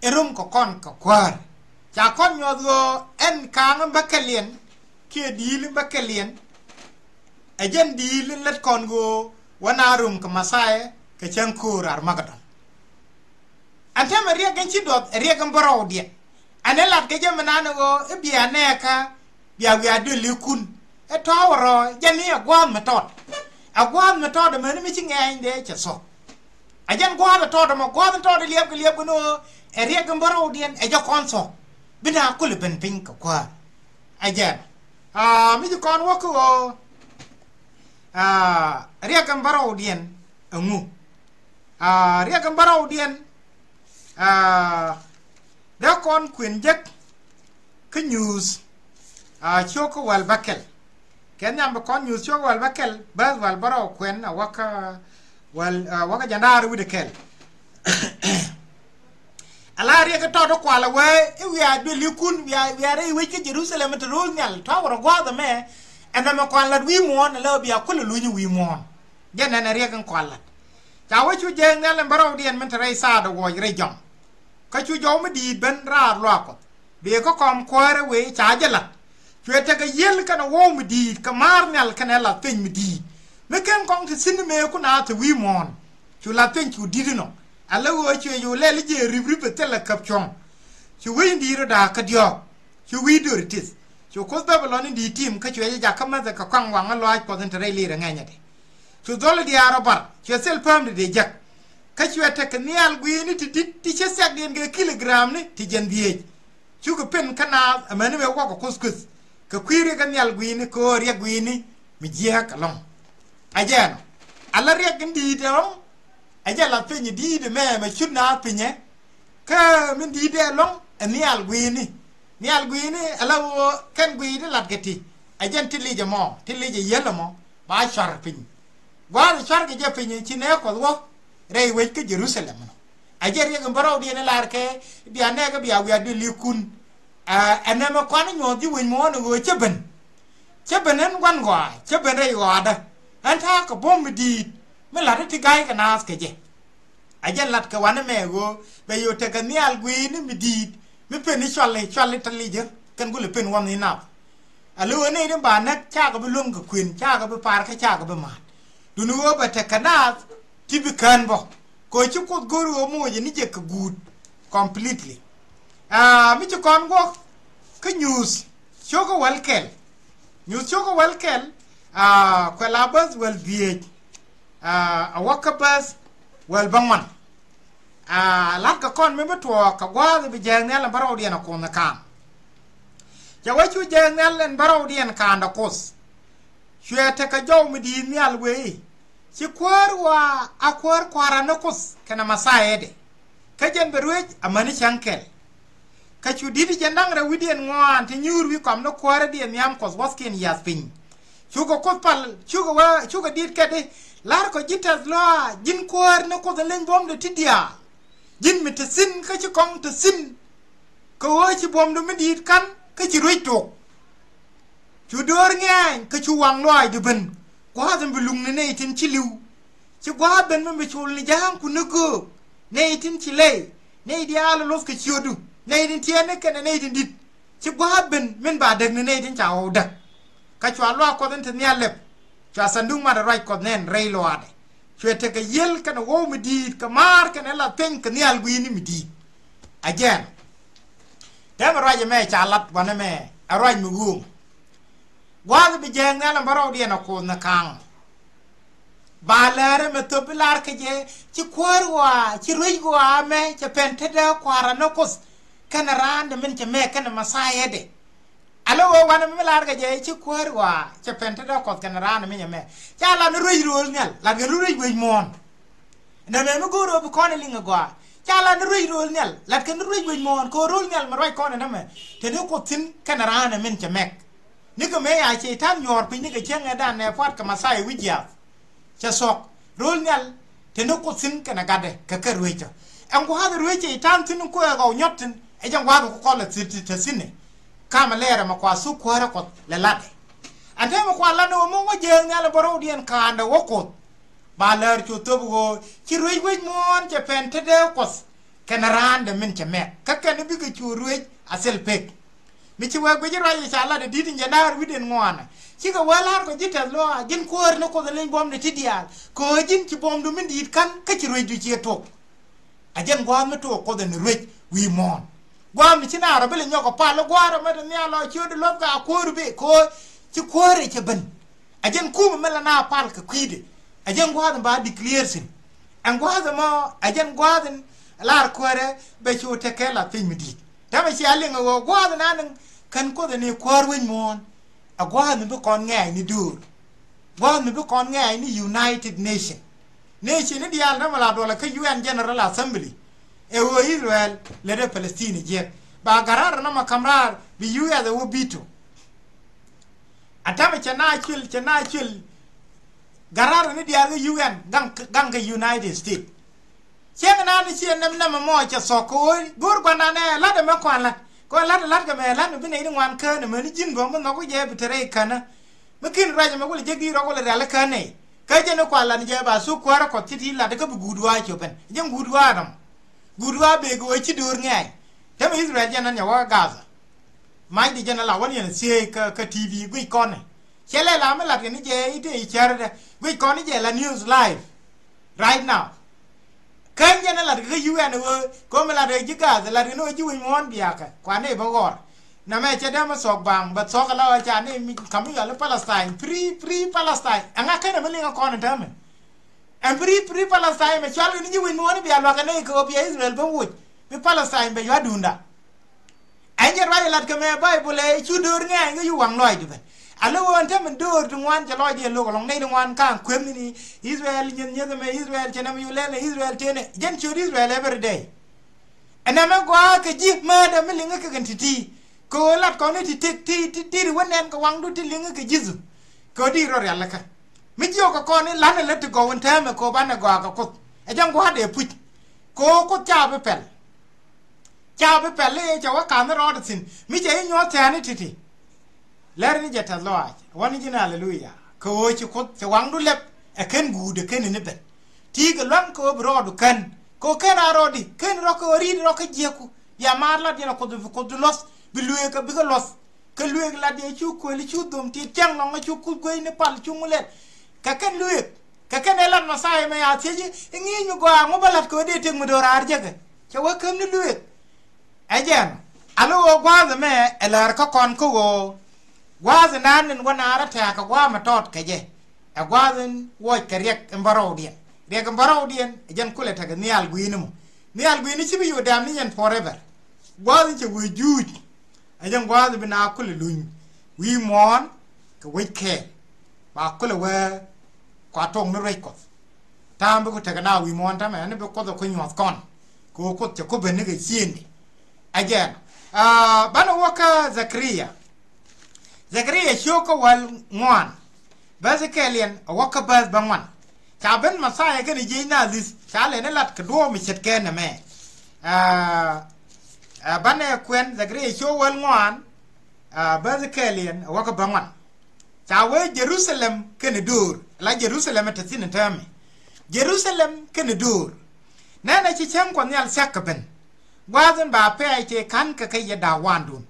ɛ rom kɛ kɔn kɛ kuäär. Ca kɔn nyuɔth ɣöö ɛn kaaŋ in bä kɛliɛn kiɛ di̱i̱l in bä kɛliɛn. Ɛ jɛn di̱i̱l in lät kɔn ɣöö wä na rom kɛ Mɛthia kɛ cäŋ ko̱o̱r Armagedon. Ɛn täämɛ riɛk in ci duɔth ɛ riɛk in bärɔwdiɛn. Ɛn ɛ lat kɛ jɛ mi nan ɣöö i̱ bia nɛɛkä bia wiaa duëlikun. Ɛ tɔ̱a̱wä rɔ jɛn ni ɛ gua̱a̱th mi tɔt. Ɛ gua̱a̱th mi tɔt ɛmäni mi ci ŋɛɛny dee cɛ thuɔ̱k. Ɛ jɛn gua̱a̱th ɛ tɔt ɛmɔ gua̱a̱th in tɔt ɛ liɛpkɛ liɛpkɛ ni ɣöö ɛ riɛk in bärɔwdiɛn ɛ jɛ kɔn thuɔ̱k. Bi na kulɛ ben piny kɛ kuäär. Ɛ jɛn. Aa, mi ci kɔn wä kä ɣöö aa, riɛk in bärɔwdiɛn ɛŋu. Aa, riɛk in bärɔwdiɛn aa, dee kɔn kuën jek kä Nyuuth aa, ciök kä wäl bäkɛl. Kɛ nhiam bi kɔn Nyuuth ciök wäl bäkɛl bäth wäl bärɔw kuɛn a wäkä wäl aa, wäkä jɛn raar wi̱dɛ kɛl. Ala riɛk in tɔt in kualɛ wee i̱ wiaa duëlikun wiaa wiaa rɛy wec kä Jerusalem in te ro̱o̱l nhial tɔ̱a̱wä rɔ gua̱a̱th ɛmɛ. Ɛn ɛmɛ kuan lat wi̱i̱ muɔ̱ɔ̱n ala bia kulɛ luny wi̱i̱ muɔ̱ɔ̱n. Jɛn ɛn ɛ riɛk in kual lat. Ca wä cu jek nhial in bärɔwdiɛn min te rɛy thaadɛ wuɔc rɛy jɔm. Kä cu jɔw mi di̱i̱t ben raar luaak Kuɔth. Bikɛ kɔm kuäärä wee ca jɛ lat. Cuɛ tekɛ yiël kɛnɛ wuɔw mi di̱i̱t kɛ maar nhial kɛnɛ lath piny mi di̱i̱t. Mi ken kɔŋ te thi̱n mëë ku naath te wi̱i̱ muɔ̱ɔ̱n. Cu lath piny cu di̱t inɔ. Ala ɣöö cuɛ cu lɛl i̱ jiɛ rip rip ɛ thilɛ käp cuɔ̱ŋ. Cu wi̱i̱ in di̱i̱t rɔ da̱a̱k kä diɔ̱ɔ̱k. Cu wi̱i̱ döör tith. Cu kuoth Babilɔn in di̱i̱t tim kä cuɛ jɛ jakä mäthɛ kɛ kɔaŋ waŋä lɔaac Kuɔth in te rɛy li̱r ɛ ŋɛnyädɛ. Cu dhɔl diaar ɔ bar cuɛ thil päämdɛ dee jäk. Kä cuɛ tekɛ nhial gui̱i̱ni ti di̱t ti cä thiakdiɛn kɛ kilogramni ti jiɛn dhieec. Cukɛ pen kä naath amäni mëë wäkɛ kuthkuth kɛ kui̱ riɛk kä nhial gui̱i̱ni kɛ ɣöö riɛk gui̱i̱ni mi jiääk ɛlɔ̱ŋ. Ɛ jɛn ɔ ala riɛk in di̱i̱t ɛlɔ̱ŋ. Ɛ jɛ lath piny di̱i̱t ɛmɛ mɛ cut naath pinyɛ. Kä min di̱i̱t ɛlɔ̱ŋ ɛ nhial gui̱i̱ni. Nhial gui̱i̱ni ala ɣöö kɛn gui̱i̱ni lat kɛ ti. Ɛ jɛn ti lic ɛmɔ, ti lic ɛ yiel ɛmɔ ba cuar piny. Gua̱a̱th cuar kɛ jɛ piny ci nɛ Kuɔth wä rɛy wec kä Jerusalem nɔ. Ɛ jɛ riɛk in bärɔwdiɛn in lar kɛ bia nɛɛk bia wiaa duëlikun. Ɛ nɛmɛ kɔn inyuɔ̱th ji̱ wec muɔ̱ɔ̱n ɛ ɣöö cä ben. Cä ben in gua̱n gɔaa, cä ben rɛy ɣɔaadä. Ɛn ta̱a̱ kɛ buɔ̱m mi di̱i̱t mi la̱t i̱ ti ga̱ykɛ naath kɛ jɛ. A jɛ lat kɛ wanɛ mɛ ɣöö bɛ yo̱o̱ tekɛ nhial gui̱i̱ni mi di̱i̱t mi pen i̱ cuali cuali tɛ licä kɛn kulɛ pen wä ni nath. A lo̱o̱ nɛy tin ba näk cakɛ bi luäŋ kɛ kuën, cakɛ bi par kä cakɛ bi ma̱a̱t. Duni ɣöö bɛ tekɛ naath ti bi kään bä kɛ ɣöö ci Kuoth go̱o̱r ɣöö moc ni jɛ kɛ guut completely. Aa, mi ci kɔn guɔ̱k kä Nyuuth cio̱kä wäl kɛl. Nyuuth cio̱kä wäl kɛl, aa, kuɛ la bäth wäl dhieec, aa, a wäk kä bäth wäl bäŋuan. Aa, la̱tkɛ kɔn mi bi tuɔɔk kɛ gua̱a̱th bi jääk nhial ɛn bärɔwdiɛn a Kuoth ni kaaŋ. Cɛ wee cu jääk nhial ɛn bärɔwdiɛn kaaŋdɛ Kuoth. Cuɛ tekɛ jɔw mi di̱i̱t nhial wee i̱ ci kuäär ɣɔaa a kuäär kua̱ran ni Kuoth kɛnɛ Mɛthia dɛ. Kä jɛn bɛ ruec amäni cäŋ kɛl. Kä cu di̱t jɛn da̱ŋ rɛw wi̱cdiɛn ŋuan ti nyuur wi̱i̱ kɔm ni kuäärädiɛn nhiam Kuɔth wäthkiɛn yiath piny. Cukɛ Kuoth pal, cukɛ wee, cukɛ di̱t kɛt i̱ la̱rkɔ ji̱ tɛth lɔaac, ji̱n kuäär ni Kuoth in leny buɔ̱mdɛ ti diaal. Ji̱n mi te thi̱n kä ci kɔŋ te thi̱n. Kɛ ɣöö ci buɔ̱mdu mi di̱i̱t ka̱n kä ci ruec tok. Cu döör ŋɛ̈ny kä cu waŋ lɔaacdu ben. Gua̱a̱th in bi luŋni nɛy tin ci li̱w. Ci gua̱a̱th ben mi bi col ni ja̱a̱ŋkun ni göök, nɛy tin ci lɛy, nɛy diaal in luɔth kɛ ciötdu, nɛy tin tiɛɛni kɛnɛ nɛy tin di̱t. Ci gua̱a̱th ben min ba däk ni nɛy tin ca ɣɔw däk. Kä cua luaak Kuɔth in te nhial lɛp. Cua thanduk mat ɛ ruac Kuɔth nɛn rɛy luaadɛ. Cuɛ tekɛ yiel kɛnɛ ɣɔw mi di̱i̱t kɛ maar kɛnɛ lath piny kɛ nhial gui̱i̱ni mi di̱i̱t. A jɛn tɛmɛ ruac ɛmɛ ca lat wanɛ mɛ ɛ ruac mi ɣööŋ. Gua̱a̱th bi jääk nhial ɛn bärɔwdiɛn a Kuoth ni kaaŋ. Ba läär ɛmɛ thöp bi lar kä jɛ ci kuäär ɣɔaa, ci ruec ɣɔaa ɛmɛ cɛ pɛn tetdä kua̱ran ni Kuoth kɛnɛ raandɛ min cɛ mɛk kɛnɛ Mɛthia dɛ. Ala ɣöö wanɛ mi lar kɛ jɛ ci kuäär ɣɔaa cɛ pɛn tetdä Kuɔth kɛnɛ raandɛ min cɛ mɛk. Ca lat ni ruec ro̱o̱l nhial, lat kɛ ni ruec wec muɔ̱ɔ̱n. Nɛmɛ mi go̱o̱r ɣöö bi kɔn ɛ liŋ ɛ gɔaa. Ca lat ni ruec ro̱o̱l nhial, lat kɛ ni ruec wec muɔ̱ɔ̱n kɛ ɣöö ro̱o̱l nhial mi ruac kɔn ɛ nɛmɛ te ni Kuoth thi̱n kɛnɛ raandɛ min cɛ mɛk. Nikɛ mëë ca Cɛy-tan nyuɔ̱ɔ̱r piny nikɛ cäŋ ɛ dan nɛ pua̱t kɛ Mɛthia wi̱c jiaath. Cɛ thuɔ̱k ro̱o̱l nhial te ni Kuoth thi̱n kɛnɛ gatdɛ kɛ kɛ rueecä. Ɛn gua̱a̱th rueec Cɛy-tan thi̱n kuɛ ɣɔw nyɔt thi̱n ɛ jɛn gua̱a̱th ku kɔl ɛ thi̱n te thi̱n ɛ. Kamɛ lɛɛr ɛmɛ kua thuk kuäärä Kuɔth lɛ latdɛ. Ɛn tɛmɛ kua lat ni wä mi wä jääk nhial bärɔwdiɛn ka̱a̱ndɛ wä Kuoth. Ba läär cu thöp ɣöö ci ruec wec muɔ̱ɔ̱n cɛ pɛn tetdä Kuɔth kɛnɛ raandɛ min cɛ mɛk kä kɛn bikɛ cu ruec a thil pek. Mi ci wee guic ruac ca lat ɛ di̱t in jɛ naar wi̱cdɛn ŋuanɛ. Cikɛ wee la̱r kɔ ji̱ tɛth lɔaac, ji̱n kuäär ni Kuoth in leny buɔ̱mdɛ ti diaal kɛ ɣöö ji̱n ci buɔ̱mdu min di̱i̱t ka̱n kä ci ruecdu ciɛ tok. A jɛn gua̱a̱th mi tok Kuoth in ruec wi̱i̱ muɔ̱ɔ̱n. Gua̱a̱th mi ci naar ɔ bi lɛ nyɔk ɔ pal i̱ gua̱a̱r ɛmɛ te nhial ɔ ciötdɛ luɔ̱thkɛ a kuäär bi kɛ ɣöö ci kuäär ɛ cɛ ben. A jɛn kumɛ mi la na pal kɛ kui̱dɛ. A jɛn gua̱a̱th in ba declare thi̱n. Ɛn gua̱a̱th ɛmɔ a jɛn gua̱a̱th in lar kuäärɛ bɛ cu tekɛ lath piny mi di̱i̱t. Täämɛ cia liŋ ɛ ɣöö gua̱a̱th in a niŋ kän Kuoth in i̱ kuäär wec muɔ̱ɔ̱n. A gua̱a̱th in bi kɔn ŋɛ̈ɛ̈c ni döör. Gua̱a̱th in bi kɔn ŋɛ̈ɛ̈c ni United Nation. Nation ni diaal täämɛ la duɔlɛ kä U N General Assembly. Ɛ ɣöö Israel lät ɛ Palestine jiɛk ba garar nɔmɔ ka̱m raar bi U S ɛ wä veto. A täämɛ cɛ na cuil, cɛ na cuil. Garar ni diaal kä U N gaŋ, gaŋ kä United States. Cieŋ naan ciɛ nɛm nɛmɛ mɔ cɛ thɔk kɛ ɣöö go̱o̱r gua̱ndanɛ la̱t ɛmɛ kɔn la̱t. Kɔn la̱t la̱t kɛ mɛ la̱t mi bi nɛy ti ŋuan kään ɛmɛ ni ji̱n bä mi nhɔk wi̱cɛ bi te rɛy känä. Mi kin ruac ɛmɛ kulɛ jek di̱i̱t rɔ kulɛ rial kään nɛy. Kä jɛn ni kual la̱t jɛ ba thuk kuäärä Kuɔth ti ti la̱t kä bi guut wa̱a̱ cop ɛn. Jɛn guut wa̱a̱ nɔm. Guut wa̱a̱ bek ɣöö ci do̱r ŋɛ̈ɛ̈ny. Täämɛ Israel jɛn ɛn yɛ wä Gaza. Macdi jɛn ala wän yɛn thiee kä, kä T V guic kɔn ni. Cɛ lɛ la mi lat kɛ ni jɛ i̱ te i̱ cärädɛ guic kɔn ni jɛ la news live right now. Kä jɛn ɛ lat kɛ kä U N ɣöö kɛ ɣöö mi lat kɛ ji̱ Gaza lat kɛ ni ɣöö ji̱ wec muɔ̱ɔ̱n biakä kuan ni bä ɣɔr. Nɛmɛ cɛ dee mi thuɔ̱k baŋ bɛ thuɔ̱k ala ɣöö ca ni mi ka̱m mi yɔal i̱ Palestine, free, free Palestine. Ɛŋa kenɛ mi liŋ ɛ kɔn in täämɛ. Ɛn bi ri, bi ri Palestine mɛ cual kɛ ni ji̱ wec mi wä ni bia luakä nɛy kɛ ɣöö bia Israel ben woc bi Palestine bɛ yua̱t duunda. Ɛn jɛ ruac ɛ lat kɛ mɛ Baibol ɛ cu döör ŋɛ̈ɛ̈ny kä cu waŋ lɔɔcdu ben. A lo̱k ɣöö ɛn te min döör ti ŋuan cɛ lɔcdiɛn lo̱k ɛlɔ̱ŋ nɛy ti ŋuan ka̱a̱ŋ kueth ni Israel nyieth nyieth ɛmɛ Israel cɛ nɛmɛ cu lɛl ɛ Israel tënɛ jɛn ciöt Israel every day. Ɛn ɛmɛ gɔaa kɛ ji̱ määtdɛ mi liŋä kɛ kɛn ti̱ti̱. Kɛ ɣöö lat kɔn i̱ ti tëk ti ti ti ri wä nɛn kɛ waŋdu ti liŋi kɛ ji̱thu. Kɛ ɣöö di rɔ rialikä mi jiɔkɛ kɔn i̱ la̱nɛ lät ti gɔw in täämɛ kɛ ɣöö banɛ gɔaa kɛ Kuoth. Ɛ jɛn gua̱a̱r dee puc kɛ ɣöö Kuoth ca bi pɛl. Ca bi pɛl i̱ cɛ wä ka̱n ni rɔɔdɛ thi̱n mi cɛ i̱ nyuɔ̱th tɛ̈ɛ̈ni ti̱ti̱. Lɛr ni jɛ tɛth lɔaac wä ni ji̱n aleluya. Kɛ ɣöö ci Kuoth cɛ waŋdu lɛp ɛ ken guut ɛ ken ni ben. Ti̱i̱ kɛ lua̱ŋ kɛ ɣöö bi rɔɔdu kän kɛ ɣöö ken a rɔɔdi ken rɔ̱ kɛ ɣöö ri̱t rɔ̱ kä jiäku. Bia maar lat yɛn a Kuoth bi Kuothdu luɔ̱th bi lueek kɛ bikɛ luɔ̱th. Kɛ lueek lat yɛ cu kuël cu dhom ti̱i̱t cäŋ lɔ̱ŋ cu kuth gueyni pal cu ŋulɛt. Kɛ kɛn lueek kɛ kɛn ɛ lat Mɛthia mɛ a thiec i̱ ŋi̱i̱c mi gɔaa ŋu bä lat kɛ ɣöö dee tëk mi do̱raar jekɛ. Cɛ wä käm ni lueek. Ɛ jɛn a lo̱ ɣöö gua̱a̱th ɛmɛ ɛ läär kä kɔn kä ɣöö gua̱a̱th ɛnan in wä naar ɛ tɛ̈ɛ̈k kɛ gua̱a̱th mi tɔɔt kɛ jɛ. Ɛ gua̱a̱th in wuɔc kɛ riɛk in bärɔwdiɛn. Riɛk in bärɔwdiɛn ɛ jɛn kulɛ tekɛ nhial gui̱i̱ni mɔ. Nhial gui̱i̱ni ci bi yo̱o̱ dɛ̈m ni yɛn forever. Gua̱a̱th in cɛ wee juuc. Ɛ jɛn gua̱a̱th bi na kulɛ luny wi̱i̱ muɔ̱ɔ̱n kɛ wec kɛɛl. Ba kulɛ wee kua toŋ ni ruec Kuɔth. Ta̱a̱m bi ku tekɛ na wi̱i̱ muɔ̱ɔ̱n täämɛ ni bi Kuoth ɛ ku nyuɔ̱th kɔn. Kɛ ɣöö Kuoth cɛ ku ben ni kɛ ciëëŋdi. Ɛ jɛn banɛ wä kä Dhɛkaria. Dhɛkaria ciök kä wäl ŋuan. Bäth kɛɛliɛn a wä kä bäth bä ŋuan. Ca ben Mɛthia kɛnɛ jiec na dhi̱th ca lɛ ni lat kɛ duɔ̱ɔ̱p mi ce̱tkɛ nɛmɛ. Ɛ, ɛ, banɛ kuɛn Dhɛkaria ciök wäl ŋuan. Ɛ, bäth kɛɛliɛn a wä kä bä ŋuan. Ca wee Jɛ-ru-tha-lɛm kɛnɛ döör la Jɛ-ru-tha-lɛm ɛ te thi̱n ɛ täämɛ. Jɛ-ru-tha-lɛm kɛnɛ döör. Nɛnɛ ci cäŋ Kuɔth Nhial thia̱k kɛ ben. Gua̱a̱th in ba pɛ̈ɛ̈c tëë ka̱n kɛ kä yɛ da̱a̱k wa̱a̱ndun.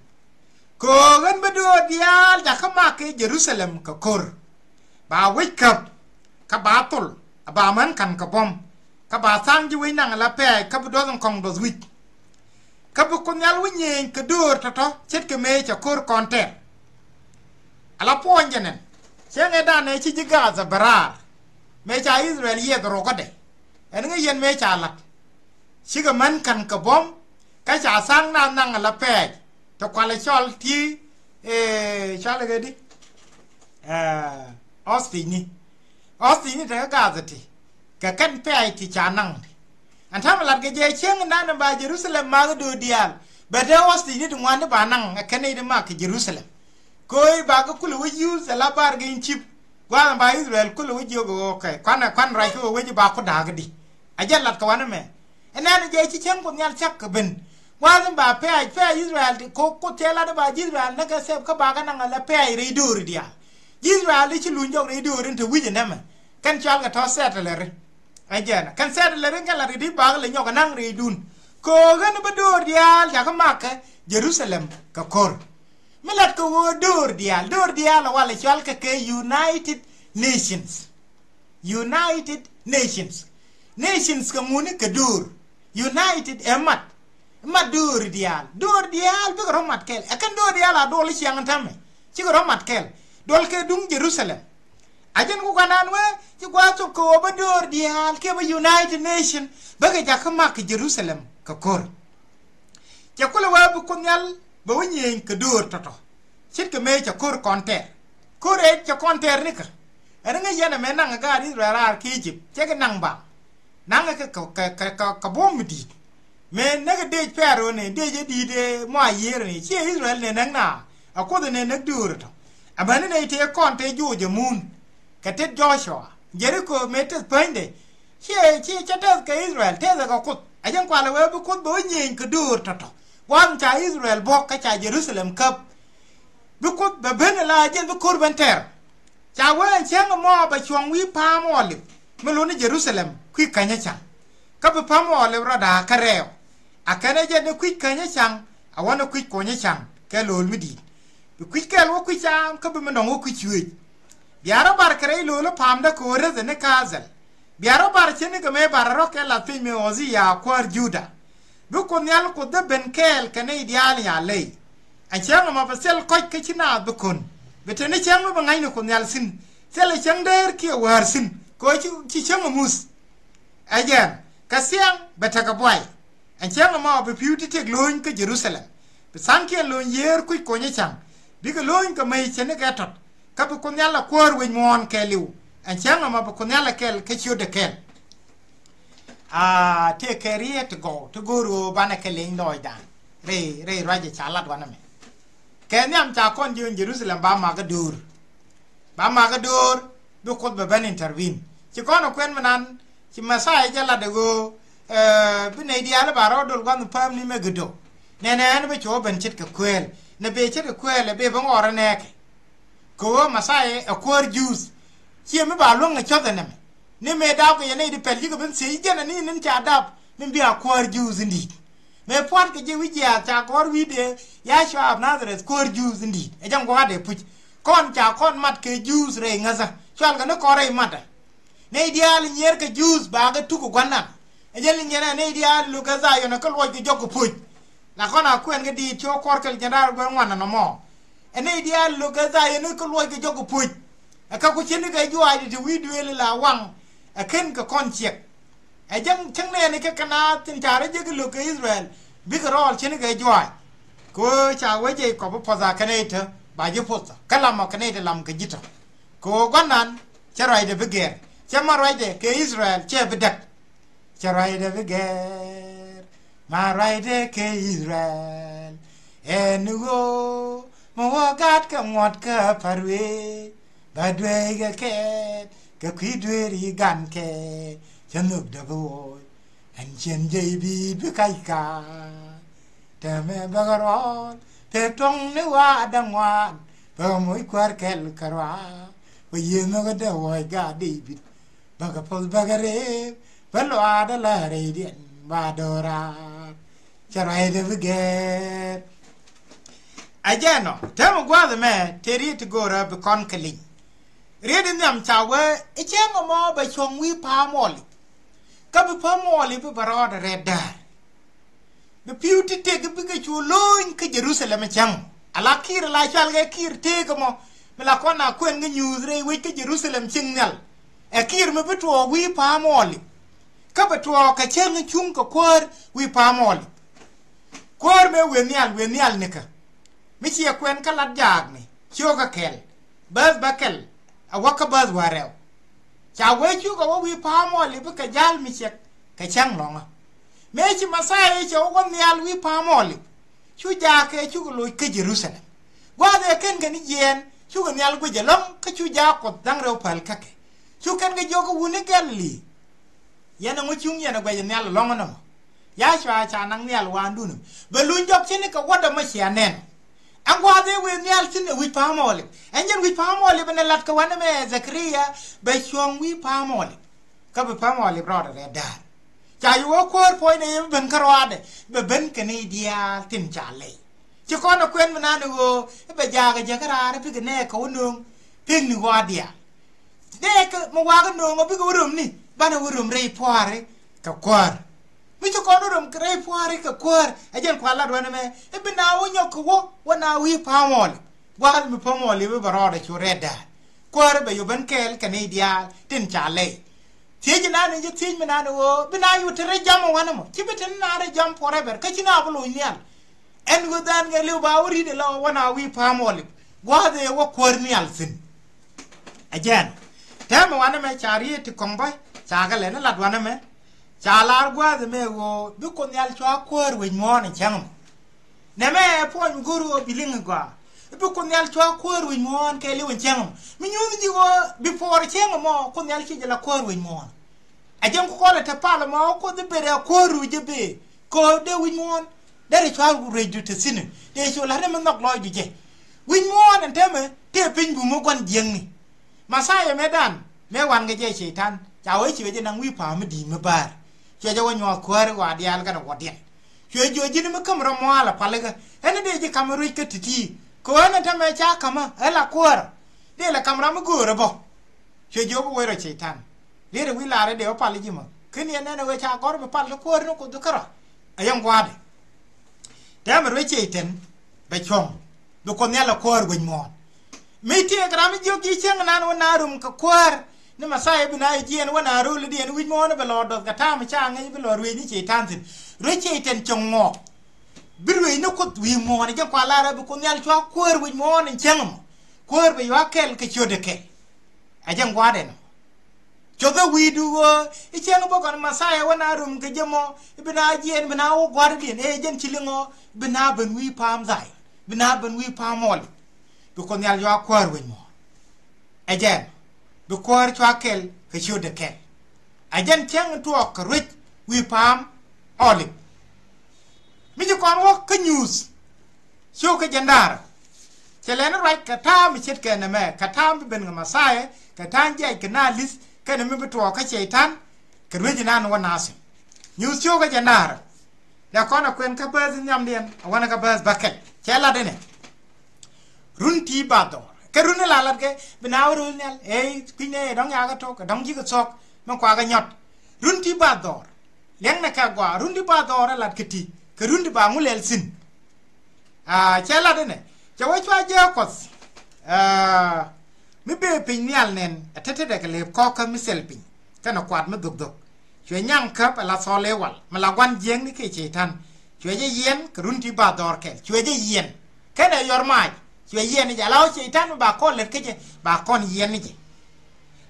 Kɛ ɣöö ɣän bä döör diaal jakä mak kɛ Jɛ-ru-tha-lɛm kɛ ko̱r. Ba wec käp kä ba thol a ba män ka̱n kɛ buɔ̱m. Kä ba tha̱a̱ŋ ji̱ wec naŋ ala pɛ̈ɛ̈c kä bi duɔth in kɔŋ duɔth wi̱c. Kä bi Kuoth Nhial wä nyiëëny kɛ döör tɔ̱tɔ̱ ce̱tkɛ mëë cɛ ko̱r kɔn tɛr. Ala puɔ̱ny jɛ nɛn cieŋ ëëdan ëë ci ji̱ Gath ɛ bɛ raar. Mëë ca I-thɛ-rɛl yiɛth rokädɛ ɛn ŋäc yɛn mëë ca la̱t. Cikɛ män ka̱n kɛ buɔ̱m kä ca tha̱a̱ŋ naath naŋ ala pɛ̈ɛ̈c. Te kualɛ cɔl ti, eh, cɔl kɛ di, eh, hostage ni. Hostage ni te kä Gath ti kɛ kɛn pɛ̈ɛ̈c ti ca naŋ di. Ɛn ta̱mɛ lat kɛ jɛ cieŋ nan ba Jɛ-ru-tha-lɛm math döör diaal. Bɛ te hostage ni ti ŋuan ni ba naŋ ɛ kɛn ni di mak kɛ Jɛ-ru-tha-lɛm. Kɛ ɣöö i̱ ba kɛ kulɛ wä use ala bargaining chip. Gua̱a̱th in ba I-thɛ-rɛl kulɛ wä jiök ɣöö kɛ kuan kuan ruac kä ɣöö wec i̱ ba ku da̱a̱k di. A jɛn lat kɛ wanɛ mɛ. Ɛnɛn jɛ ci cäŋ Kuoth Nhial thia̱k kɛ ben. Gua̱a̱th in ba pɛ̈ɛ̈c pɛ̈ɛ̈c I-thɛ-rɛl ti ko̱k Kuoth cɛ lat in ba ji̱ I-thɛ-rɛl näk kɛ thɛp kä ba kɛ naŋ ala pɛ̈ɛ̈c rɛy döör diaal. Ji̱ I-thɛ-rɛl ti ci luny jɔk rɛy döör in te wi̱c in nɛmɛ. Kɛn cɔal kɛ tɔ̱ thɛt lɛ ri. Ɛ jɛn kɛn thɛt lɛ ri kɛn lat kɛ di ba kɛ lɛ nyɔk kɛ naŋ rɛy dun. Kɛ ɣöö ɣän bä döör diaal jakä mak kɛ Jɛ-ru-tha-lɛm kɛ ko̱r. Mi lat kɛ ɣöö döör diaal döör diaal ɛ walɛ cɔal kɛ kɛ United Nations. United Nations. Nations kɛ ŋuni kɛ döör. United ɛ mat. Mat döör diaal döör diaal bikɛ rɔ mat kɛl ɛ kɛn döör diaal a duɔl i̱ ciaŋ in täämɛ. Cikɛ rɔ mat kɛl duɔl kɛ duŋ Jɛ-ru-tha-lɛm. A jɛn ku kanan wee ci gua̱a̱th thok kɛ ɣöö bä döör diaal kiɛ bä United Nation bä kɛ jakä mak kɛ Jɛ-ru-tha-lɛm kɛ ko̱r. Cɛ kulɛ wee bi Kuoth Nhial bɛ wä nyiëëny kɛ döör tɔ̱tɔ̱. Ce̱tkɛ mëë cɛ ko̱r kɔn tɛr. Ko̱r ëë cɛ kɔn tɛr nikä. Ɛn ŋäc yɛn ɛmɛ naŋ ɛ gaat I-thɛ-rɛl raar kä I-jëp cɛ kɛ naŋ ba. Naŋ ɛ kɛ kɛ kɛ kɛ kɛ buɔ̱m mi di̱i̱t. Mëë näk ɛ dëëc Pɛro ni dëëc ɛ di̱i̱t ɛ mɔ a yiëër ni ciɛ I-thɛ-rɛl ni näk na. A Kuoth ni näk döör tɔ̱. Amäni nɛy tëë kɔn tëë juuc amun. Kɛ tet Jɔcua Jɛ-ri-ko mëë teth pänyde. Ciɛ ciɛ cɛ teth kɛ I-thɛ-rɛl tethɛ kɛ Kuoth. A jɛn kualɛ wee bi Kuoth bɛ wä nyiëëny kɛ döör tɔ̱tɔ̱. Gua̱a̱th in ca I-thɛ-rɛl buɔ̱k kä ca Jɛ-ru-tha-lɛm käp. Bi Kuoth bɛ ben ala jɛn bi ko̱r ben tɛr. Ca wee ɛn cäŋ ɛmɔ bɛ cuɔ̱ŋ wi̱i̱ pa̱a̱m Ɔɔlip mi luni Jɛ-ru-tha-lɛm kui̱ känyä ca̱ŋ. Kä bi pa̱a̱m Ɔɔlip rɔ da̱a̱k kä rɛɛw. A kɛn ɛ jɛn ni kui̱ känyä ca̱ŋ a wä ni kui̱ kuɔnyä ca̱ŋ kɛ lo̱o̱l mi di̱i̱t. Bi kui̱ kɛl wä kui̱ caam kä bi mi nɔŋ wä kui̱ cuëëc. Bia rɔ bar kɛ rɛy lo̱o̱l ɛ pa̱a̱mdä kɛ ɣöö reth ɛ ni ka̱a̱thɛl. Bia rɔ bar cä ni kɛ mëë bar rɔ kɛ lath piny mëë Ɣɔdhia kuäär Juda. Bi Kuoth Nhial Kuoth dee ben kɛɛl kɛ nɛy diaal nyalɛy. Ɛn cäŋ ɛmɔ bɛ thil kɔc kä ci naath bi ko̱n. Bi te ni cäŋ mi bi ŋa̱cni Kuoth Nhial thi̱n. Thilɛ cäŋ däär kiɛ wäär thi̱n kɛ ɣöö ci, ci cäŋ ɛ muth. Ɛ jɛn kɛ thiaŋ bɛ tekɛ buay. Ɛn cäŋ ɛmɔ bi pi̱w ti tëk lo̱ny kä Jɛ-ru-tha-lɛm. Bi tha̱a̱ŋkiɛn lo̱ny yiëër kui̱ kony ɛ ca̱ŋ. Bikɛ lo̱ny kɛ mäc cɛ ni kɛ tɔt. Kä bi Kuoth Nhial la kuäär wec muɔ̱ɔ̱n kɛɛliw. Ɛn cäŋ ɛmɔ bi Kuoth Nhial la kɛl kä ciötdɛ kɛl. Aa, tëëkɛ riet ti gɔw ti go̱o̱r ɣöö banɛ kɛ leny lɔɔcdan. Rɛy, rɛy ruacɛ ca lat wanɛ mɛ. Kɛ nhiam ca kɔn jiön Jerusalem ba makä döör. Ba makä döör bi Kuoth bɛ ben intervene. Ci kɔn ɛ kuɛn mi nan ci Messiah jɛ lat ɛ ɣöö bi nɛy diaal ba rɔ dol gua̱n päm ni mɛ gɛ do̱. Nɛnɛ ɛn bi cɔ ben ce̱tkɛ kuɛɛl. Nɛ bee ce̱tkɛ kuɛɛl ɛ bee bä ŋɔɔrä nɛɛkɛ. Kɛ ɣöö Messiah ɛ kuäär Jews. Ciɛ mi ba luäŋ ɛ cɔth ɛ nɛmɛ. Ni mëë dap kɛ yɛn nɛy di pɛl cikɛ ben thiec jɛn ɛ ni nin ca dap min bi a kuäär Jews in di̱i̱t. Mëë pua̱t kɛ ji̱ wi̱c jiaath ca gɔ̱r wi̱i̱dɛ Yahshua of Nazareth kuäär Jews in di̱i̱t. Ɛ jɛn gua̱a̱dɛ puc. Kɔn ca kɔn mat kɛ Jews rɛy ŋäthä. Cual kɛ ni kɔn rɛy matdä. Nɛy diaal nyier kɛ Jews ba kɛ tuk kɛ gua̱ndan. Ɛ jɛn li nyier ɛ nɛy diaal lo̱k kɛ Dhayɔn ɛ kä luɔc kɛ jɔk kɛ puc. La kɔn a kuɛn kɛ diit cio̱ kuɔr kɛl jɛn raar bɛ ŋuan ɛn ɛmɔ. Ɛ nɛy diaal lo̱k kɛ Dhayɔn ɛ kä luɔc kɛ jɔk kɛ puc. Ɛ kä ku cin ni kɛ juaac ti wi̱i̱ duëël la waŋ. Ɛ ken kɛ kɔn ciɛk. Ɛ jɛn cäŋ nɛɛni kɛ kɛ naath tin ca rɔ jek lo̱k kɛ Israel. Bikɛ rɔɔl cin ni kɛ juaac. Kɛ ɣöö ca wee jɛ kɔp bi puɔth a kɛn ɛ itә ba ji̱ puɔth kä lam ɔ kɛn ɛ itɛ lam kɛ ji̱ tɔ. Kɛ ɣöö gua̱nan cɛ ruacdɛ bi gɛr. Cɛ ma ruacdɛ kɛ Israel cɛ bi däk. Cɛ ruacdɛ bi gɛr. Ma ruacdɛ kɛ Israel. Ɛn ɣöö mi wä gat kɛ ŋuɔ̱t kä pa̱r wee. Ba dueec kɛ kɛɛt kɛ kui̱ dueeri gankɛ. Cɛ nhök däk bi woc. Ɛn cien jɛ i̱ bi bi kac ka. Tɛmɛ bäkɛ ruɔ̱ɔ̱l pek tuɔ̱ŋ ni wa̱a̱ da̱ŋ ŋuan. Bäkɛ moc kuäär kɛl kärɔa. Bä yiëë nhökä dee wuɔ̱c gaat Dee-bid. Bäkɛ poth bäkɛ reep bä luaadä la rɛydiɛn ba do̱raar. Cɛ ruacdɛ bi gɛɛr. Ɛ jɛn ɔ tɛmɛ gua̱a̱th ɛmɛ te riet ti go̱o̱rä bi kɔn kɛ liny. Riet in nhiam ca wee i̱ cäŋ ɛmɔ bɛ cuɔ̱ŋ wi̱i̱ pa̱a̱m ɔɔli. Kä bi pa̱a̱m ɔɔli bi bɛ rɔɔdɛ rɛɛt däär. Bi pi̱w ti tëk bikɛ cu lo̱ny kä Jerusalem ɛ cäŋ. Ala kiir ala cual kɛ kiir tëëk ɛmɔ mi la kɔn a kuɛn kä nyuuth rɛy wec kä Jerusalem cieŋ nhial. Ɛ kiir mi bi tuɔɔk wi̱i̱ pa̱a̱m ɔɔli. Kä bɛ tuɔɔk kɛ cäŋ cuŋ kɛ kuäär wi̱i̱ pa̱a̱m ɔɔli. Kuäär mëë wëë nhial wëë nhial nikä. Mi ciɛ kuɛn kä lat jaakni cio̱kä kɛl. Bääth bäkɛl a wäkä bääth wäärɛw. Ca wee cukɛ wä wi̱i̱ pa̱a̱m ɔɔli bikɛ ja̱l mi ciɛk kɛ cäŋ lɔ̱ŋä. Mëë ci Mɛthia cɛ wä wä nhial wi̱i̱ pa̱a̱m ɔɔli. Cu jaakɛ cukɛ loc kä Jerusalem. Gua̱a̱th ɛ kɛn kɛ ni jiɛɛn cukɛ nhial guic ɛlɔ̱ŋ kä cu jaak Kuɔth da̱ŋ rɛw päl käkɛ. Cu kɛn kɛ jiök kä wuni Galili. Yɛn ɛŋu cuŋ yɛn ɛ guɛc nhial ɛlɔ̱ŋ ɛnɔmɔ. Yacua ca naŋ nhial waandun bɛ luny jɔk cini kɛ wädɛ mɔ cia nɛn. Ɛn gua̱a̱th ëë wëë nhial thi̱n ɛ wi̱c pa̱a̱m ɔɔlip. Ɛn jɛn wi̱c pa̱a̱m ɔɔlip ɛn ɛ lat kɛ wanɛ mɛ Dhɛkaria bɛ cuɔ̱ŋ wi̱i̱ pa̱a̱m ɔɔlip. Kä bi pa̱a̱m ɔɔlip rɔɔdɛ rɛɛ da̱a̱r. Ca yi wä kuäär puɔ̱nydɛ yɛ bi ben kä ruaadɛ bɛ ben kɛ ni diaal tin ca lɛy. Ci kɔn ɛ kuɛn mi nan i̱ ɣöö i̱ bɛ jaakɛ jɛ kä raar i̱ pikɛ nɛɛkɛ wä nööŋ. Pekni ɣɔaa diaal. Dee kɛ mi wakä nööŋä bikɛ wä römni banɛ wä röm rɛy pua̱a̱ri kɛ kuäär. Mi ci kɔn wä röm rɛy pua̱a̱ri kɛ kuäär ɛ jɛn kua̱r lat wänɛ mɛ i̱ bi na wä nyɔk kɛ wä wä na wi̱i̱ pa̱a̱m ɔɔli. Gua̱a̱l mi pa̱a̱m ɔɔli bi bɛ rɔɔdɛ cu rɛɛt da̱a̱r. Kuäär bɛ yop ben kɛɛl kɛ ni diaal tin ca lɛy. Thiec inan in ci thiec mi nan i̱ ɣöö bi na yut te rɛy jam ɛ wanɛ mɔ ci bi te ni na rɛy jam forever kä ci na bi loc nhial. Ɛn ɣöö dhan kɛ liw ba wä ri̱t ilɔ wä na wi̱i̱ pa̱a̱m ɔɔli. Gua̱a̱th ëë wä kuäär nhial thi̱n. Ɛ jɛn tɛmɛ wanɛ mɛ ca riet ti kɔŋ bä ca kɛ lɛ ni lat wanɛ mɛ. Ca lar gua̱a̱th mɛ ɣöö bi Kuoth Nhial cua kuäär wec muɔ̱ɔ̱n in cäŋ mɔ. Nɛmɛ ɛ puɔ̱ny mi go̱r ɣöö bi liŋ gɔaa. Bi Kuoth Nhial cua kuäär wec muɔ̱ɔ̱n kɛ liw in cäŋ mɔ mi nyuuth ji̱ ɣöö bi puɔɔr cäŋ mɔ Kuoth Nhial ci jɛ la kuäär wec muɔ̱ɔ̱n. A jɛn ku kɔlɛ te pal ɛmɔ Kuoth i̱ ber ɛ ko̱o̱r ru jɛ bee. Ko̱o̱r dee wi̱c muɔ̱ɔ̱n derɛ cua̱r ku ruecdu te thi̱n dee cu la̱t ɛmɛ nhɔk lɔcdu jɛ. Wi̱c muɔ̱ɔ̱n ɛn täämɛ tëë piny bumä gua̱n jiäkni. Mɛthia mëë dan mëë wan kɛ jɛ Cɛy-tan ca wee cuɛ jɛ naŋ wi̱i̱ pa̱a̱m mi di̱i̱t mi bäär. Cuɛ jɛ wä nyuɔ̱th kuäär i̱ diaal kɛnɛ wuɔ̱tdiɛn. Cuɛ jiök ji̱n mi käm rɔ muaal ɛ palikä ɛn dee ji̱ ka̱m ruec kä ti̱ti̱. Kɛ ɣöö ɛn ɛn täämɛ ca ka̱mä ɛ la kuäär. Dee lɛ ka̱m ram mi göörä bä. Cuɛ jiök wee rɔ Cɛy-tan. Riet ɛ wi̱i̱ laarä dee wä pal ji̱ mɔ kä ni ɛn nɛn ɛ wee ca gɔ̱r bi pal kä kuäär ni Kuoth bi kärɔa. Ɛ yɛn gua̱a̱dɛ. Tɛmɛ ruec Cɛy-tan bɛ cuɔ̱ŋ bi Kuoth Nhial ɛ kuäär wec muɔ̱ɔ̱n. Mi tëëk ram mi jiök ji̱ cäŋ nan wä na rum kɛ kuäär ni Mɛthia bi na jiɛɛn wä na ro̱l diɛn wi̱c muɔ̱ɔ̱n bɛ lɔ dɔth kɛ ta̱a̱m ca ŋäc bi lɔ ruëëc ni Cɛy-tan thi̱n. Ruec Cɛy-tan cɛ ŋɔɔk. Bi ruëëc ni Kuoth wi̱i̱ muɔ̱ɔ̱n jɛ kua̱r laarä bi Kuoth Nhial cua kuäär wec muɔ̱ɔ̱n in cäŋ mɔ. Kuäär bɛ yua kɛl kɛ ciötdɛ kɛl. Ɛ jɛn gua̱a̱dɛ nɔ. Cuɔth ɛ wi̱i̱du ɣöö i̱ cäŋ bä kɔn Mɛthia wä na rum kɛ jɛ mɔ i̱ bi na jiɛɛn bi na wä gua̱a̱r diɛn ëë jɛn ci liŋɔ bi na ben wi̱i̱ pa̱a̱m Dhayɔn. bi naath ben wi̱i̱ pa̱a̱m Ɔlip. Bi Kuoth Nhial cua kuäär wec muɔ̱ɔ̱r. Ɛ jɛn bi kuäär cua kɛl kɛ ciötdɛ kɛl. Ɛ jɛn cäŋ tuɔɔk kɛ ruec wi̱i̱ pa̱a̱m Ɔlip. Mi ci kɔn wä kä Nyuuth cio̱o̱k kä jiɛn da̱ŋ rɛw. Cɛ lɛni ruac kɛ ta̱a̱ mi ce̱tkɛ nɛmɛ, kɛ ta̱a̱ mi ben kɛ Mɛthia, kɛ ta̱a̱ jiɛc kɛ naath li̱th, kɛnɛ mi bi tuɔɔk kä Cɛy-tan kɛ ruec inan wä naath thi̱n. Nyuuth cio̱o̱k kä jiɛn da̱ŋ rɛw. Dee kɔn ɛ kuɛn kä bääth nhiamdiɛn, a wänɛ kä bääth bäkɛl. Cɛ lat inɛ. Run ti bathdɔɔr. Kɛ run in la lat kɛ, bi naath wä run nhial, ëë, kui̱n ëë, dɔ̱ŋ yakä tok, dɔ̱ŋ ji̱ kɛ thuɔ̱k, mi kuakä nyɔt. Run ti bathdɔɔr. Liɛŋnɛ kɛ gɔaa, run ti bathdɔɔr ɛ lat kɛ ti, kɛ run ti ba ŋu lɛl thi̱n. Aa, cɛ lat inɛ, cɛ wee cua jɛ Kuɔth. Aa, mi bëë piny nhial nɛn, ɛ tetdɛ kɛ lëëp kɔ̱kä mi thil piny, kɛnɛ kuat mi dhukdhuk. Cuɛ nyaŋ käp ɛ la thɔl i̱ wal, mi la gua̱n jiäkni kiɛ Cɛy-tan. Cuɛ jɛ yiɛn kɛ run ti bathdɔɔr kɛl. Cuɛ jɛ yiɛn. Kɛnɛ yɔr maac. Cuɛ yiɛn ni jɛ. Ala wä Cɛy-tan mi ba kɔn lät kä jɛ, ba kɔn yiɛn ni jɛ.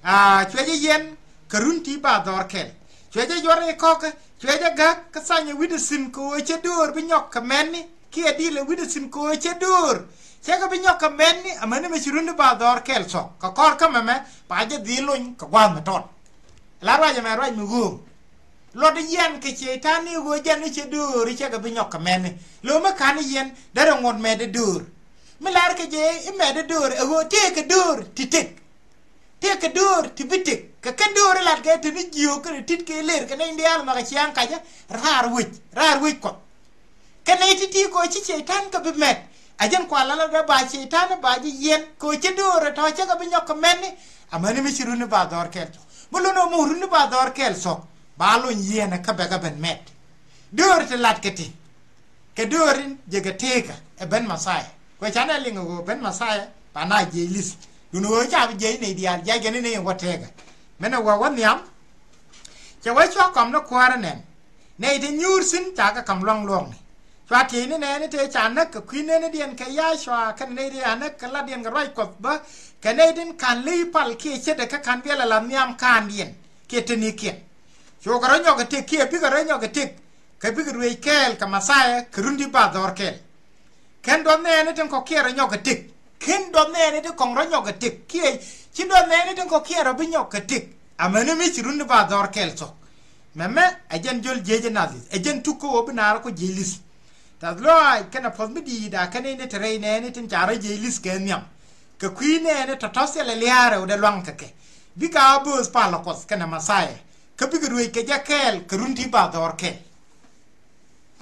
Aa, cuɛ jɛ yiɛn kɛ run ti bathdɔɔr kɛl. Cuɛ jɛ yuɔr i̱ kɔ̱kä. Cuɛ jɛ gäk kä thany ɛ wi̱cdɛ thi̱n kɛ ɣöö cɛ döör bi nyɔk kɛ mɛni. Kiɛ dilɛ wi̱cdɛ thi̱n kɛ ɣöö cɛ döör. Cɛ kɛ bi nyɔk kɛ mɛni, amäni mi ci run ti bathdɔɔr kɛl thuɔ̱k. Kɛ kɔr kä mɛmɛ, ba jɛ dhil lony kɛ gua̱a̱th mi tɔt. La ruac ɛmɛ ruac mi ɣööŋ. Luɔt yiɛn kɛ Cɛy-tan ni ɣöö jɛn ni cɛ döör, cɛ kɛ bi nyɔk kɛ mɛni. Lo̱mɛ ka̱n yiɛn, derɛ ŋuɔ̱t mɛtdɛ döör. Mi lar kɛ jɛ i̱ mɛtdɛ döör, ɛ ɣöö tëëkɛ döör ti tëk. Tëëkɛ döör ti bi tëk. Kɛ kɛn döör ilat kɛ te ni jiöök kɛnɛ ti̱t kɛ lër kɛ nɛy diaal makɛ ciaŋ kacä, raar wec, raar wec Kuɔth. Kɛ nɛy ti̱ti̱ kɛ ɣöö ci Cɛy-tan kɛ bi mɛt. A jɛn kua la lat ɛ ba Cɛy-tan ba ji̱ yiɛn kɛ ɣöö cɛ döör ɛ tɔ̱ cɛ kɛ bi nyɔk kɛ mɛni. Amäni mi ci run ti bathdɔɔr kɛl thuɔ̱k. Mi lon ɛ muk run ti bathdɔɔr kɛl thuɔ̱k, ba lony yiɛn ɛ kä bɛ kɛ ben mɛt. Döör ti lat kɛ ti. Kɛ döör in jɛ kɛ tëëkä ɛ ben Mɛthia. Kuɛ canɛ liŋ ɛ ɣöö ben Mɛthia, ba na jiɛc li̱th. Duundɛ ɣöö ca bi jiɛc nɛy diaal, jiɛc kɛ ni nɛy in wä tëëkä. Min ɛ wä wä nhiam. Cɛ wee cua kɔm ni kuäärä nɛn. Nɛy ti nyuur thi̱n ca kɛ ka̱m lua̱ŋ luɔ̱ɔ̱ŋni. Cua tieyni nɛɛni tëë ca näk kɛ kui̱ nenidiɛn kɛ Yacua kɛnɛ nɛy ti ca näk kɛ latdiɛn kɛ ruac Kuɔth bä, kɛ nɛy tin ka̱n ley pal kiɛ ce̱tdɛ kä ka̱n biɛl ɛ la̱th nhiam ka̱ndiɛn kiɛ tenikiɛn. Cukɛ rɔ nyɔk kɛ tëk kiɛ bikɛ rɔ nyɔk kɛ tëk, kɛ bikɛ ruëëc kɛɛl kɛ Mɛthia kɛ run ti bathdɔɔr kɛl. Kɛn duɔth nɛɛni tin kɔ̱kiɛn rɔ nyɔk kɛ tëk. Kɛn duɔth nɛɛni tin kɔ̱ŋ rɔ nyɔk kɛ tëk. Kiɛ ci duɔth nɛɛni tin kɔ̱kiɛn rɔ bi nyɔk kɛ tëk. Amäni mi ci run ti bathdɔɔr kɛl thuɔ̱k. Mɛmɛ ɛ jɛn jiöl jiec ɛ nath li̱th. Ɛ jɛn tuk kä ɣöö bi naar ku jiec li̱th. Tɛ̈th lɔaac kɛnɛ puɔ̱th mi di̱i̱t a kɛn in te rɛy nɛɛni tin ca rɔ jiec li̱th kɛ nhiam. Kɛ kui̱ nɛɛni tɔ̱tɔ̱ thilɛ lia̱a̱rɛ wä dee lua̱ŋ kɛ kɛ. Bikɛ a bööth palä Kuɔth kɛnɛ Mɛthia. Kä bikɛ ruëëc kɛ jɛ kɛɛl kɛ run ti bathdɔɔr kɛl.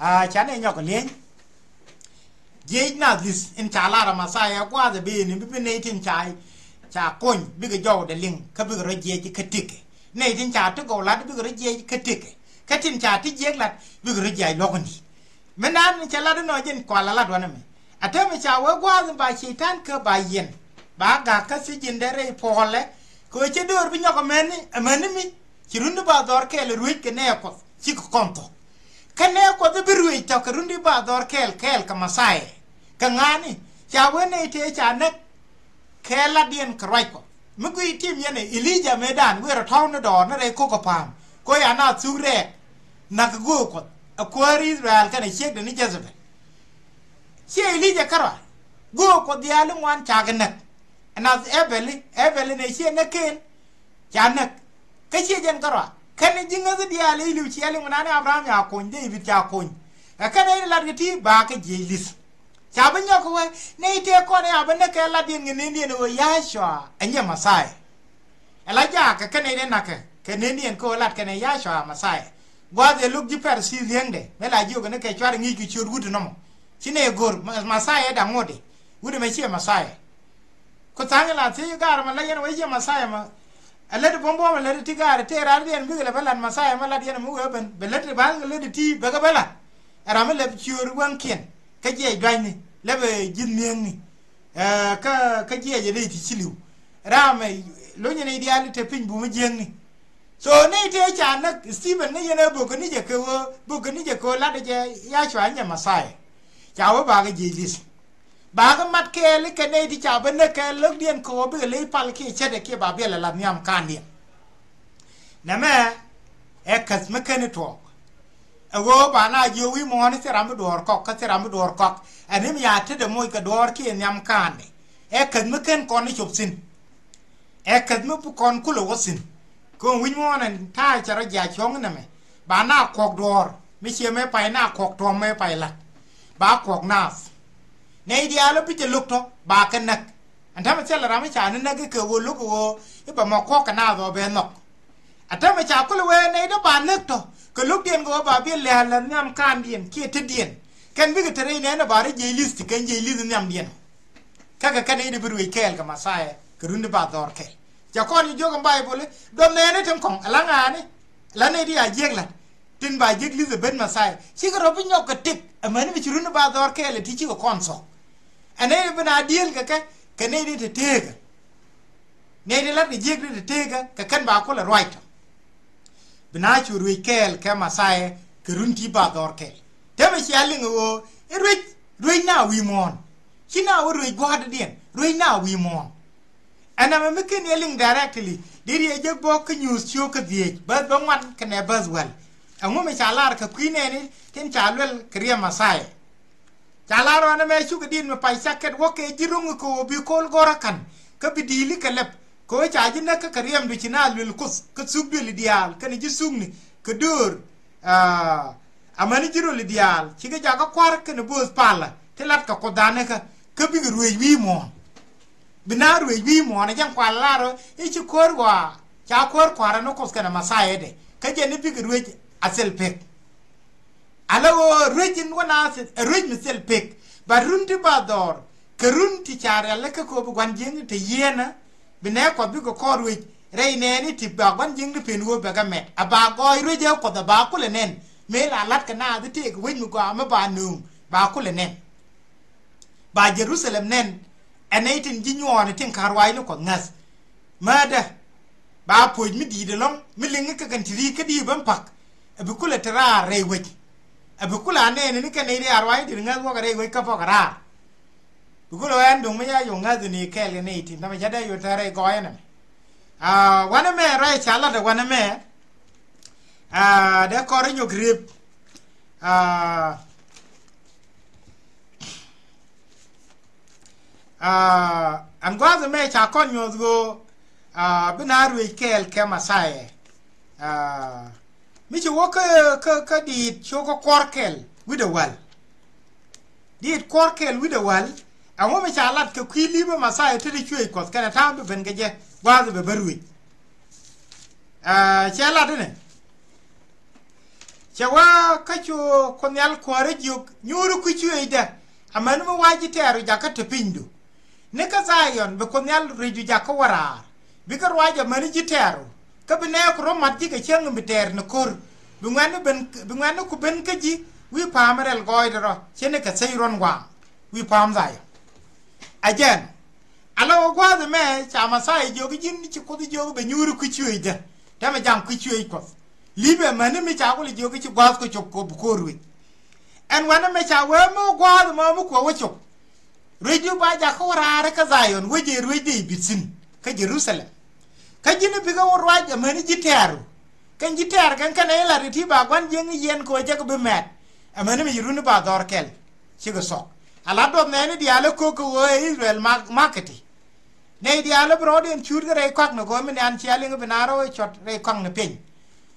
Aa, canɛ nyɔk lieny. Jiec nath li̱th in ca lar ɛ Mɛthia gua̱a̱th ɛ ben in bi bi nɛy tin ca, ca kony bikɛ jɔwdɛ liŋ kä bikɛ rɔ jiɛc kä tëkɛ. Nɛy tin ca ti gɔw lat bikɛ rɔ jiɛc kä tëkɛ. Kä tin ca ti jiɛc lat bikɛ rɔ jiɛc luɔ̱k in di̱t. Mi naan in cɛ lat inɔ jɛn kual ɛ lat wanɛ mɛ. A täämɛ ca wee gua̱a̱th in ba Cɛy-tan kä ba yiɛn. Ba ga̱k kä thi̱ji̱n dee rɛy puɔlɛ. Kɛ ɣöö cɛ döör bi nyɔk amäni, amäni mi ci run ti bathdɔɔr kɛɛl ruëëc kɛ nɛɛ Kuɔth cikɛ kɔn thuɔ̱k. Kä nɛɛ Kuɔth bi ruëëc tɔ̱ kɛ run ti bathdɔɔr kɛɛl, kɛɛl kɛ Mɛthia. Kɛ ŋa̱a̱ni ca wee nɛy tëë ca näk kɛ latdiɛn kɛ ruac Kuɔth. Mi guiy tim yɛn ɛ Ilija mëëdan wëë rɔ tɔ̱w ni dɔɔr ni rɛy ko̱k kɛ pa̱a̱m. Kɛ ɣöö ya naath thuk rɛɛk näk kɛ göök Kuɔth. Ɛ kuäär I-thɛ-rɛl kɛnɛ ciekdɛ ni Jɛ-dhɛ-bɛl. Ciɛ Ilija kärɔa. Göök Kuɔth diaal i̱ ŋuan ca kɛ näk. Ɛ nath Ɛ-bɛl i̱, Ɛ-bɛl inɛ ciɛ näk Keen. Ca näk. Kä ciɛ jɛn kärɔa. Kɛn ji̱ ŋäthi diaal i̱ li̱w ciɛ liŋ mi naan i̱ Abraham ca kony, Dee-bid ca kony. Ɛ kɛn in lat kɛ ti ba kɛ jiɛc li̱th. Ca bi nyɔk kɛ wee, nɛy tëë kɔn i̱ a bi näk kɛ latdiɛn kɛ nëndiɛn ɛ ɣöö Yacua ɛ nyɛ Mɛthia. Ɛ la jaak kɛ kɛn in in na̱kɛ kɛ nëndiɛn kɛ ɣöö lat kɛn ɛ Yacua Mɛthia. Gua̱a̱th ɛ lo̱k ji̱ Pɛrɛthi li̱eŋdɛ, mëë la jiök ni kɛ cuarɛ ŋi̱i̱c kɛ ciöt wut inɔmɔ. Ci nɛy go̱r, Ma-, Mɛthia ɛ da̱ŋ ŋuɔ̱tdɛ. Wut ɛmɛ ciɛ Mɛthia. Ku tha̱a̱ŋ in la thiec Gaar ɛmɛ la yɛn wee ciɛ Mɛthia ɛmɛ. Ɛ lät buɔ̱m buɔ̱m ɛ lät ti Gaar tëë raan yɛn bikɛ lɛ bä lat Mɛthia ɛmɛ lat yɛn ɛmɛ wee ben. Bɛ lät ba̱a̱th kɛ lät ti bɛ kɛ bä lat. Ɛ ram mi lɛp ciöör wäŋkiɛn. Kä jiɛc dua̱cni. Lɛpɛ ji̱th mi̱eeŋni. Ɛ, kä, kä jiɛc ɛ rɛy ti ci li̱w. Ram ɛ lony ɛ nɛy diaal te piny bumä jiäkni. So nɛy tëë ca näk Stephen ni yɛn ɛ bök kɛ ni jɛ kɛ ɣöö, bök kɛ ni jɛ kɛ ɣöö latdɛ jɛ Yacua nyɛ Mɛthia. Ca wee bakɛ jiɛc li̱th. Bakɛ mat kɛɛl kɛ nɛy ti ca bä näk kɛ lo̱kdiɛn kɛ ɣöö bikɛ ley pal kiɛ ce̱tdɛ kiɛ ba biɛl ɛ la̱th nhiam ka̱ndiɛn. Nɛmɛ ɛ käth mi ken i̱ tuɔɔk. Ɛ ɣöö ba na jiök wi̱i̱ muɔ̱ɔ̱n i̱ thil ram mi duɔ̱ɔ̱r kɔk, kä thil ram mi duɔ̱ɔ̱r kɔk. Ɛn ni mi ya tetdɛ moc kɛ duɔ̱ɔ̱r kiɛ nhiam ka̱a̱ndɛ. Ɛ käth mi ken kɔn i̱ cop thi̱n. Ɛ käth mi kɔn kulɛ wä thi̱n. Kɛ ɣöö wi̱c muɔ̱ɔ̱n ɛn ta̱a̱ cɛ rɔ jiac cuɔ̱ŋ nɛmɛ. Ba na kuɔk duɔ̱ɔ̱r mi ciɛ mëë pay na kuɔk tuɔ̱ɔ̱m mëë pay la̱t. Ba kuɔk naath. Nɛy diaal ɔ bi jɛ lo̱k tɔ̱ ba kɛ näk. Ɛn täämɛ thilɛ ram mi ca ni näk i̱ kɛ ɣöö lo̱k i̱ ɣöö i̱ bɛ mɔ kuɔk kɛ naath ɔ bɛ nhɔk. Ɛ täämɛ ca kulɛ wee nɛy dee ba näk tɔ̱ kɛ lo̱kdiɛn kɛ ɣöö ba bi lɛ̈ɛ̈l lɛ nhiam ka̱a̱ndiɛn kiɛ tetdiɛn. Kɛn bikɛ te rɛy nɛɛni ba rɔ jiɛc li̱th ti kɛn jiɛc li̱th nhiamdiɛn. Kä kɛ kɛn nɛy dee bi ruëc kɛɛl kɛ Mɛthia kɛ run ti ba dhɔr kɛl. Cɛ kɔn ci jiök ɛn Bayböl i̱ duɔth nɛɛni tin kɔ̱ŋ ala ŋa̱a̱ni. La nɛy ti a jiäk la̱t tin ba jiäk li̱th ɛ ben Mɛthia cikɛ rɔ bi nyɔk kɛ tëk. Amäni mi ci run ti ba dhɔr kɛɛl ɛ ti cikɛ kɔn thɔk. Ɛ nɛy ti bi na dieel kɛ kɛ kɛ nɛy ti te teekä. Nɛy ti la̱t kɛ jiäk ti te teekä kɛ kɛn ba kulɛ ruac tɔ. Bi na cu ruëc kɛɛl kɛ Mɛthia kɛ run ti ba dhɔr kɛl. Täämɛ cia liŋ ɛ ɣöö i̱ ruëc, ruëc na wi̱i̱ muɔ̱ɔ̱n. Ci na wä ruëc gua̱a̱r dɔ̱diɛn, ruëc na wi̱i̱ muɔ̱ɔ̱n. Ɛn ɛmɛ mi ken yɛ liŋ directly, deri yɛ jek bɔk kä Nyuuth ciök kä dhieec, bäth bä ŋuan kɛnɛ bäth wäl. Ɛŋu mi ca lar kɛ kui̱ nɛɛni tin ca luɛl kɛ riɛm Mɛthia? Ca lar ɣɔn ɛmɛ cukɛ diit mi pay cakɛt wä kɛ ji̱ ro̱ŋ kɛ ɣöö bi ko̱l gɔ̱rä ka̱n, kä bi di̱i̱li kɛ lɛp, kɛ ɣöö ca ji̱ näk kä kɛ riɛmdu ci na luël Kuoth, kä thuk duëli diaal, kɛnɛ ji̱ thukni, kɛ döör, aa, amäni ji̱ röli diaal, cikɛ jakä kua̱r kɛnɛ bööth palä, ti lat kɛ Kuothdan kä, kä bikɛ ruëëc wi̱i̱ muɔ̱ɔ̱n. Bi na ruëëc wi̱i̱ muɔ̱ɔ̱n, ɛ jɛn kual lar ɣöö i̱ ci ko̱r ɣɔaa, ca ko̱r kua̱r ɛn Kuoth kɛnɛ Mɛthia dɛ, kä jɛn i̱ bikɛ ruëëc a thil pek. Ala ɣöö ruec in wä na thil, ɛ ruec mi thil pek. Ba run ti ba dhɔr kɛ run ti ca rial lɛ kä kööb gua̱n jiäkni te yieenä. Bi nɛ Kuɔth bikɛ kɔn ruec rɛy nɛɛni ti ba gua̱n jiäkni pen ɣöö bɛ kɛ mɛt. A ba gɔɔy ruec ɛ Kuɔth a ba kulɛ nɛn. Mëë la la̱t kɛ naath i̱ tëëk wec mi gɔaa mi ba nööŋ ba kulɛ nɛn. Ba Jerusalem nɛn ɛ nɛy tin ji̱ nyuɔɔni tin ka̱n ruaacni Kuɔth ŋäth. Määtdä ba puɔ̱c mi di̱i̱t ɛlɔ̱ŋ mi liŋi kɛ kɛn ti ri̱i̱k kä di̱i̱t ben pa̱k. Ɛ bi kulɛ te raar rɛy wec. Ɛ bi kulɛ a nɛɛni ni kɛn nɛy riaar ruaacni di̱t ŋäth wäkɛ rɛy wec kä bɔkɛ raar. Bi kulɛ wee ɛn duŋ mi ya yɔ̱ŋ ŋäth ni kɛɛl kɛ nɛy tin täämɛ ca dee yot te rɛy gɔɔyä nɛmɛ. Aa, wanɛ mɛ ruac ca lat ɛ wanɛ mɛ. Aa, dee kɔr inyok riep. Aa, Aa, ɛn gua̱a̱th ɛmɛ ca kɔn nyuɔ̱th ɣöö, aa, bi na ruëëc kɛɛl kɛ Mɛthia. Aa, mi ci wä kä, kä, kä Diit cio̱kä kuɔr kɛl wi̱cdɛ wäl. Diit kuɔr kɛl wi̱cdɛ wäl. Ɛŋu mi ca lat kɛ kui̱ li̱pä Mɛthia te ti cuëëc Kuɔth kɛnɛ ta̱a̱ bi ben kɛ jɛ gua̱a̱th ɛ bɛ bä ruëëc. Aa, cɛ lat inɛ. Cɛ wä kä cu Kuoth Nhial kuäärä jiök, nyuuri kui̱ cuëëcdä, amäni mi wa̱a̱ ji̱ tɛ̈ru jakä te pinydu. Ni kä Dhayɔn bi Kuoth Nhial ruëëcdu jakä wä raar. Bikɛ ruac amäni ji̱ tɛ̈ru. Kä bi nɛɛku rɔ mat ji̱ kɛ cäŋ mi tɛɛr ni ko̱r. Bi ŋuɛ̈tni ben, bi ŋuɛ̈tni ku ben kä ji̱ wi̱i̱ pa̱a̱m rɛl gɔɔydɛ rɔ, ce̱tnikɛ thäc ruɔ̱n waaŋ. Wi̱i̱ pa̱a̱m Dhayɔn. Ɛ jɛn. Ala ɣöö gua̱a̱th ɛmɛ ca Mɛthia jiök i̱ ji̱n ci Kuoth jiök i̱ bɛ nyuuri kui̱ cuëëcdä. Täämɛ jaŋ kui̱ cuëëc Kuɔth. Li̱pɛ mäni mi ca kulɛ jiök i̱ ci gua̱a̱th kɛ cop kop ko̱r ruëc. Ɛn wanɛ mɛ ca wee mi gua̱a̱th ɛmɔ mi kuɛ wä cop. Ruëcdu ba jakä wä raar kä Dhayɔn, wec ëë ruëcdɛ i̱ bi thi̱n kä Jɛ-ru-tha-lɛm. Kä ji̱n i̱ bikɛ wä ruac amäni ji̱ tɛ̈ru. Kɛn ji̱ tɛ̈r kɛn kɛn ɛ i̱ la̱t i̱ ti ba gua̱n jiäkni yiɛn kɛ ɣöö jɛ kɛ bi mɛt. Amäni mi ci runi ba dhɔr kɛl. Cikɛ thuɔ̱k. Ala duɔth nɛɛni diaal ɛ ko̱k kɛ ɣöö ɛ I-thɛ-rɛl mak, makɛti. Nɛy diaal ɛ bi rɔɔdiɛn cuut kä rɛy kɔakni kɛ ɣöö mi nɛy an cia liŋ bi na rɔɔk ɛ cuɔt rɛy kɔakni piny.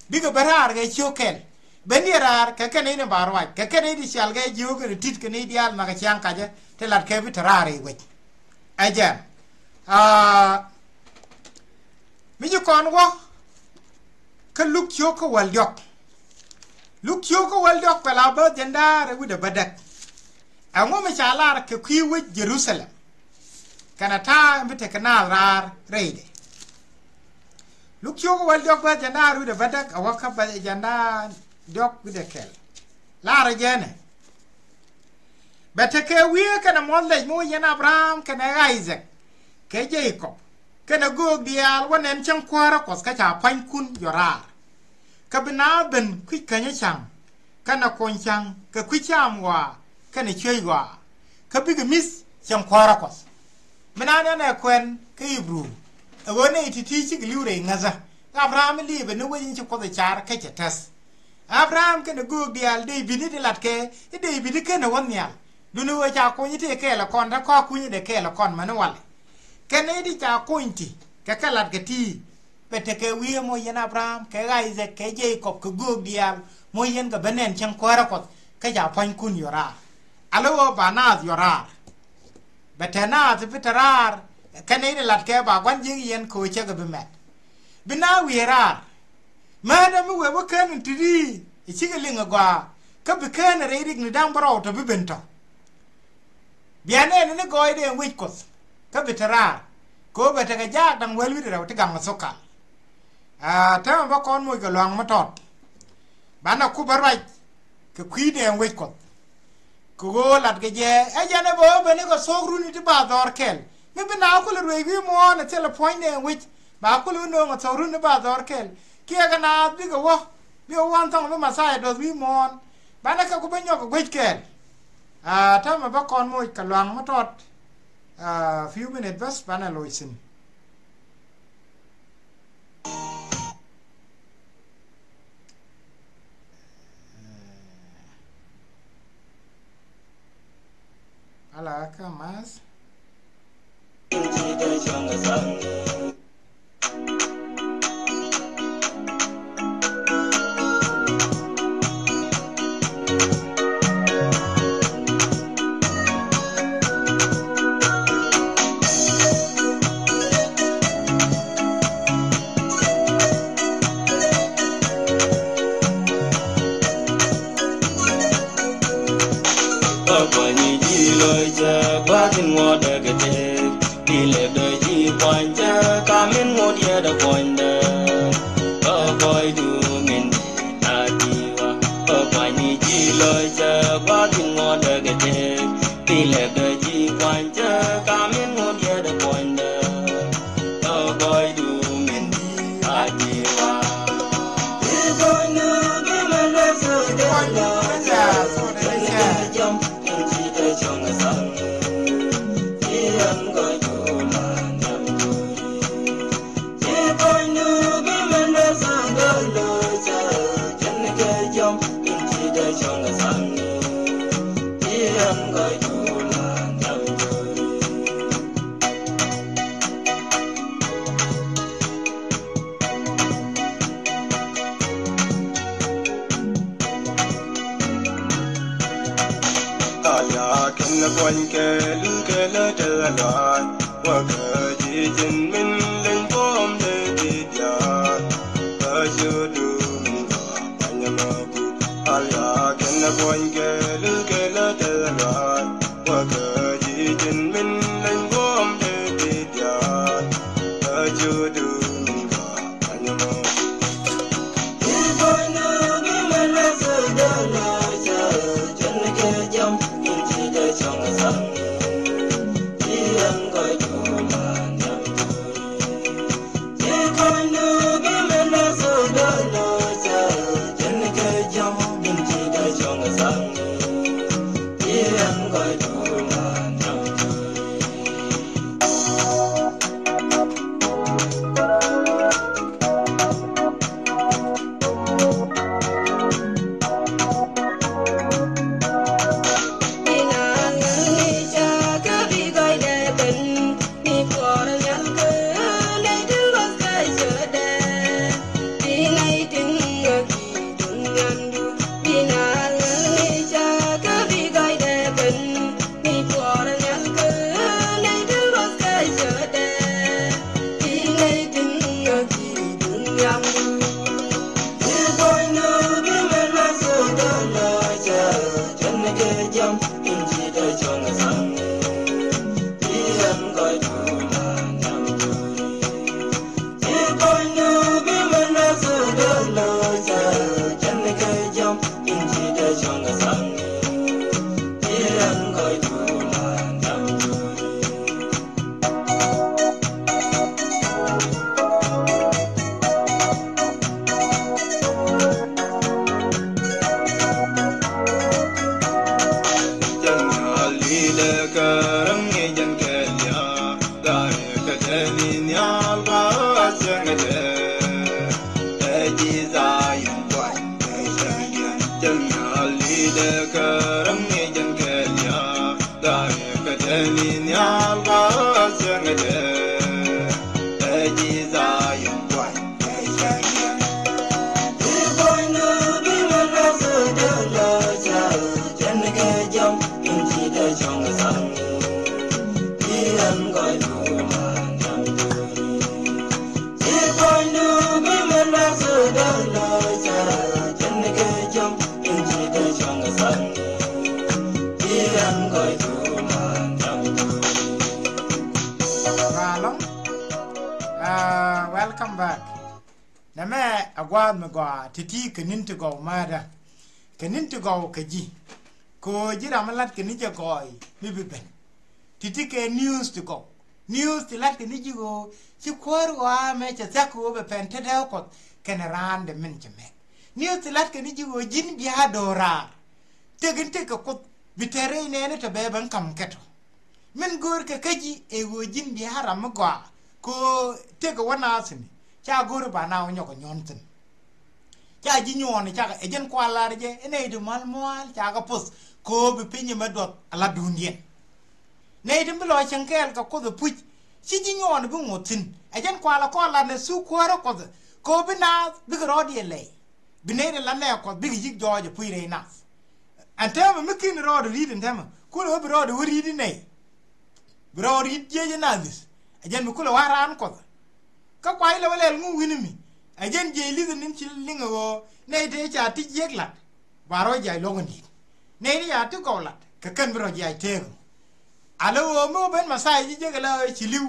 Bikɛ ben raar kɛ ciök kɛl. Ben diɛ raar kɛ kɛn nɛy ni ba ruac kɛ kɛn nɛy ti cial kɛ jiök kɛ ti tit kɛ nɛy diaal makɛ ciaŋ kacä ti lat kɛ bi te raar rɛy wec. Ɛ jɛn. Aa, mi ci kɔn wä kä Luk cio̱k kä wäl diɔ̱k. Luk cio̱k kä wäl diɔ̱k pɛl a bäth jiɛn da̱ŋ rɛw wi̱cdɛ bädäk. Ɛŋu mi ca lar kɛ kui̱ wec Jɛ-ru-tha-lɛm? Kɛnɛ ta̱a̱ in bi tekɛ naath raar rɛydɛ. Luk cio̱k kä wäl diɔ̱k bäth jiɛn da̱ŋ rɛw wi̱cdɛ bädäk a wä kä bäth jiɛn da̱ŋ diɔ̱k wi̱cdɛ kɛl. Larɛ jɛ ɛnɛ. Bɛ tekɛ wiee kɛnɛ muɔ̱th lɛc mi wä yɛn Abraham kɛnɛ Isaac kɛ Jacob kɛnɛ göök diaal wä nɛn cäŋ kuäärä Kuɔth kä ca pua̱nykun jɔk raar. Kä bi naath ben kui̱c känyä ca̱ŋ kɛnɛ kony ca̱ŋ kɛ kui̱ caam ɣɔaa kɛnɛ cuëc ɣɔaa. Kä bikɛ mi̱th cäŋ kuäärä Kuɔth. Mi naan ɛn ɛ kuɛn kä Ɣi-bru ɛ ɣöö nɛy ti̱ti̱ cikɛ li̱w rɛy ŋäthä. Abraham i̱ liipɛ ni wec in ci Kuoth ɛ car kä cɛ täth. Abraham kɛnɛ göök diaal Dee-bid ni ti latkɛ i̱ Dee-bid i̱ kenɛ wä nhial. Duundɛ ɣöö ca kuny i̱ tëë kɛɛl ɛ kɔn, te kɔak kunyädɛ kɛɛl ɛ kɔn mäni walɛ. Kɛn nɛy ti ca kuny ti kɛ kɛ latkɛ ti, bɛ tekɛ wi̱i̱ moc yɛn Abraham kɛ Isaac kɛ Jacob kɛ göök diaal, moc yɛn kɛ bä nɛn cäŋ kuäärä Kuɔth, kä ca pua̱nykun yɔ raar. Alɛ ɣöö ba naath yɔ raar. Bɛ te naath bi te raar. Kɛn nɛy ti latkɛ ba gua̱n ji̱ yɛn kɛ ɣöö cɛ kɛ bi mɛt. Bi naath wiee raar. Määtdä mi wëë wä kään in ti ri̱i̱ ɛ cikɛ liŋ ɛ gɔaa, kä bi kään ɛ rɛy rik ni da̱ŋ bärɔw tɔ bi ben tɔ. Bia nɛɛni ni gɔɔydɛ ɛn wec Kuɔth kä bi te raar. Kɛ ɣöö bɛ tekɛ jaak da̱ŋ wäl wi̱cdɛ rɛw ti gaŋ ɛ thok kal. Aa, täämɛ bä kɔn moc kɛ luaŋ mi tɔt. Banɛ ku bä ruac kɛ kui̱dɛ ɛn wec Kuɔth. Kɛ ɣöö latkɛ jɛ ɛ jɛn ɛ bɛ wä ben ikɛ thok runi ti ba dhɔr kɛl. Mi bi na kulɛ ruëëc wi̱i̱ muɔ̱ɔ̱n ɛ thilɛ puɔ̱nydɛ ɛn wec. Ba kulɛ wä nööŋ ɛ thok runi ti ba dhɔr kɛl. Kiɛ kɛ naath bikɛ wä. Bikɛ wä ɛn thɔŋ bi Mɛthia duɔth wi̱i̱ muɔ̱ɔ̱n. Banɛ kɛ ku bä nyɔk ɛ guec kɛɛl. Aa, täämɛ bä kɔn moc kɛ luaŋ mi tɔt. Aa, few minute bäth banɛ loc thi̱n. Ala kä math. Kä kuany ji̱ lɔcä gua̱a̱th in ŋuɔ̱tdä kɛ tëk. Ti lɛpdä ji̱ kuany cä kamin ŋot yɛt ɛ kuanydä. Kä kɔcdu min a di̱wa. Kä kuany ji̱ lɔcä gua̱a̱th in ŋuɔ̱tdä kɛ tëk. Ti lɛpdä ji̱ kuany cä kamin ŋot yɛt ɛ kuanydä. Kä kɔcdu min a di̱wa. Alia kɛn kuany kɛ lukɛ lɛ tɛ luac. Wä kä ji̱ ji̱n min leny buɔ̱m dee ti diaal. Kä cu du min gɔaa kuany mɔ ku. Alia kɛn kuany kɛ lukɛ lɛ tɛ luac. Wä kä ji̱ ji̱n min leny buɔ̱m dee ti diaal. Kä cu du min gɔaa kuany mɔ ku. Welcome back. Nɛmɛ a gua̱a̱th mi gɔaa ti̱ti̱ kɛ ni̱n ti gɔw määtdä. Kɛ ni̱n ti gɔw kɛ ji̱. Kɛ ɣöö ji̱ ram mi la̱t kɛ ni jɛ gɔɔy mi bi ben. Ti̱ti̱ kɛ news ti gɔw. News ti la̱t kɛ ni ji̱ ɣöö ci kuäär ɣɔaa mɛ cɛ thia̱k kɛ ɣöö bɛ pɛn tetdä Kuɔth kɛnɛ raan dee min cɛ mɛk. News ti la̱t kɛ ni ji̱ ɣöö ji̱n bia do̱raar. Tëk in tëk kɛ Kuoth bi tɛr rɛy nɛɛni tɔ bɛ ben ka̱m kɛ tɔ. Min go̱o̱r kɛ kä ji̱ ɛ ɣöö ji̱n bia ram mi gɔaa kɛ ɣöö tëk kɛ wä naath thi̱n. Ca go̱o̱r ba na wä nyɔk kɛ nyuɔ̱n thi̱n. Ca ji̱ nyuɔ̱ɔ̱n ca kɛ ɛ jɛn kual lar jɛ ɛ nɛy ti mal mual ca kɛ poth kɛ ɣöö bi piny ɛmɛ duɔth a la duundiɛn. Nɛy ti bi lɔ cieŋ kɛɛl kɛ Kuoth ɛ puc ci ji̱ nyuɔ̱ɔ̱n bi ŋoth thi̱n. Ɛ jɛn kual ɛ kɔn lat nɛ thuk kuäärä Kuɔth kɛ ɣöö bi naath bikɛ rɔɔdiɛn lɛy. Bi nɛy ti la nɛɛk Kuɔth bikɛ yi̱k jɔɔc ɛ puc rɛy nath. Ɛn täämɛ mi kin rɔɔdɛ ri̱t ɛn täämɛ kulɛ wä bi rɔɔdɛ wä ri̱t inɛy. Bi rɔɔdɛ ri̱t jiɛc inathi̱th. Ɛ jɛn mi kulɛ wa̱a̱ raan Kuɔth. Kä kuay lɛ wä lɛl ŋu wi̱ni mi. Ɛ jɛn jiɛc li̱th ɛn ci liŋ ɛ ɣöö nɛy tëë ca ti jiɛk la̱t. Ba rɔɔc jiac luɔ̱k ɛn di̱i̱t. Nɛy ti ca ti gɔw la̱t kɛ kɛn bi rɔɔc jiac teek ɛn. Alɛ ɣöö mi wä ben Mɛthia ji̱ jek ala ɣöö ci li̱w.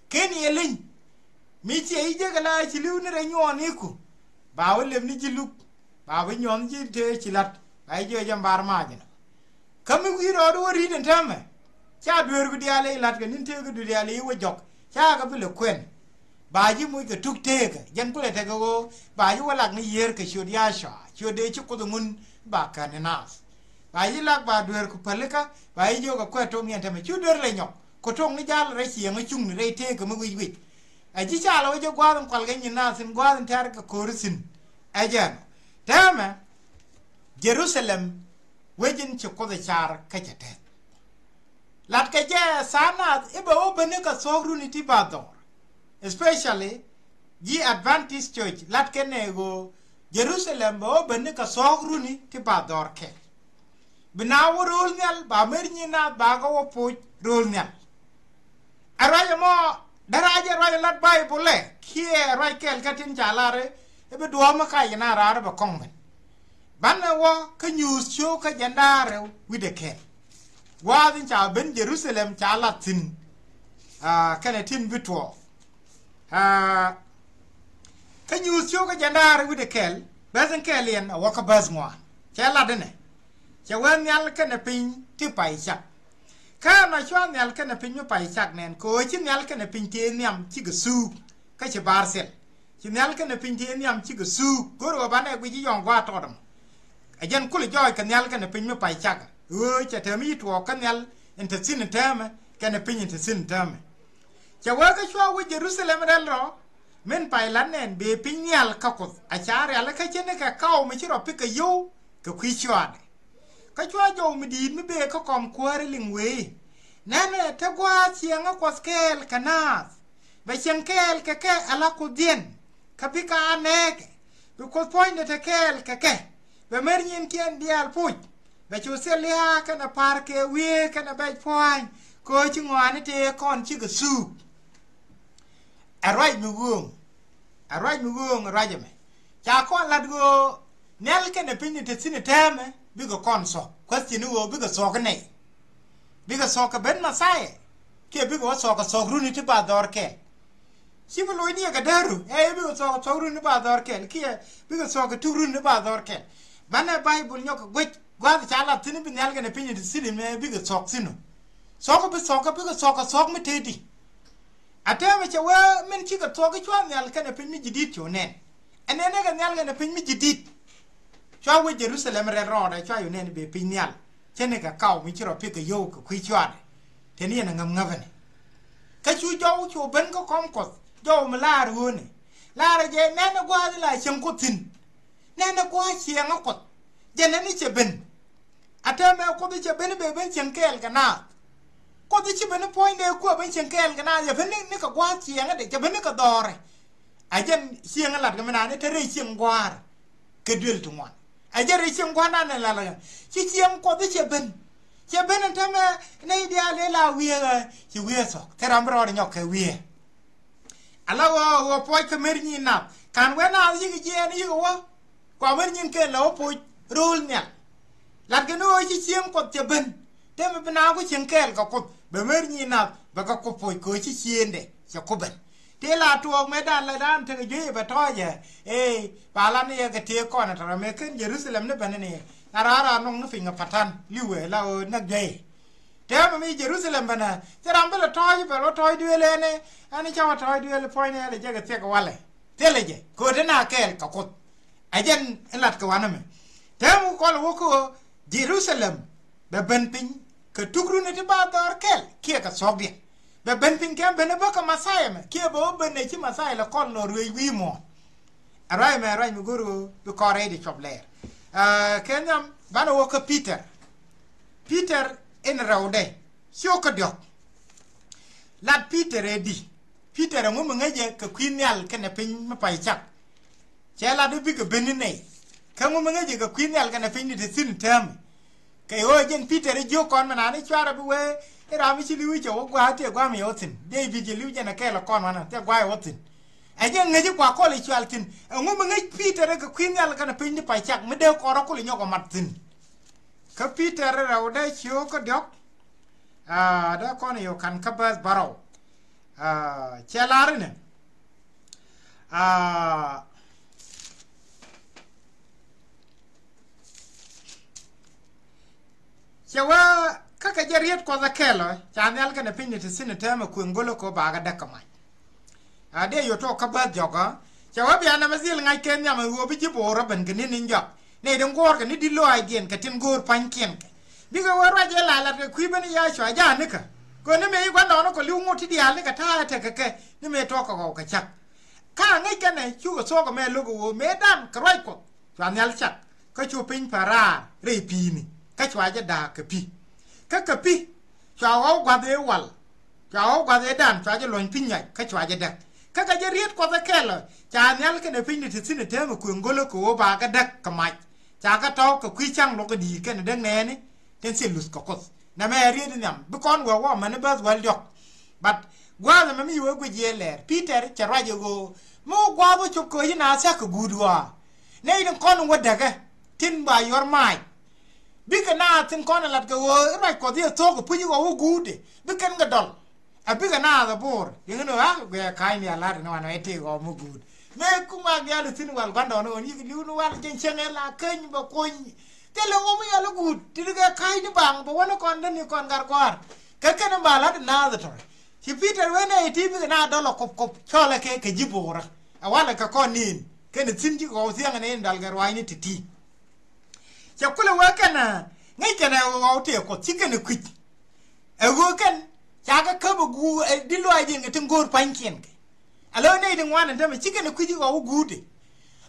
Ken yɛ leny. Mi ciɛ ji̱ jek ala ɣöö ci li̱w ni rɛy nyuɔɔn iku. Ba wä lep ni ji̱ luk. Ba bi nyuɔ̱n ji̱ tëë ci la̱t ba ji̱ jiök jɛ mbar mac ɛnɔ. Kä mi wi̱i̱ rɔɔdu wä ri̱t ɛn täämɛ. Ca dueerku diaal i̱ la̱t kɛ ni̱n tëëkädu diaal i̱ wä jɔk ca kɛ bi lɛ kuɛn. Ba ji̱ moc kɛ tuk tëëkä jɛn kulɛ tekɛ ɣöö ba ji̱ wä lak ni yiër kɛ ciöt Yacua ciöt dee ci Kuoth ŋun ba kän ni naath. Ba ji̱ lak ba dueerku pälikä ba ji̱ jiök kɛ kuɛ tok ni ɛn täämɛ cu dueer lɛ nyɔk kɛ tok ni jal rɛy ciɛŋä cuŋni rɛy tëëkä mi wi̱c wi̱c. Ɛ ji̱ ca lɛ wä jɛ gua̱a̱th in kual kɛ nyin naath thi̱n gua̱a̱th in tɛ̈r kɛ ko̱ri thi̱n. Ɛ jɛn täämɛ Jerusalem wec in ci Kuoth ɛ car kä cɛ tɛth. Latkɛ jɛ tha̱a̱ŋ nath i̱ bɛ wä beni kɛ thuɔ̱k runi ti ba dhɔr. Especially ji̱ Adventist Church latkɛ nɛ ɣöö Jerusalem bɛ wä beni kɛ thuɔ̱k runi ti ba dhɔr kɛl. Bi na wä ro̱o̱l nhial ba mer nyin nath ba kɛ wä poc ro̱o̱l nhial. Ɛ ruac ɛmɔ dee rac ɛ ruac ɛ lat Baibol ɛ kiɛ ɛ ruac kɛɛl kä tin ca lar i̱ bi duɔ̱ɔ̱p mi kac ɛ na raar i̱ bɛ kɔŋ ben. Banɛ wä kä Nyuuth cio̱o̱k kä jiɛn da̱ŋ rɛw wi̱cdɛ kɛl. Gua̱a̱th in ca ben Jerusalem ca lat thi̱n. Aa, kɛnɛ tin bi tuɔɔk. Aa, kä Nyuuth cio̱o̱k kä jiɛn da̱ŋ rɛw wi̱cdɛ kɛl bäth in kɛl yɛn a wä kä bäth ŋuan. Cɛ lat inɛ. Cɛ wee nhial kɛnɛ piny ti pay cak. Kä ɛn a cua nhial kɛnɛ piny mi pay cak nɛn kɛ ɣöö ci nhial kɛnɛ piny tëë nhiam cikɛ thuuk kä ci bar thil. Ci nhial kɛnɛ piny tëë nhiam cikɛ thuuk go̱o̱r ɣöö banɛ guic i̱ yɔ̱ɔ̱ŋ gua̱a̱th tɔɔt ɛmɔ. Ɛ jɛn kulɛ jɔɔc kɛ nhial kɛnɛ piny mi pay cak ɣöö cɛ täämɛ ci tuɔɔk kä nhial in te thi̱n in täämɛ kɛnɛ piny in te thi̱n in täämɛ. Cɛ wee kä cua wä Jerusalem rɛl rɔ min pay lat nɛn bee piny nhial kä Kuoth a ca rialikä ce̱tnikɛ kaw mi ci rɔ pikɛ yio̱w kɛ kui̱ cuaadɛ. Kä cua jɔw mi di̱i̱t mi bee kä kɔm kuäärä liŋ wee. Nɛnɛ te gua̱a̱th cieŋä Kuɔth kɛɛl kɛ naath. Bɛ cieŋ kɛɛl kɛ kɛ ala Kuothdiɛn. Kä bikɛ a nɛɛkɛ bi Kuoth puɔ̱nydɛ te kɛɛl kɛ kɛ. Bɛ mer nyinkiɛn diaal puc. Bɛ cu thil lia̱a̱ kɛnɛ pa̱r kɛ wiee kɛnɛ bɛc pua̱a̱ny. Kɛ ɣöö ci ŋɔaani tëë kɔn cikɛ thuuk. Ɛ ruac mi ɣööŋ. Ɛ ruac mi ɣööŋ ɛ ruac ɛmɛ. Ca kɔn lat ɣöö nhial kɛnɛ piny ni te thi̱n ɛ täämɛ bikɛ kɔn thuɔ̱k. Kuäth ci ni ɣöö bikɛ thuɔ̱k inɛy. Bikɛ thuɔ̱k kɛ ben Mɛthia kiɛ bikɛ wä thuɔ̱k kɛ thuɔ̱k runi ti ba dhɔr kɛl. Ci bi loc ni yɛ kɛ däru ɛ bikɛ thuɔ̱k kɛ thuɔ̱k runi ti ba dhɔr kɛl kiɛ bikɛ thuɔ̱k kɛ tuk runi ti ba dhɔr kɛl. Banɛ Baibol nyɔk kɛ guec gua̱a̱th ca lat thi̱n bi nhial kɛnɛ piny ni te thi̱n ɛmɛ bikɛ thuɔ̱k thi̱n ɔ. Thuɔ̱k bi thuɔ̱k kɛ bikɛ thuɔ̱k kɛ thuɔ̱k mi tëëdi. A täämɛ cɛ wee min cikɛ thuɔ̱k i̱ cua nhial kɛnɛ piny mi ji̱ di̱t cu nɛn. Ɛ nɛn ɛ kɛ nhial kɛnɛ piny mi ji̱ di̱t. Cua wee Jerusalem rɛl rɔɔdɛ cua cu nɛn i̱ bee piny nhial. Cɛ ni kɛ kaw mi ci rɔ pikɛ yio̱w kɛ kui̱ cuaadɛ. Teni yɛn ɛ ŋäp ŋäpɛ ni. Kä cu jɔw cu ben kä kɔm Kuɔth jɔw mi laar ɣöönɛ. Laarɛ jɛ nɛn ɛ gua̱a̱th in la cieŋ Kuoth thi̱n. Nɛn ɛ gua̱a̱th cieŋä Kuɔth. Jɛ nɛn i̱ cɛ ben. A täämɛ Kuoth i̱ cɛ ben i̱ bee ben cieŋ kɛɛl kɛ naath. Kuoth i̱ ci ben i̱ puɔ̱nydɛ kuäär ben cieŋ kɛɛl kɛ naath yɛ ben ni kɛ gua̱a̱th cieŋädɛ cɛ ben ni kɛ dhɔrɛ. A jɛn cieŋä lat kɛ mi naan i̱ te rɛy cieŋ gua̱a̱r kɛ duël ti ŋuan. A jɛn rɛy cieŋ gua̱a̱r naan i̱ lat kɛ ci cieŋ Kuɔth i̱ cɛ ben. Cɛ ben ɛn tämɛ nɛy diaal ëë la wiee ɣä ci wiee thɔk thil ram bi rɔɔd nyɔk kɛ wiee. Ala ɣöö ɣöö puɔc kɛ mer nyin nath kan wee naath yik jiɛɛn yik wä. Kua mer nyin kɛn la wä puɔc ro̱o̱l nhial. Lat kɛ ni ɣöö ci cieŋ Kuɔth cɛ ben. Tëë mi bi naaŋ ku cieŋ kɛɛl kɛ Kuoth bɛ mer nyin nath bɛ kɛ ku puɔc kɛ ɣöö ci ciëëndɛ cɛ ku ben. Tëë la tuɔɔk mëë dan la dan tekɛ juey bɛ tɔɔcɛ. Ee ba la ni yɛ kɛ tëë kɔn ɛ tɔrɔ mëë ken Jerusalem ni ben ni yɛ na raar raar nɔŋ ni piny kɛ patan liwɛ la ɣöö näk juey. Tɛmɛ mi Jerusalem bänä thil ram bi lɛ tɔ̱ɔ̱c bɛ lɔ tɔ̱ɔ̱c duëël ɛn ɛ ɛn cä wä tɔ̱ɔ̱c duëël puɔ̱ny ni ɛn lɛ jɛ kɛ thiɛk walɛ. Thilɛ jɛ kɛ ɣöö te na kɛɛl kɛ Kuoth. Ɛ jɛn in lat kɛ wanɛ mɛ. Tɛmɛ wä kɔl wä kɛ ɣöö Jerusalem bɛ ben piny kɛ tuk runi ti ba dhɔr kɛl kiɛ kɛ thuɔ̱kdiɛn. Bɛ ben piny kɛ ben bä kɛ Messiah mɛ kiɛ bɛ wä ben ɛ ci Messiah lɛ kɔl nɔ ruëëc wi̱i̱ muɔ̱ɔ̱n. Ɛ ruac mɛ ruac mi go̱r ɣöö bi kɔn rɛy di cuɔp lɛɛr. Kɛ nhiam banɛ wä kä Peter. Peter in rɛwdɛ ciök kä diɔ̱k. Lat Peter ɛ di. Peter ɛŋu mi ŋäcɛ kɛ kui̱ nhial kɛnɛ piny mi pay cak. Cɛ lat i̱ bikɛ ben ni nɛy. Kä ŋu mi ŋäcɛ kɛ kui̱ nhial kɛnɛ piny ni te thi̱n täämi. Kɛ ɣöö jɛn Peter i̱ jiök kɔn mi naan i̱ cuarɛ bi wee i̱ ram i̱ ci li̱w i̱ cɛ wä gua̱a̱th tëë gua̱a̱m yɛ wä thi̱n dee i̱ bi jɛ li̱w jɛn ɛ kɛɛl ɛ kɔn wanɛ tëë gua̱a̱th yɛ wä thi̱n. Ɛ jɛn ŋäc i̱ kua kɔl i̱ cual thi̱n ɛŋu mi ŋäc Peter i̱ kɛ kui̱ nhial kɛnɛ piny ni pay cak mi dee kɔn rɔ kul i̱ nyɔk ɛ mat thi̱n. Kä Peter i̱ rɛwdɛ ciök kä diɔ̱k. Aa dee kɔn i̱ yɛ kan kä bäth bärɔw. Aa cɛ lar inɛ. Aa Cɛ wee kä kɛ jɛ riet Kuɔth ɛ kɛl ɔ ca nhial kɛnɛ piny ni ti thi̱n ɛ täämɛ kuëŋ go̱lä kɛ ɣöö bakɛ däk kɛ mac. A dee yot tuɔk kä bäth jɔkä. Cɛ wee bia nɛmɛ dhil ŋa̱c kɛ nhiam ɛ ɣöö bi ji̱ bo̱o̱r ɛ ben kɛ ni̱n in jɔak nɛy tin guɔ̱ɔ̱rkɛ ni di̱t lɔaacdiɛn kɛ tin go̱o̱r pa̱nykiɛn kɛ. Bikɛ wee ruac ëë la lat kɛ kui̱ ben i̱ Yacua ja̱a̱nikä. Kɛ ni mëë i̱ gua̱ndɔɔŋnikɔ li̱w ŋot ti diaal nikɛ ta̱a̱ ɛ tekɛ kɛ ni mëë tuɔɔk kɛ ɣɔw kɛ cak. Ka ŋäc kɛnɛ cukɛ thuɔ̱k ɛmɛ lo̱k ɛ ɣöö mëë dan kɛ ruac Kuɔth cua nhial cak kä cu piny pa̱raar rɛy pi̱i̱ni kä cua jɛ da̱a̱k kɛ pi̱. Kä kɛ pi̱ cua ɣɔw gua̱th ëë wal cua ɣɔw gua̱th ëë dan cua jɛ luɔ̱ny pi̱ nyac kä cua jɛ däk. Kä kɛ jɛ riet Kuɔth ɛ kɛl ɔ ca nhial kɛnɛ piny ni ti thi̱n ɛ täämɛ kuëŋ go̱lä kɛ ɣöö bakɛ däk kɛ mac. Ca kɛ tɔ̱w kɛ kui̱ ca̱ŋ luɔ̱k ɛ di̱i̱t kɛnɛ däk nɛɛni tin thil luth kɛ Kuoth. Nɛmɛ ɛ riet in nhiam bi kɔn wee wä mɛn i̱ bäth wäl diɔ̱k. But gua̱a̱th ɛmɛ mi wee guic yɛ lɛɛr Peter cɛ ruac ɛ ɣöö mi wä gua̱a̱th wä cop kööc in a thia̱k kɛ guut ɣɔaa. Nɛy tin kɔn wä däkɛ tin ba yuɔr maac. Bikɛ naath tin kɔn ɛ lat kɛ ɣöö i̱ ruac Kuɔth i̱ ɛ thuɔ̱k kɛ puc i̱ ɣɔw wä guutdɛ bi kɛn kɛ dɔl. A bikɛ naath ɛ bo̱o̱r yɛn ni ɣä guɛ ka̱ny ni a lat ni wanɛ ɛ tëë ɣɔw mi guut. Mëë ku ŋuak yal i̱ thi̱n wal gua̱ndɔɔŋni ɣän yik li̱w ni wal jɛn cieŋ ɛ la käny bɛ kuny. Thilɛ ɣöö mi yal i̱ guut ti di kɛ ka̱ny ni baŋ bɛ wä ni kɔn däni kɔn gat gɔ̱a̱r. Kɛ kɛn in ba lat in naath ɛ tɔ̱ ci Peter wen ɛ iti bikɛ naath dɔl ɛ kop kop cɔl ɛ kɛ kɛ ji̱ bo̱o̱rä. Ɛ walɛ kɛ kɔn ni̱i̱n kɛn i̱ thi̱n ji̱ ɣɔw thiaŋ ni in dal kɛ ruaacni ti̱ti̱. Cɛ kulɛ wee kɛn ŋäc kɛn ɛ ɣɔw tëë Kuɔth ci kɛn ɛ kui̱c. Ɛ ɣöö kɛn ca kɛ käp ɛ guur ɛ di luaacdiɛn kɛ tin go̱o̱r pa̱nykiɛn kɛ. Ɛ lo̱c nɛy ti ŋuan ɛn tämɛ ci kɛn ɛ kui̱c i̱ ɣɔw i̱ guutdɛ.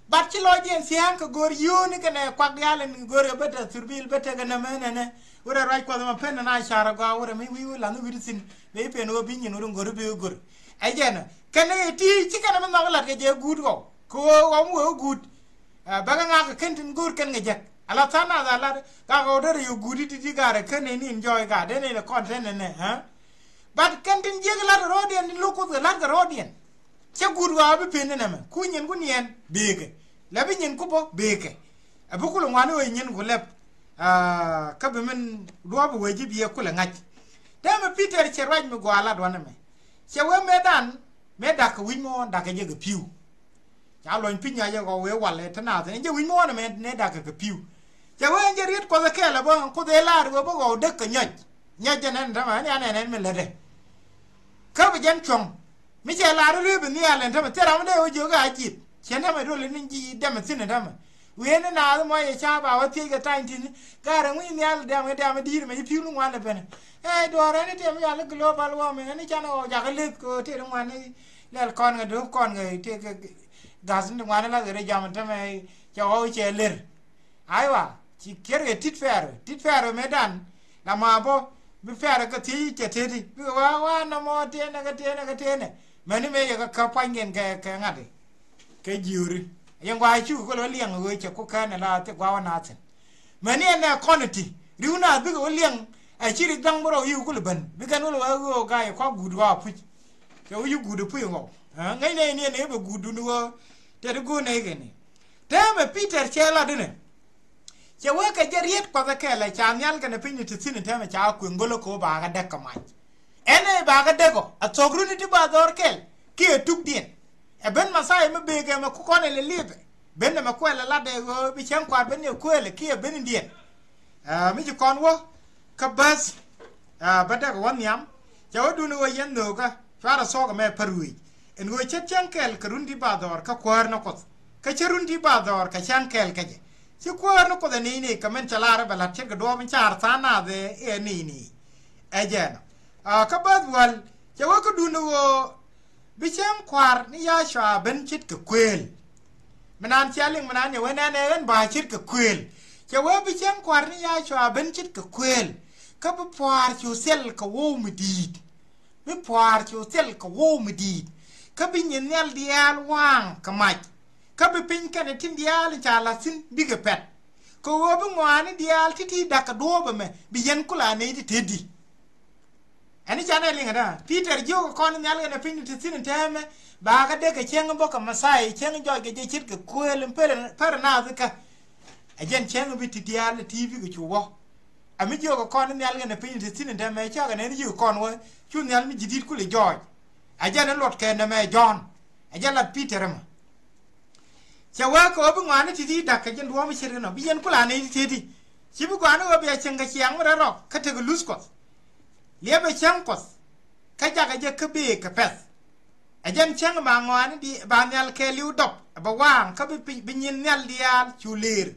Bat ci lɔcdiɛn thia̱a̱ŋ kɛ go̱o̱r yio̱o̱ni kɛn ɛ kuak diaal ɛn go̱o̱r kɛ bä te thurbil bä tekɛ nɛmɛ nɛnɛ. Wurɛ ruac Kuɔth ɛmɔ pen ɛn a car ɛ gɔaa wurɛ mi wi̱i̱ wä la̱th ni wi̱i̱ thi̱n. Bɛ i̱ pen ɣöö bi nyin wurɛ go̱r i̱ bi wä go̱r. Ɛ jɛn ɛ kɛn ɛ ti ci kɛn ɛ mi nhɔk lat kɛ jɛ guut ɣɔw kɛ ɣöö ɣɔw mi wee wä guut. Bäkɛ ŋa̱k kɛ kɛn tin go̱o̱r kɛn kɛ jek ala tha̱a̱ŋ nath a lat. Gak ɣɔw derɛ yɛ guut i̱ ti̱ti̱ garɛ kɛn ɛ ni enjoy gat den ɛ ni kɔn tɛn ɛnɛ. But kɛn tin jiäk lat rɔɔdiɛn tin lo̱k Kuoth kɛ lat kɛ rɔɔdiɛn. Cä guut ɣɔaa bi pen ni nɛmɛ ku nyin ku niɛn bëëkɛ. Lɛ bi nyin ku bä bëëkɛ. Ɛ bi kulɛ ŋuani ɣöö nyin ku lɛp. Kä bi min duɔ̱ɔ̱p ɛ wee ji̱ biɛ kulɛ ŋa̱c. Tɛmɛ Peter cɛ ruac mi gɔaa lat wanɛ mɛ. Cɛ wee mëë dan mëë da̱k kɛ wi̱c mɔ da̱k kɛ jɛ kɛ pi̱w. Ca luɔ̱ny pi̱ny a jɛ ɣɔw wee walɛ te naath ɛn jɛ wi̱c mi ɣɔn ɛmɛ nɛ da̱k kɛ kɛ pi̱w. Cɛ wee ɛn jɛ riet Kuɔth ɛ kɛɛl ɛ bä Kuoth ɛ laar wee bä ɣɔw däk kɛ nyɔc. Nyɔc jɛ nɛn täämɛ ɛn ya nɛn ɛn mi lätdɛ. Kä bi jɛn cuɔ̱ŋ mi cɛ laar i̱ luee bi nhial ɛn täämɛ thil ram mi dee wä jiök a ji̱th cɛ täämɛ duɔl in ji̱ dɛmɛ thi̱n ɛn täämɛ. Wee ni naath mɔ yɛ ca ba wä thiec kɛ tany ti̱n. Ga̱r ɛŋu i̱ nhial dɛm kɛ dɛm i̱ di̱i̱r mɛ i̱ pi̱w ni ŋuan lɛ ben. Ɛ duɔ̱ɔ̱r ɛn i̱ tɛm yal i̱ global warming ɛn i̱ canɛ ɣɔw jakä leth kɛ ɣöö tëë ni ŋuan i̱ lɛl kɔn kɛ do̱p kɔn kɛ tëë kɛ. Ga̱th ni ŋuani lath kɛ rɛy jam tämɛ cɛ ɣɔw cɛ lër. Aywa ci kiɛr kɛ tit pɛɛr tit pɛɛr mëë dan. La ma bä bi pɛɛr kɛ thiec cɛ teti bikɛ wa wa nɔmɔ tënɛ kɛ tënɛ kɛ tënɛ. Mäni mëë yɛ kɛ kä pua̱nykiɛn kɛ kɛ ŋa̱ti. Kɛ jiööri yɛ ŋua̱a̱ cuk kɛ lɔ liɛŋ ɣöö cɛ ku kään ɛ la thik gua̱a̱ wä na thi̱n. Mäni ɛn nɛ kɔn iti ri̱w na bikɛ wä liɛŋ. Ɛ ci ri dhaŋ bä rɔ yiu kul ben bi kɛn wul wä ɣöö gay kua guut ɣɔaa puc. Cɛ wä yi guut puc ŋɔw. Ŋäc nɛy ni ɛn ɛ bɛ guut duni ɣöö tɛt go̱o̱r nɛy kɛn ni. Täämɛ Peter cɛ lat inɛ. Cɛ wee kɛ jɛ riet kuath ɛ kɛl ɛ ca nhial kɛnɛ piny ni ti thi̱n in täämɛ ca kueŋ go̱l ɛ ko̱ bakä däk kɛ mac. Ɛn ɛ bakä däk ɔ a thok runi ti ba dhɔr kɛl kiɛ tukdiɛn. Ɛ ben Mɛthia mi bekɛ mɛ kukɔn ɛ lɛ liepɛ ben nɛ mɛ kuɛl ɛ lat ɛ ɣöö bi cäŋ kuaar ben yɛ kuëël ɛ kiɛ ben in diɛn. Ɛ mi ci kɔn wä kä bäth. Ɛ bä däk wä nhiam. Cɛ wä duni wä yɛn nhöökä cuarɛ thɔɔk ɛmɛ pär wi̱i̱c. Ɛn ɣöö cä cäŋ kɛl kɛ run ti ba dhɔr kä kuäär ni Kuɔth. Kä cä run ti ba dhɔr kɛ cäŋ kɛl kä jɛ. Ci kuäär ni Kuɔth ɛ ni̱i̱ni̱i̱ kɛ mɛn cɛ lar ɛ bɛ la̱t ce̱tkɛ duɔɔp in caar tha̱a̱ŋ naath ɛ ɛ ni̱i̱ni̱i̱. Ɛ jɛɛnɔ. Kä bäth wäl cɛ wä kä duni ɣöö bi cäŋ kua̱r ni Yacua ben ce̱tkɛ kuëël. Mi naan cia liŋ mi naan yɛ wee nɛn ɛ ɣän ba ce̱tkɛ kuëël. Cɛ wee bi cäŋ kua̱r ni Yacua ben ce̱tkɛ kuëël. Kä bi pua̱a̱r cu thil kɛ wow mi di̱i̱t. Bi pua̱a̱r cu thil kɛ wow mi di̱i̱t. Kä bi nyin nhial diaal waaŋ kɛ mac. Kä bi piny kɛnɛ tin diaal in ca la̱th thi̱n bikɛ pɛt. Kɛ ɣöö bi ŋɔaani diaal ti̱ti̱ da̱k kɛ duɔ̱ɔ̱p ɛmɛ bi yɛn kula nɛy ti tetdi. Ɛn i̱ canɛ liŋɛ da Peter jiök kɔn nhial kɛnɛ piny ti thi̱n tɛmɛ. Bakä dee kɛ cieŋ bä kɛ Mɛthia cieŋ jɔc kɛ jɛ ce̱tkɛ kuëël in pär naath ikä. Ɛ jɛn cieŋ bi ti diaal ti bikɛ cu wä. Ɛ mi jiök kɔn nhial kɛnɛ piny ti thi̱n tɛmɛ cakɛ nɛn jiök kɔn wä cu nhial mi ji̱ di̱t kuli jɔɔc. Ɛ jɛn in luɔt kɛ nɛmɛ Jɔ̱ɔ̱n. Ɛ jɛn lat Peter ɛmɔ. Cɛ wee kɛ ɣöö bi ŋɔaani ti̱ti̱ da̱k kɛ ji̱n duɔ̱ɔ̱p mi ce̱tkɛ nɔ bi yɛn kula nɛy ti tetdi. Ci bi gɔaa ni ɣöö bia cieŋ kɛ ciaŋ mi rɛl rɔ kä tekɛ luth Kuɔth. Liɛpɛ cäŋ Kuɔth. Kä jakɛ jɛ kä bëë kɛ pɛ̈th. Ɛ jɛn cäŋ ba ŋɔaani di ba nhial kɛɛliw dɔp ɛ bɛ waaŋ kä bi piny bi nyin nhial diaal cu leer.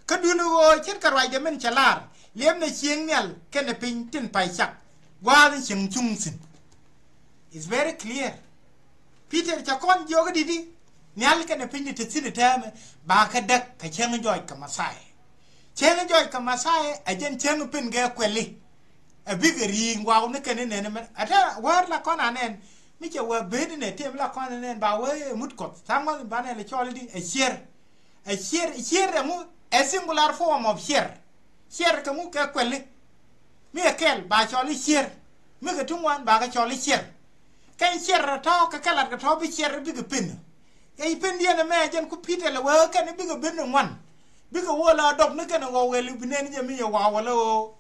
Kä duni ɣöö ce̱tkɛ ruacdɛ min cɛ lar liɛpnɛ cieŋ nhial kɛnɛ piny tin pay cak. Gua̱a̱th in cieŋ cuŋ thi̱n. It's very clear. Peter cɛ kɔn jiɔk i̱ di̱t i̱ nhial kɛnɛ piny ni te thi̱n i̱ tɛmɛ ba kä däk kɛ cäŋ jɔc kɛ Mɛthia. Cäŋ jɔc kɛ Mɛthia ɛ jɛn cäŋ pen kɛ kuɛli. Ɛ bikɛ ri̱i̱ŋ waw ni kɛn i̱ nɛn imɛn ɛ tɛ wäär la kɔn anɛn. Mi cɛ wä ben inɛ tëë mi la kɔn anɛn ba wee mut Kuɔth tha̱a̱ŋ ŋuɔth in banɛ lɛ cɔl i̱ di ɛ cier. Ɛ cier cier ɛŋu ɛ singular form of cier. Cier kɛ ŋu kɛ kuɛli. Mi ɛ kɛl ba cɔl i̱ cier. Mi kɛ ti ŋuan ba kɛ cɔl i̱ cier. Kɛn cier rɛ tɔ̱ kɛ kɛ lat kɛ tɔ̱ bi cier bikɛ pen. Kɛ i̱ pen diɛn ɛmɛ jɛn ku Peter lɛ wee kɛn bikɛ ben ni ŋuan. Bikɛ wä la dɔp ni kɛn ɣɔw wɛl i̱ bi nɛn jɛ mi yɛ waw wala ɣöö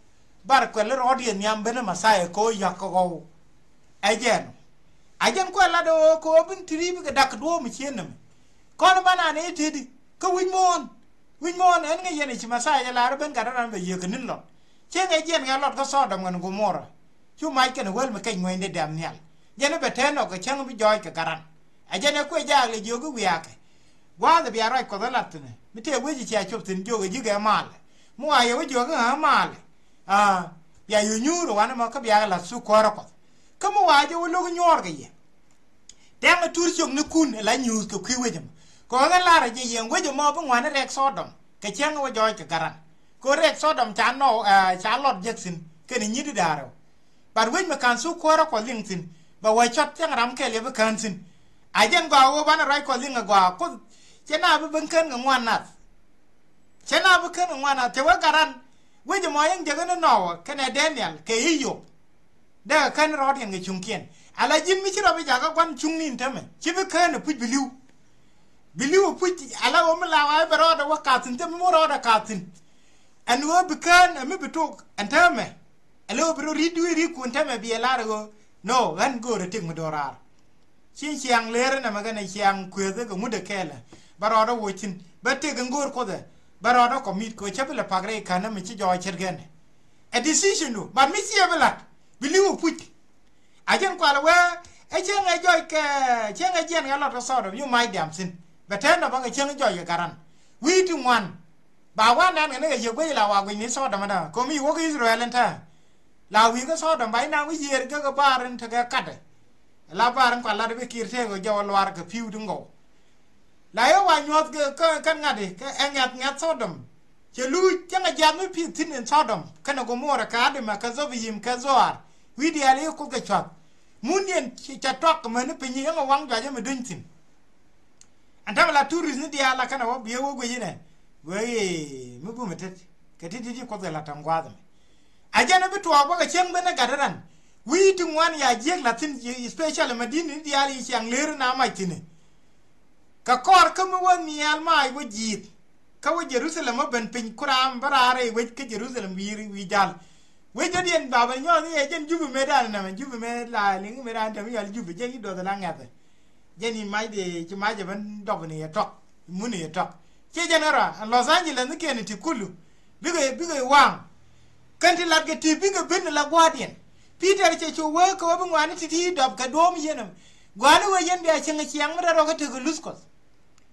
bar kuɛl i̱ rɔɔd yɛ nhiam ben i̱ Mɛthia kɛ ɣöö yak kɛ ɣɔw. Ɛ jɛn. A jɛn kuɛ lat ɣöö kɛ ɣöö bin ti ri bikɛ dak duɔ̱ɔ̱p mi cien nɛmɛ. Kɔn i̱ bananɛ i̱ tëëdi kä wi̱c muɔ̱ɔ̱n. Wi̱c muɔ̱ɔ̱n ɛn ŋäc yɛn i̱ ci Mɛthia jɛ lar i̱ ben gat ran bɛ yiëë kɛ ni̱n lɔt. Cieŋ ɛ jiɛn kɛ lɔt kä Thɔdɔm kɛn Gomora. Cu mac kɛn wäl mi kɛc ŋuɛ̈nyde dɛ̈m nhial. Jɛn i̱ bɛ tɛn nɔk kɛ cäŋ bi jɔɔc kɛ gat ran. Ɛ jɛn ɛ kuɛ jaak lɛ jiök i̱ wiaakɛ. Gua̱a̱th ɛ bia ruac Kuɔth ɛ lath thi̱n ɛ mi tëë wec i̱ cia cop thi̱n jiök ɛ ji̱ gɛ maalɛ. Mi wa yɛ wec jiök i̱ ɣä maalɛ. Aa bia yio̱ nyuur ɛ wanɛ mɔ kä bia kɛ lath thuk kuäärä Kuɔth. Kä mi wa jɛ wä lo̱k i̱ nyuɔɔr kɛ yɛ. Tɛŋ ɛ tur ciöknikun ɛ la nyuuth kɛ kui̱ wec ɛmɔ. Kɛ ɣöö ɣän la̱rä jɛ yɛn wec ɛmɔ bi ŋuani rɛk Thɔdɔm kɛ cäŋ wä jɔɔc kɛ gat ran. Kɛ ɣöö rɛk Thɔdɔm ca nɔw ɛ ca lɔt jek thi̱n kɛnɛ nyi̱t i̱ da̱a̱r rɛw. But wec mi ka̱n thuk kuäärä Kuɔth liŋ thi̱n bɛ wä cɔt cäŋ ram kɛl yɛ bi kään thi̱n. A jɛn gɔaa ɣöö banɛ ruac Kuɔth liŋ ɛ gɔaa Kuoth cɛ na bi ben kään kɛ ŋuan nath. Cɛ na bi kän ŋuan a te wä garan. Wec ɛmɔ yäŋ jek ni Noa kɛnɛ Daniel kɛ Iyop. Dee kɛ kän rɔɔdiɛn kɛ cuŋkiɛn. Ala ji̱n mi ci rɔ bi jakä gua̱n cuŋni in tämɛ ci bi kän ɛ puc bi li̱w. Bi li̱w ɛ puc ala ɣöö mi la wa̱a̱ i̱ bɛ rɔɔdɛ wä ka̱thi̱n te mi wä rɔɔdɛ ka̱thi̱n. Ɛn ɣöö bi kän ɛ mi bi tok ɛn tämɛ. Ɛ lɛ ɣöö bi rɔ ri̱t duee ri̱t kun tämɛ bi ɛ lar ɛ ɣöö nɔ ɣän göörä tëk mi do̱raar. Ci ciaŋ leerä nɛmɛ kɛnɛ ciaŋ kueethä kɛ ŋut ɛ kɛɛlɛ bä rɔɔdä woc thi̱n bä tëk in go̱o̱r Kuothɛ bä rɔɔdä kɔmit kɛ cä bi lɛ pak rɛy känä mi ci jɔɔc ce̱tkɛn. Ɛ decision du but mi ci ɛ bi la̱t bi li̱w ɛ puc. A jɛn kualɛ wee ɛ cieŋ ɛ jɔc kɛ cieŋ ɛ jiɛn kɛ lɔt kɛ Thɔdɔm yu mac diam thi̱n bɛ tɛn dɔ̱ bä kɛ cieŋ jɔc kɛ garan wi̱i̱ ti ŋuan. Ba wan nɛn kɛ ni kɛ ciek guec la wa guic ni Thɔdɔm ɛdä komi ci wä kä Ithɛrɛl ɛn tɛ. La wi̱i̱ kä Thɔdɔm ba inaŋ wi̱c yiëër kä kɛ baar in tekɛ katdɛ. La baar in kual lat bi kiir tëëk kɛ jɔw luaar kɛ pi̱w ti ŋɔw. La yɛ wa nyuɔ̱th kɛ kɛn ŋa̱t kɛ ɛ ŋɛ̈th ŋɛ̈th Thɔdɔm. Cɛ luuc cäŋ ɛ jiath mi pi̱th thi̱n in Thɔdɔm kɛnɛ Gomora kɛ Adima kɛ Dhɛbayim kɛ Dhoar. Wi̱i̱ diaal i̱ Kuoth kɛ cua̱th. Mun yɛn ca tuak mäni piny yäŋ ɛ waŋ juac ɛmɛ duny thi̱n. Ɛn tämɛ la tourist ni diaal la kɛnɛ wä biɛ wä guic inɛ. Wee mi bumɛ tet kɛ ti ti ti Kuoth kɛ la ta̱ŋ gua̱a̱th ɛmɛ. A jɛn bi tuɔɔk bä kɛ cieŋ ben ɛ gat ran. Wi̱i̱ ti ŋuan ya jiek la̱th thi̱n, especially Madina ni diaal i̱ ciaŋ ler na mac thi̱n. Kɛ kɔr kä mi wä nhial mac wä ji̱i̱th. Kä wä Jerusalem wä ben piny ku raam bä raar rɛy wec kä Jerusalem wi̱i̱ wi̱i̱ jal. Wec dädiɛn ba bɛ nyɔɔth i̱ ɛ jɛn Jupi mëëdan nɛmɛ, Jupi mëë la liŋ mëëdan tɛm i̱ yɔl Jupi jɛn i̱ duɔth la ŋɛthɛ. Jɛn i̱ mac dee ci mac ɛ ben dɔp ni yɛ tɔk, mun ni yɛ tɔk. Ciɛ jɛn ɛ rɔ ɛn Los Angeles ni kɛn i̱ ti kulu. Bikɛ bikɛ waŋ. Kɛn ti lat kɛ ti bikɛ ben la gua̱a̱rdiɛn. Peter cɛ cu wee kɛ wee bi ŋuani ti ti dɔp kɛ duɔ̱ɔ̱m yɛn ɛmɛ. Gua̱a̱ni wee yɛn bia cieŋ ciaŋ mi rɛl rɔ kä tekɛ luth Kuɔth.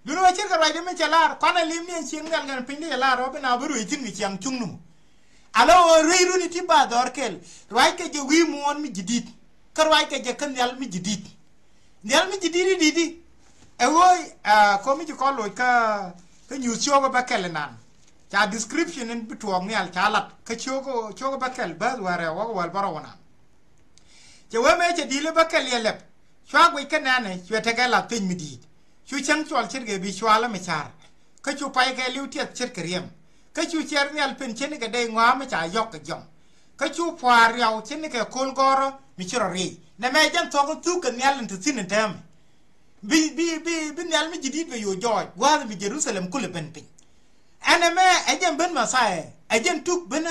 Duni wee ce̱tkɛ ruacdɛ mi cɛ lar kuanɛ lim ni ɛn cieŋ nhial kɛn piny ti cɛ lar rɔ bi na bi ruec thi̱n kɛ ciaŋ cuŋ ni mɔ. Ala ɣöö ruec runi ti ba dhɔr kɛl ruackɛ jɛ wi̱i̱ muɔ̱ɔ̱n mi ji̱ di̱t. Kä ruackɛ jɛ kä nhial mi ji̱ di̱t. Nhial mi ji̱ di̱t i̱ di̱t i̱ ɛ ɣöö komi ci kɔn loc kä kä nyuuth ciöökä bä kɛl inan. Ca description in bi tuɔɔk nhial ca lat kä ciöökä ciöökä bä kɛl bäth wäl rɛw wäl bärɔw inan. Cɛ wee mëë cɛ di̱i̱l i̱ bä kɛl yɛ lɛp. Cua guic kä nɛnɛ cuɛ tekɛ lath piny mi di̱i̱t. Cu cäŋ cuɔl ce̱tkɛ bi cualä mi ca̱r. Kä cu pay kɛ li̱w tiɛth ce̱tkɛ riɛm. Kä cu ciɛɛr nhial pen ce̱tnikɛ dee ŋɔa̱a̱ mi ca yɔ̱k kɛ jɔŋ. Kä cu pua̱a̱r riaw ce̱tnikɛ ko̱l gɔ̱rä mi ci rɔ riey. Nɛmɛ jɛn thuɔ̱k in thuk kɛ nhial in te thi̱n in täämɛ. Bi bi bi bi nhial mi ji̱ di̱t bɛ yo̱o̱ jɔɔc gua̱a̱th mi Jerusalem kulɛ ben piny. Ɛn ɛmɛ ɛ jɛn ben Mɛthia ɛ jɛn tuk ben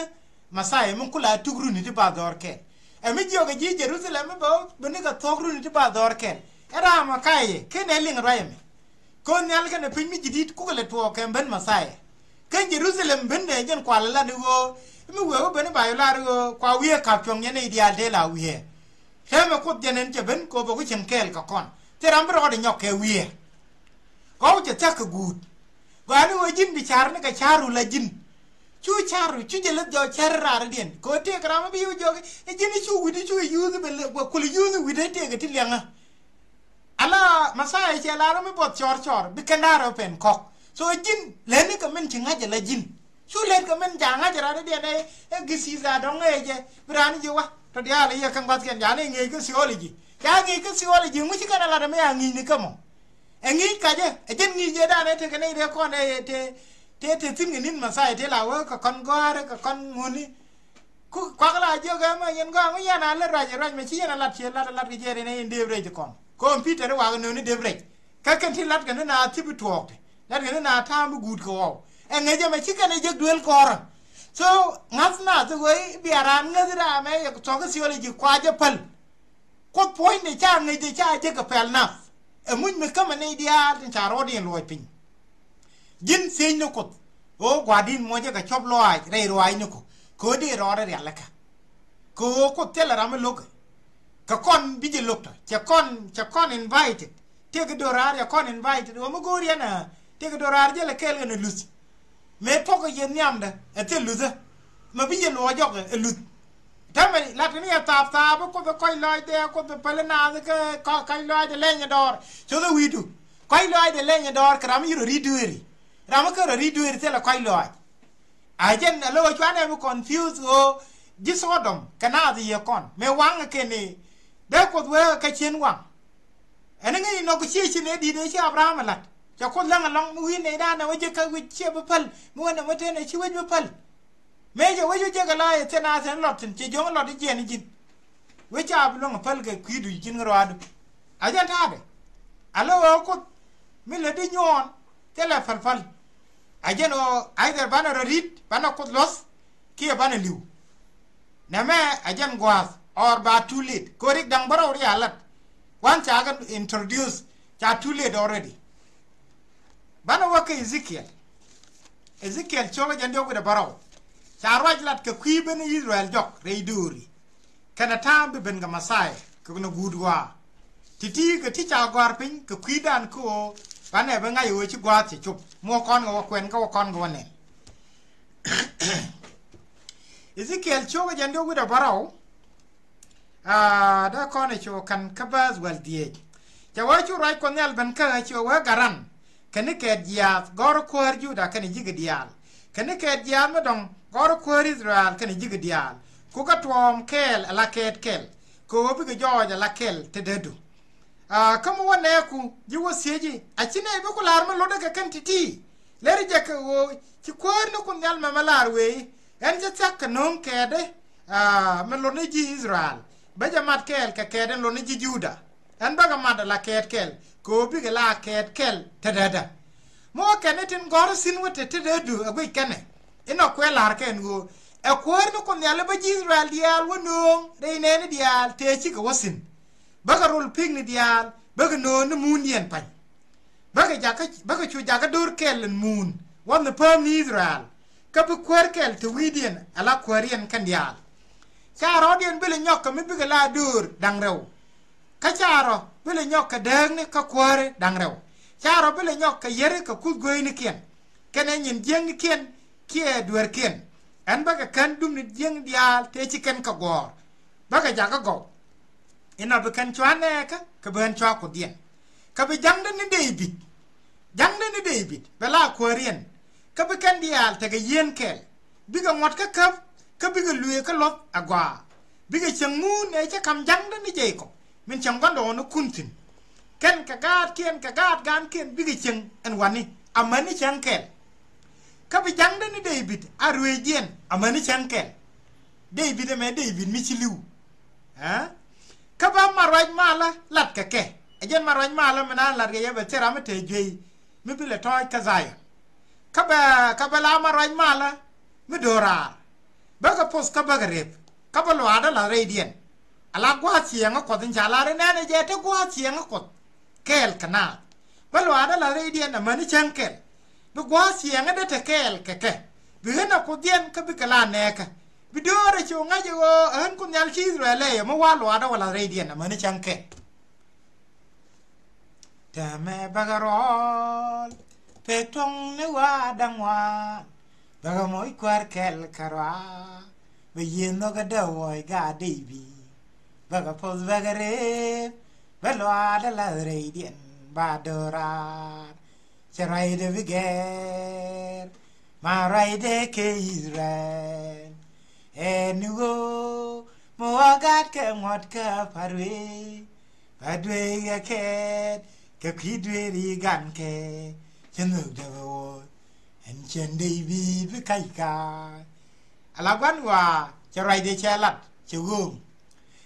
Mɛthia mi kula tuk runi ti ba dhɔr kɛl. Ɛ mi jiɔkɛ ji̱ Jerusalem mi bɛ ben kɛ thuɔ̱k runi ti ba dhɔr kɛl. Ɛ ram ɛ ka̱yɛ ken ɛ liŋ ruac ɛmɛ. Ko̱n nhial kɛnɛ piny mi ji̱ di̱t kukɛ lɛ tuɔɔk kɛn ben Mɛthia. Ken Jerusalem ben ɛ jɛn kual ɛ lat i̱ ɣöö mi wee wä ben i̱ ba yɔ lar i̱ ɣöö kua wiee ka̱p cuɔ̱ŋ yɛn i̱ diaal tëë la wiee. Täämɛ Kuoth jɛn ɛn cɛ ben kɛ ɣöö bɛ ku cieŋ kɛɛl kɛ kɔn thil ram bi rɔɔdɛ nyɔk kɛ wiee. Gɔw cɛ thia̱k kɛ guut. Gɔaa ni ɣöö ji̱n bi ca̱r ni kɛ ca̱r ru la ji̱n. Cu ca̱r ru cu jɛ leth jɔɔc cär raaridiɛn kɛ ɣöö tëëk ram mi bi wä jɔk i̱ ji̱n i̱ cu wi̱t i̱ cu i̱ yuuth i̱ bɛ lɛ guɔ kul i̱ yuuth i̱ wi̱t i̱ tëëk i̱ ti liɛŋä. Ala Mɛthia cɛ lar mi buɔth cɔr cɔr bi kɛn da̱a̱r ɔ pɛn kɔk. So ji̱n lɛni kɛ min ci ŋa̱c ala ji̱n. Cu lɛt kɛ min ca ŋa̱c ala dee diɛn ɛ gisi̱th a dɔ̱ŋ ɛ jɛ bi raan ji̱ wa tɔ diaal yɛ kɛn gua̱thkiɛn ca ni ŋi̱i̱c kä theology. Ca ŋi̱i̱c kä theology ŋuci kɛn ala dee mi a ŋi̱i̱c ni kä mɔ. Ɛ ŋi̱i̱c kacä ɛ jɛn ŋi̱i̱c ɛ danɛ tekɛ nɛy dee kɔn ɛ te te te thi̱n kɛ ni̱n Mɛthia te la wee kɛ kɔn gɔ̱a̱rä kɛ kɔn ŋuni. Ku kuak la jiök ɛmɛ yɛn gɔaa ŋu yɛn a lät ruac ruac mɛ ci yɛn a lat ciɛ lat lat kɛ jiɛɛr yɛn a yɛn dee rɛc kɔn. Kɔn Peter i̱ wakɛ nööni dee rɛc kä kɛn ti lat kɛ ni na thip i̱ tuɔɔk ti lat kɛ ni na ta̱a̱m i̱ guut kɛ ɣɔw. Ɛ ŋäc ɛmɛ ci kɛn ɛ jek duel kɔɔrä. So ŋa̱th na thik wee i̱ bia raan ŋäth i̱ raamɛ yɛ thuɔ̱k i̱ theology kua jɛ päl. Kuoth puɔ̱nydɛ ca ŋäcdɛ ca jek kɛ pɛl nath. Ɛ muc mi kämɛ nɛy diaal tin ca rɔɔdiɛn luɔc piny. Ji̱n thiecni Kuoth ɣöö gua̱di̱n muɔcɛ kɛ cɔp lɔaac rɛy ruaacniku kɛ ɣöö dee rɔɔdɛ rialikä. Kɛ ɣöö Kuoth thilɛ ram mi lo̱kɛ kɛ kɔn bi jɛ lo̱k tɔ cɛ kɔn cɛ kɔn invited. Tëëkɛ do̱raar cɛ kɔn invited ɣöö mi go̱o̱r yɛn a tëëkɛ do̱raar jälɛ kɛɛl kɛn ɛ luth. Mëë tuɔ̱k yɛ nhiamdä ɛ thil luthä. Mɛ bi yɛ luɔɔc jɔk ɛ luth. Täämɛ lat ni yɛ thaap thaap Kuoth ɛ kɔc lɔɔcdɛ Kuoth ɛ päl naath kä kɔc lɔɔcdɛ lɛny ɛ dɔɔr. Coth ɛ wi̱i̱du kɔc lɔɔcdɛ lɛny ɛ dɔɔr kɛ ram mi ci rɔ ri̱t dueeri. Ram mi kä rɔ ri̱t dueeri thilɛ kɔc lɔɔc. A jɛn a lo̱k ɛ cuanɛ bi confuse ɣöö ji̱ Sodom kɛ naath yɛ kɔn mëë waŋ ɛ kɛn i̱ dee Kuoth wee kä cien waŋ. Ɛn ŋäc inɔ kɛ ciec ci nɛ di̱t ëë ci Abraham ɛ la̱t cɛ Kuoth läŋ ɛlɔ̱ŋ mi wi̱i̱ nɛy da̱a̱n ɛ wä jek kä wec ciɛ bi päl mi wä nɛ wä tëë nɛ ci wec bi päl. Mëë cɛ wec wä jek ɛ la ɛ thiɛn a thiɛn lɔt thi̱n cɛ jiɔ̱ŋ lɔt i̱ jiɛn i̱ ji̱n. Wec ca bi luäŋ ɛ päl kɛ kui̱du ji̱n kä ruaadu. A jɛn ta̱a̱dɛ a lä ɣöö Kuoth mi lät i̱ nyuɔɔn thilɛ päl päl. A jɛn ɣöö either banɛ rɔ ri̱t banɛ Kuoth luɔ̱th kiɛ banɛ li̱w. Nɛmɛ a jɛn gua̱a̱th or ba too late kɛ rik da̱ŋ bärɔw ri a lat. Wan ca kɛ introduce ca too late already. Banɛ wä kä Ezekiel. Ezekiel cio̱kä jɛn diɔ̱k wi̱cdɛ bärɔw. Ca ruac lat kɛ kui̱ ben Israel jɔk rɛy do̱ri. Kɛnɛ ta̱a̱m bi ben kɛ Mɛthia kɛ nɛ guut ɣɔaa. Ti̱ti̱ kɛ ti ca gɔ̱a̱r piny kɛ kui̱dan kä ɣöö banɛ bi ŋa̱c ɣöö ci gua̱a̱th cɛ cop muɔ kɔn kɛ wä kuɛn kä wä kɔn kɛ wä nɛn. Ezekiel cio̱kä jɛn diɔ̱k wi̱cdɛ bärɔw. Aa dee kɔn ɛ cu ka̱n kä bääth wäl dhieec. Cɛ wee cu ruac Kuɔth Nhial ben kä ɣä cu wee garan kɛ ni kɛɛt jiaath gɔ̱rä kuäär Juda kɛnɛ ji̱kɛ diaal. Kɛ ni kɛɛt jiaath mi dɔ̱ŋ gɔ̱rä kuäär Israel kɛnɛ ji̱kɛ diaal. Ku kä tuɔɔm kɛɛl ala kɛɛt kɛl kɛ ɣöö bikɛ jɔɔc ala kɛl te dee du. Aa kä mi wä nɛɛku ji̱ wä thieci a ci nɛy bi ku la̱r mi lotdä kɛ kɛn ti̱ti̱. Lɛr jɛ kɛ ɣöö ci kuäär ni Kuoth Nhial mɛmɛ la̱r wëë i̱ ɛn cä thia̱k kɛ no̱o̱ŋ kɛɛtdɛ. Aa, mi lot ni ji̱ Israel, bä jɛ mat kɛɛl kɛ kɛɛt in lot ni ji̱ Juda. Ɛn bäkɛ mat ala kɛɛt kɛl, kɛ ɣöö bikɛ la kɛɛt kɛl tetdä. Mi wä kɛn ni tin gɔ̱r thi̱n wä te tetdädu ɛ guic kɛnɛ. Inɔ kuɛ la̱r kɛn ɣöö ɛ kuäär ni Kuoth Nhial i̱ bä ji̱ Israel diaal wä nööŋ rɛy nɛɛni diaal tëë cikɛ wä thi̱n. Bäkɛ rol pi̱kni diaal, bäkɛ nööŋ ni muundiɛn pa̱ny. Bäkɛ jakä, bäkɛ cu jakä do̱r kɛl in muun, wä ni pääm ni Israel. Kä bi kuäär kɛl te wi̱i̱diɛn ala kuääriɛn kɛn diaal. Ca rɔɔdiɛn bi lɛ nyɔk kɛ mi bikɛ la döör da̱ŋ rɛw. Kä ca rɔ bi lɛ nyɔk kɛ dääkni kä kuääri da̱ŋ rɛw. Ca rɔ bi lɛ nyɔk kɛ yeri kɛ kuth gueynikiɛn. Kɛnɛ nyin jiäknikiɛn kiɛ dueerkiɛn. Ɛn bäkɛ kän dumni jiäkni diaal tëë ci kɛn kɛ gɔ̱ɔ̱r. Bäkɛ jakä gɔw. Inɔ bi kɛn cua nɛɛkä kɛ bi ɣän cua Kuothdiɛn. Kä bi ja̱ŋdä ni Dee-bid. Ja̱ŋdä ni Dee-bid bɛ la kuääriɛn. Kä bi kɛn diaal tekɛ yieen kɛl. Bikɛ ŋuɔ̱t kä käp, kä bikɛ luëë kä luɔ̱th agɔaa. Bikɛ cieŋ muun ëë cä ka̱m ja̱ŋdä ni Jekɔb, min cieŋ gua̱ndɔɔŋnikun thi̱n. Kɛn kɛ gaatkiɛn, kɛ gaat gaankiɛn bikɛ cieŋ ɛn wa̱ni, amäni cäŋ kɛl. Kä bi ja̱ŋdä ni Dee-bid a ruëëcdiɛn, amäni cäŋ kɛl. Dee-bid ɛmɛ Dee-bid mi ci li̱w. Ɛ? Kä bä ma ruac malä lat kɛ kɛ. Ɛ jɛn ma ruac malä mi naan lat kɛ yɛ bɛ thil ram mi te juey mi bi lɛ tɔɔc kä Dhayɔn. Kä bɛ, kä bɛ la ma ruac malä mi do̱raar. Bäkɛ poth kä bäkɛ rep. Kä bä luaadä la̱th rɛydiɛn. Ala gua̱a̱th ciɛɛŋä Kuɔth in ca lar inɛn ɛ jɛ te gua̱a̱th ciɛɛŋä Kuɔth. Kɛɛl kɛ naath. Bä luaadä la̱th rɛydiɛn amäni cäŋ kɛl. Bi gua̱a̱th ciɛɛŋä dee te kɛɛl kɛ kɛ. Bi ɣän a Kuothdiɛn kä bikɛ la nɛɛkä. Bi döör ɛ ci ɣä ŋa̱c ɛ ɣöö ɛ ɣän Kuoth Nhial ci Israel ɛ yɛ mi wa̱a̱ luaadä wä la̱th rɛydiɛn amäni cäŋ kɛl. Täämɛ bäkɛ rɔɔl pek tuɔ̱ŋ ni wa̱a̱ da̱ŋ wan. Bäkɛ moc kuäär kɛl kärɔa. Bä yieen nhɔkä dee wuɔc gaat Dee-bid. Bäkɛ poth bäkɛ rep. Bä luaadä la̱th rɛydiɛn ba do̱raar. Cɛ ruacdɛ bi gɛr ma ruacdɛ kɛ Israel. Ɛn ni ɣöö mi wä gat kɛ ŋuɔ̱t kä pa̱t wee. Pa̱t wee kɛ kɛɛt kɛ kui̱ dueeri gankɛ. Cɛ nhök dee bɛ ɣöö ɛn cɛn Dee-bid bi ka̱c ka̱a̱c. Ala gua̱n ɣɔaa cɛ ruacdɛ cɛ lat cɛ ɣööŋ.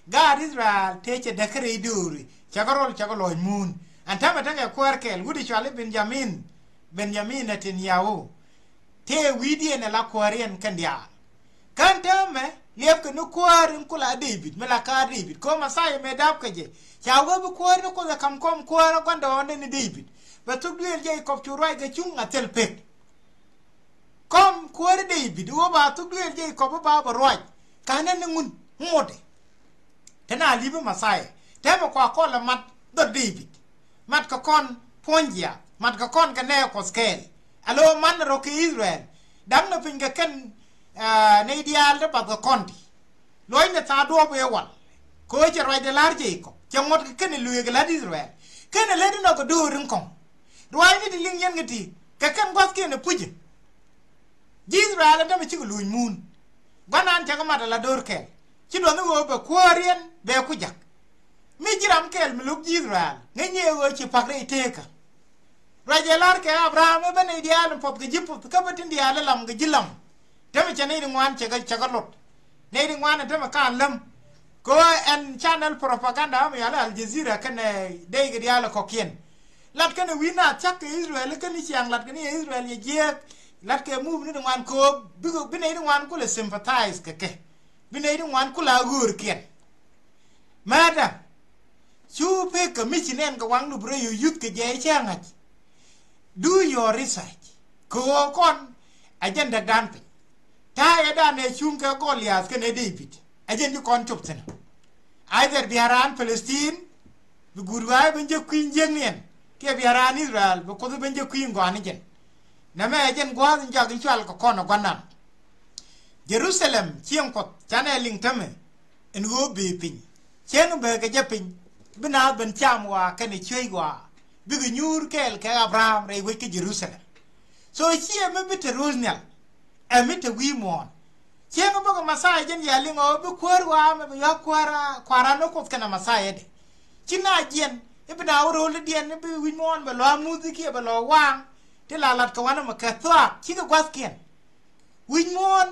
Gaat Israel tëë cɛ däk kä rɛy dööri cɛ kɛ rol cɛ kɛ lɔc muun. Ɛn täämɛ tekɛ kuäär kɛl wut i̱ cɔal i̱ Benjamin. Benjamin Netanyahu. Tëë wi̱i̱diɛn ɛ la kuääriɛn kɛn diaal. Kän täämɛ liɛpkɛ ni kuäär in ku la Dee-bid mi la ka̱a̱r Dee-bid kɛ ɣöö Mɛthia mëë dapkɛ jɛ. Ca wee bi kuäär ni Kuoth ɛ ka̱m kɔm kuäärä gua̱ndɔɔŋdɛ ni Dee-bid. Bɛ thuk duëël Jekɔb cu ruac kɛ cuŋ a thil pek. Kɔm kuäär Dee-bid wä ba thuk duëël Jekɔb ba bɛ ruac. Ka̱nɛ ni ŋun ŋotdɛ. Te na li̱pi Mɛthia tɛmɛ kua kɔl ɛ mat dhɔr Dee-bid. Mat kɛ kɔn puɔ̱ny jiath, mat kɛ kɔn kɛ nɛɛ Kuɔth kɛɛl. Alo man rɔ kɛ Israel. Da̱ŋ ni piny kɛ kɛn, aa, nɛy diaal te bath kɛ kɔn ti. Luɔcnɛ tha̱a̱ŋ duɔ̱ɔ̱p ëë wal. Kɛ ɣöö cɛ ruacdɛ la̱r Jekɔb cɛ ŋuɔ̱t kɛ kɛn ɛ lueek ɛ la̱t Israel. Kɛn ɛ lät inɔ kɛ do̱r in kɔŋ. Ruaacni ti liŋ yɛn kɛ ti kɛ kɛn gua̱thkiɛn ɛ pucä. Ji̱ Israel ɛn tämɛ cikɛ luuc muun. Gua̱nan cakɛ mat ala do̱r kɛl ci duɔth ni ɣöö bɛ kuääriɛn bɛ ku ja̱k. Mi ji̱ ram kɛl mi lo̱k ji̱ Israel ŋäcni ɛ ɣöö ci pa̱k rɛy teekä. Ruac ɛ la̱r kɛ Abraham ɛ ben nɛy diaal in puɔth kɛ ji̱ puɔth kä bä tin diaal in lam kɛ ji̱ lam. Tämɛ cɛ nɛy ti ŋuan cɛ kɛ, cɛ kɛ lot. Nɛy ti ŋuan in tämɛ ka̱n läm. Kɛ ɣöö ɛn channel propaganda ɣä mi yal Al Jazeera kɛnɛ dey kɛ diaal in kɔ̱kiɛn. Lat kɛnɛ wi̱i̱ naath cak kɛ Israel kɛn i̱ ciaŋ lat kɛn i̱ Israel yɛ jiääk. Lat kɛ move ni ti ŋuan kɛ ɣöö bi, bi nɛy ti ŋuan kulɛ sympathize kɛ kɛ. Bi nɛy ti ŋuan kulɛ a ɣöörkiɛn. Mɛɛtdä cu pek kɛ mi ci nɛn kɛ waŋdu bi rɔ yio̱w yuth kɛ jɛ i̱ cä ŋa̱c. Do your research. Kɛ ɣöö kɔn ɛ jɛn däkdan piny. Ta̱a̱ ɛ dan ɛ cuŋ kɛ Goliath kɛnɛ David ɛ jɛn ci kɔn cop thi̱n. Either bia raan Palestine bi guut wa̱a̱ ben jɛ kui̱ny jiäkniɛn kiɛ bia raan Israel bi Kuoth ben jɛ kui̱ny gɔaa ni jɛn. Nɛmɛ ɛ jɛn gua̱a̱th in jak in cual kɛ kɔn ɛ gua̱nan. Jerusalem cieŋ Kuɔth canɛ liŋ tämɛ. Ɛn ɣöö bëë piny cieŋ bɛ kɛ jɛ piny. Bi naath ben cam waa kɛnɛ cuec waa bikɛ nyuur kɛɛl kɛ Abraham rɛy wec kä Jerusalem. So ciɛ mi bi te ro̱o̱l nhial ɛ mi te wi̱i̱ muɔ̱ɔ̱n. Cieŋ bäkɛ Mɛthia jɛn yɛ liŋ ɣöö bi kuäär waa mɛ bi yɔ̱a̱k kuäär, kua̱ran ni Kuoth kɛnɛ Mɛthia dɛ. Ci na jiɛn i̱ bi na wä ro̱o̱l i̱diɛn i̱ bi wi̱c muɔ̱ɔ̱n bɛ lɔ amuth i̱ kiɛ bɛ lɔ waaŋ. Ti la lat kɛ wanɛ mɛ kɛ thuaak cikɛ gua̱thkiɛn. Wi̱c muɔ̱ɔ̱n.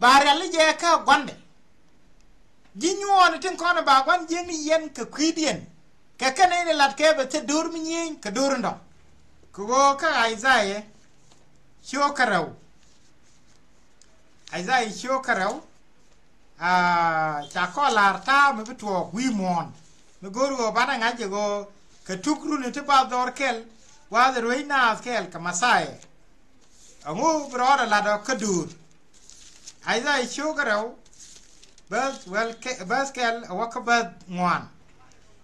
ba rial i̱ jɛ kä gua̱ndɛ. Ji̱ nyuɔɔni tin kɔn ba gua̱n jiäkni yɛn kɛ kui̱diɛn. Kɛ kɛn in lat kɛ bɛ thil do̱r mi nyieny kɛ do̱r in dɔ̱ŋ. Kɛ ɣöö kä Isaiah ciökä rɛw. Isaiah ciökä rɛw. Aa, ca kɔn la̱r ta̱a̱ mi bi tuɔɔk wi̱i̱ muɔ̱ɔ̱n. Mi go̱o̱r ɣöö banɛ ŋa̱c jɛ ɣöö kɛ tuk runi ti bathdɔɔr kɛl, wa̱a̱th ruec naath kɛl kɛ Mɛthia. Ɛŋu bi rɔɔdɛ lat ɔ kä duur? Isaiah ciökä rɛw, bäth wäl kɛ, bäth kɛl ɛ wä kä bäth ŋuan.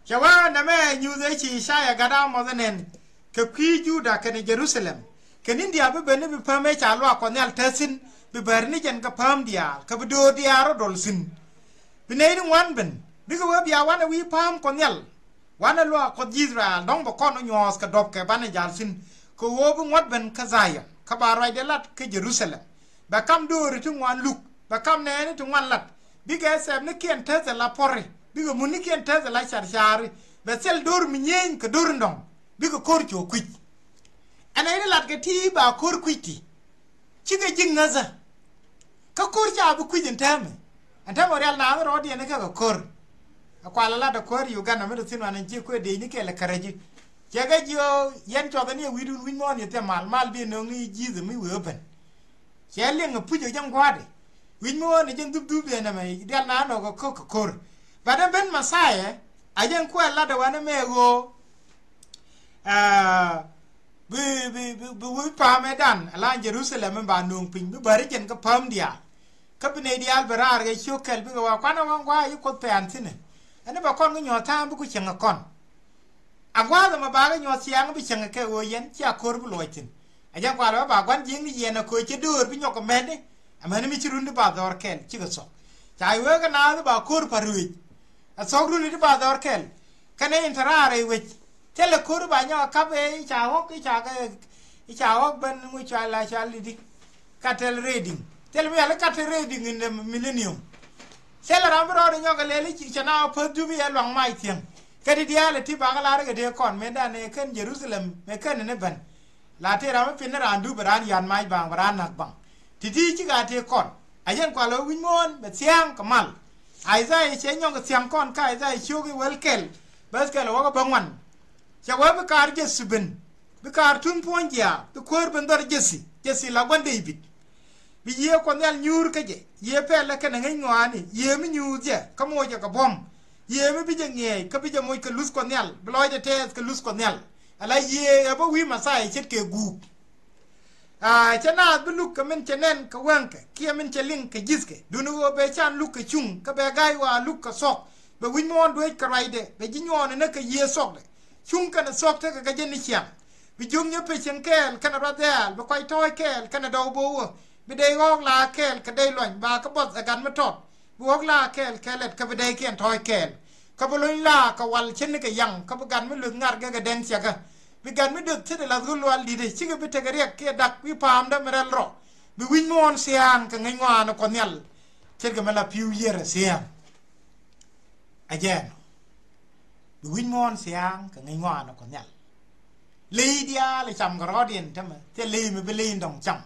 Cɛ wee nɛmɛ nyuuth ëë ci Isaiah gat Amoth ɛ nɛn kɛ kui̱ Juda kɛnɛ Jerusalem. Kɛ ni̱n diaal bi ben ni bi päm ëë ca luaak Kuɔth Nhial te thi̱n, bi bär ni jɛn kɛ päm diaal, kɛ bi döör diaal rɔ dɔl thi̱n. Bi nɛy ti ŋuan ben, bikɛ wee bia wanɛ wi̱i̱ päm Kuɔth Nhial. Wanɛ luaak Kuɔth ji̱ Israel, dɔ̱ŋ bɛ kɔn wä nyuɔ̱ɔ̱th kɛ dɔ̱pkɛ banɛ jal thi̱n, kɛ ɣöö bi ŋuɔ̱t ben kä Dhayɔn, kä ba ruacdɛ lat kä Jerusalem. Bɛ kam dööri ti ŋuan luk, bɛ kam nɛɛni ti ŋuan lat, bikɛ thɛpnikiɛn teth ala puɔ̱ri, bikɛ munikiɛn teth ala carcari, bɛ thil do̱r mi nyieny kɛ do̱r in dɔ̱ŋ, bikɛ ko̱r cuɔ kui̱c. Ɛn nɛy ti lat kɛ ti ba ko̱r kui̱c ti. Cikɛ ji̱ ŋäthä. Kä ko̱r ca bi kui̱c ɛn täämɛ. Ɛn täämɛ rial naath rɔɔdiɛn kɛ kɛ ko̱r. Ɛ kual lat ɛ ko̱r Uganda mi dee thi̱n wan ɛn ci kuɛ dee ni kɛl ɛ kärɛ ji̱. Cɛ kɛ jiɔ yɛn cuɔth ɛn yɛ wi̱i̱dun wi̱c muɔ̱ɔ̱n yɛ thia mal, mal bi nöŋ ni ji̱th mi wee ben. Cɛ liŋ ɛ puc ɛ jɛn gua̱a̱dɛ. Wi̱c muɔ̱ɔ̱n ɛ jɛn dhup dhup ɛn ɛmɛ rial naath nɔ kɛ ko̱r kɛ ko̱r. Bat ɛn ben Mɛthia ɛ jɛn kuɛ lat ɛ wan ɛmɛ ɣöö. Aa, bi, bi, bi, bi wi̱i̱ pa̱a̱mɛ dan ala Jerusalem in ba nööŋ piny, bi bäri jɛn kä päm diaal. Kä bi nɛy diaal bi raar kɛ ciök kɛl bikɛ wa kuanɛ waŋ gua̱a̱ yi Kuoth pɛn thi̱n ɛ. Ɛn i̱ bɛ kɔn kä nyuɔ̱th ta̱a̱ŋ bi ku cieŋ ɛ kɔn. A gua̱a̱th ɛmɛ ba kɛ nyuɔ̱th ciaŋ bi cieŋ ɛ kɛ ɣöö yɛn cia ko̱r bi luɔc thi̱n. A jɛn kualɛ bä ba gua̱n jiäkni yɛn ɛ köö cɛ döör bi nyɔk kɛ mɛni. Amäni mi ci run ti ba dhɔr kɛl cikɛ thɔk. Ca i̱ wee kɛ naath i̱ ba ko̱r pa ruëëc. A thɔk run ti ba dhɔr kɛl. Kɛnɛ in te raar rɛy wec. Thilɛ ko̱r i̱ ba nyɔk a kap ëë i̱ ca ɣɔ̱k i̱ ca kɛ i̱ ca ɣɔ̱k ben ŋu cual la cual di di. Cattle raiding. Thilɛ mi yal i̱ cattle raiding in the millennium. Thilɛ ram bi rɔɔd i̱ nyɔk a lɛl i̱ ci cɛ na päth dup i̱ yɛ luaŋ mac thiäŋ. Kä ti diaal ɛ ti bakɛ lar i̱ kɛ dee kɔn mëë dan ëë kän Jerusalem mëë kän in i̱ ben. La tëë ram mi pin ni raan dup bɛ raan yan mac baŋ bɛ raan nak baŋ. Ti̱ti̱ cikɛ a tëë kɔn. A yɛn kual ɣä wi̱c muɔ̱ɔ̱n bɛ thia̱a̱ŋ kɛ mal. Isaiah cɛ nyɔk kɛ thia̱a̱ŋ kɔn kä Isaiah ciök i̱ wäl kɛl. Bäth kɛl ɛ wäkɛ bä ŋuan. Cɛ wee bi kaar Jesi ben. Bi kaar tuny puɔ̱ny jiaath. Bi kuäär ben dhɔr Jesi. Jesi la gua̱n David. Bi Yiëë Kuɔth Nhial nyuur kä jɛ. Yiëë pɛlɛ kɛnɛ ŋäc ŋɔaani. Yiëë mi nyuuth jɛ. Kä moc jɛ kɛ buɔ̱m. Yiëë mi bi jɛ ŋiɛɛc. Kä bi jɛ moc kɛ luth Kuɔth Nhial. Bi lɔcdɛ tɛɛth kɛ luth Kuɔth Nhial. Ala yiëë ɛ bä wi̱i̱ Mɛthia ce̱tkɛ guuk. Aa, cɛ naath bi luk kɛ min cɛ nɛn kɛ wäŋkɛ kiɛ min cɛ liŋ kɛ ji̱thkɛ. Duundɛ ɣöö bɛ can luk kɛ cuŋ kä bɛ ga̱a̱c ɣɔaa luk kɛ thuɔ̱k. Bɛ wi̱c muɔ̱ɔ̱n dueec kɛ ruacdɛ bɛ ji̱ nyuɔɔni näk kɛ yiëë thuɔ̱kdɛ. Cuŋ kɛnɛ thuɔ̱k tekɛ kɛ jɛ ni ciaŋ. Bi jiök nyɛ pecieŋ kɛɛl kɛnɛ ruath dhɛɛl, bi kɔc tɔ̱ɔ̱c kɛɛl kɛnɛ dɔw bo̱o̱wä. Bi dɛy ɣɔ̱ɔ̱k la kɛɛl kɛ dɛy luany ba kɛ buɔth ɛ gat mi tɔt. Bi ɣɔ̱k la kɛɛl kɛ lɛt kä bi dɛykiɛn tɔ̱ɔ̱c kɛɛl. Kä bi lony la kɛ wal cin ni kɛ yaŋ kä bi gat mi luth ŋar gɛ kɛ dɛŋ ciɛkä. Bi gat mi döth thit ɛ lath ɣöl lual di̱t ɛ cikɛ bi tekɛ riɛk kiɛ dak wi̱i̱ pa̱a̱mdä mi rɛl rɔ. Bi wi̱c muɔ̱ɔ̱n thia̱a̱ŋ kɛ ŋäc ŋɔaani Kuɔth Nhial. Ce̱tkɛ mi la pi̱w yiër ɛ thia̱a̱ŋ. Ɛ jɛɛn ɔ. Bi wi̱c muɔ̱ɔ̱n thia̱a̱ŋ kɛ ŋäc ŋɔaani Kuɔth Nhial. Ley diaal ɛ cam kɛ rɔɔdiɛn tämɛ thil ley mi bi ley in dɔ̱ŋ cam.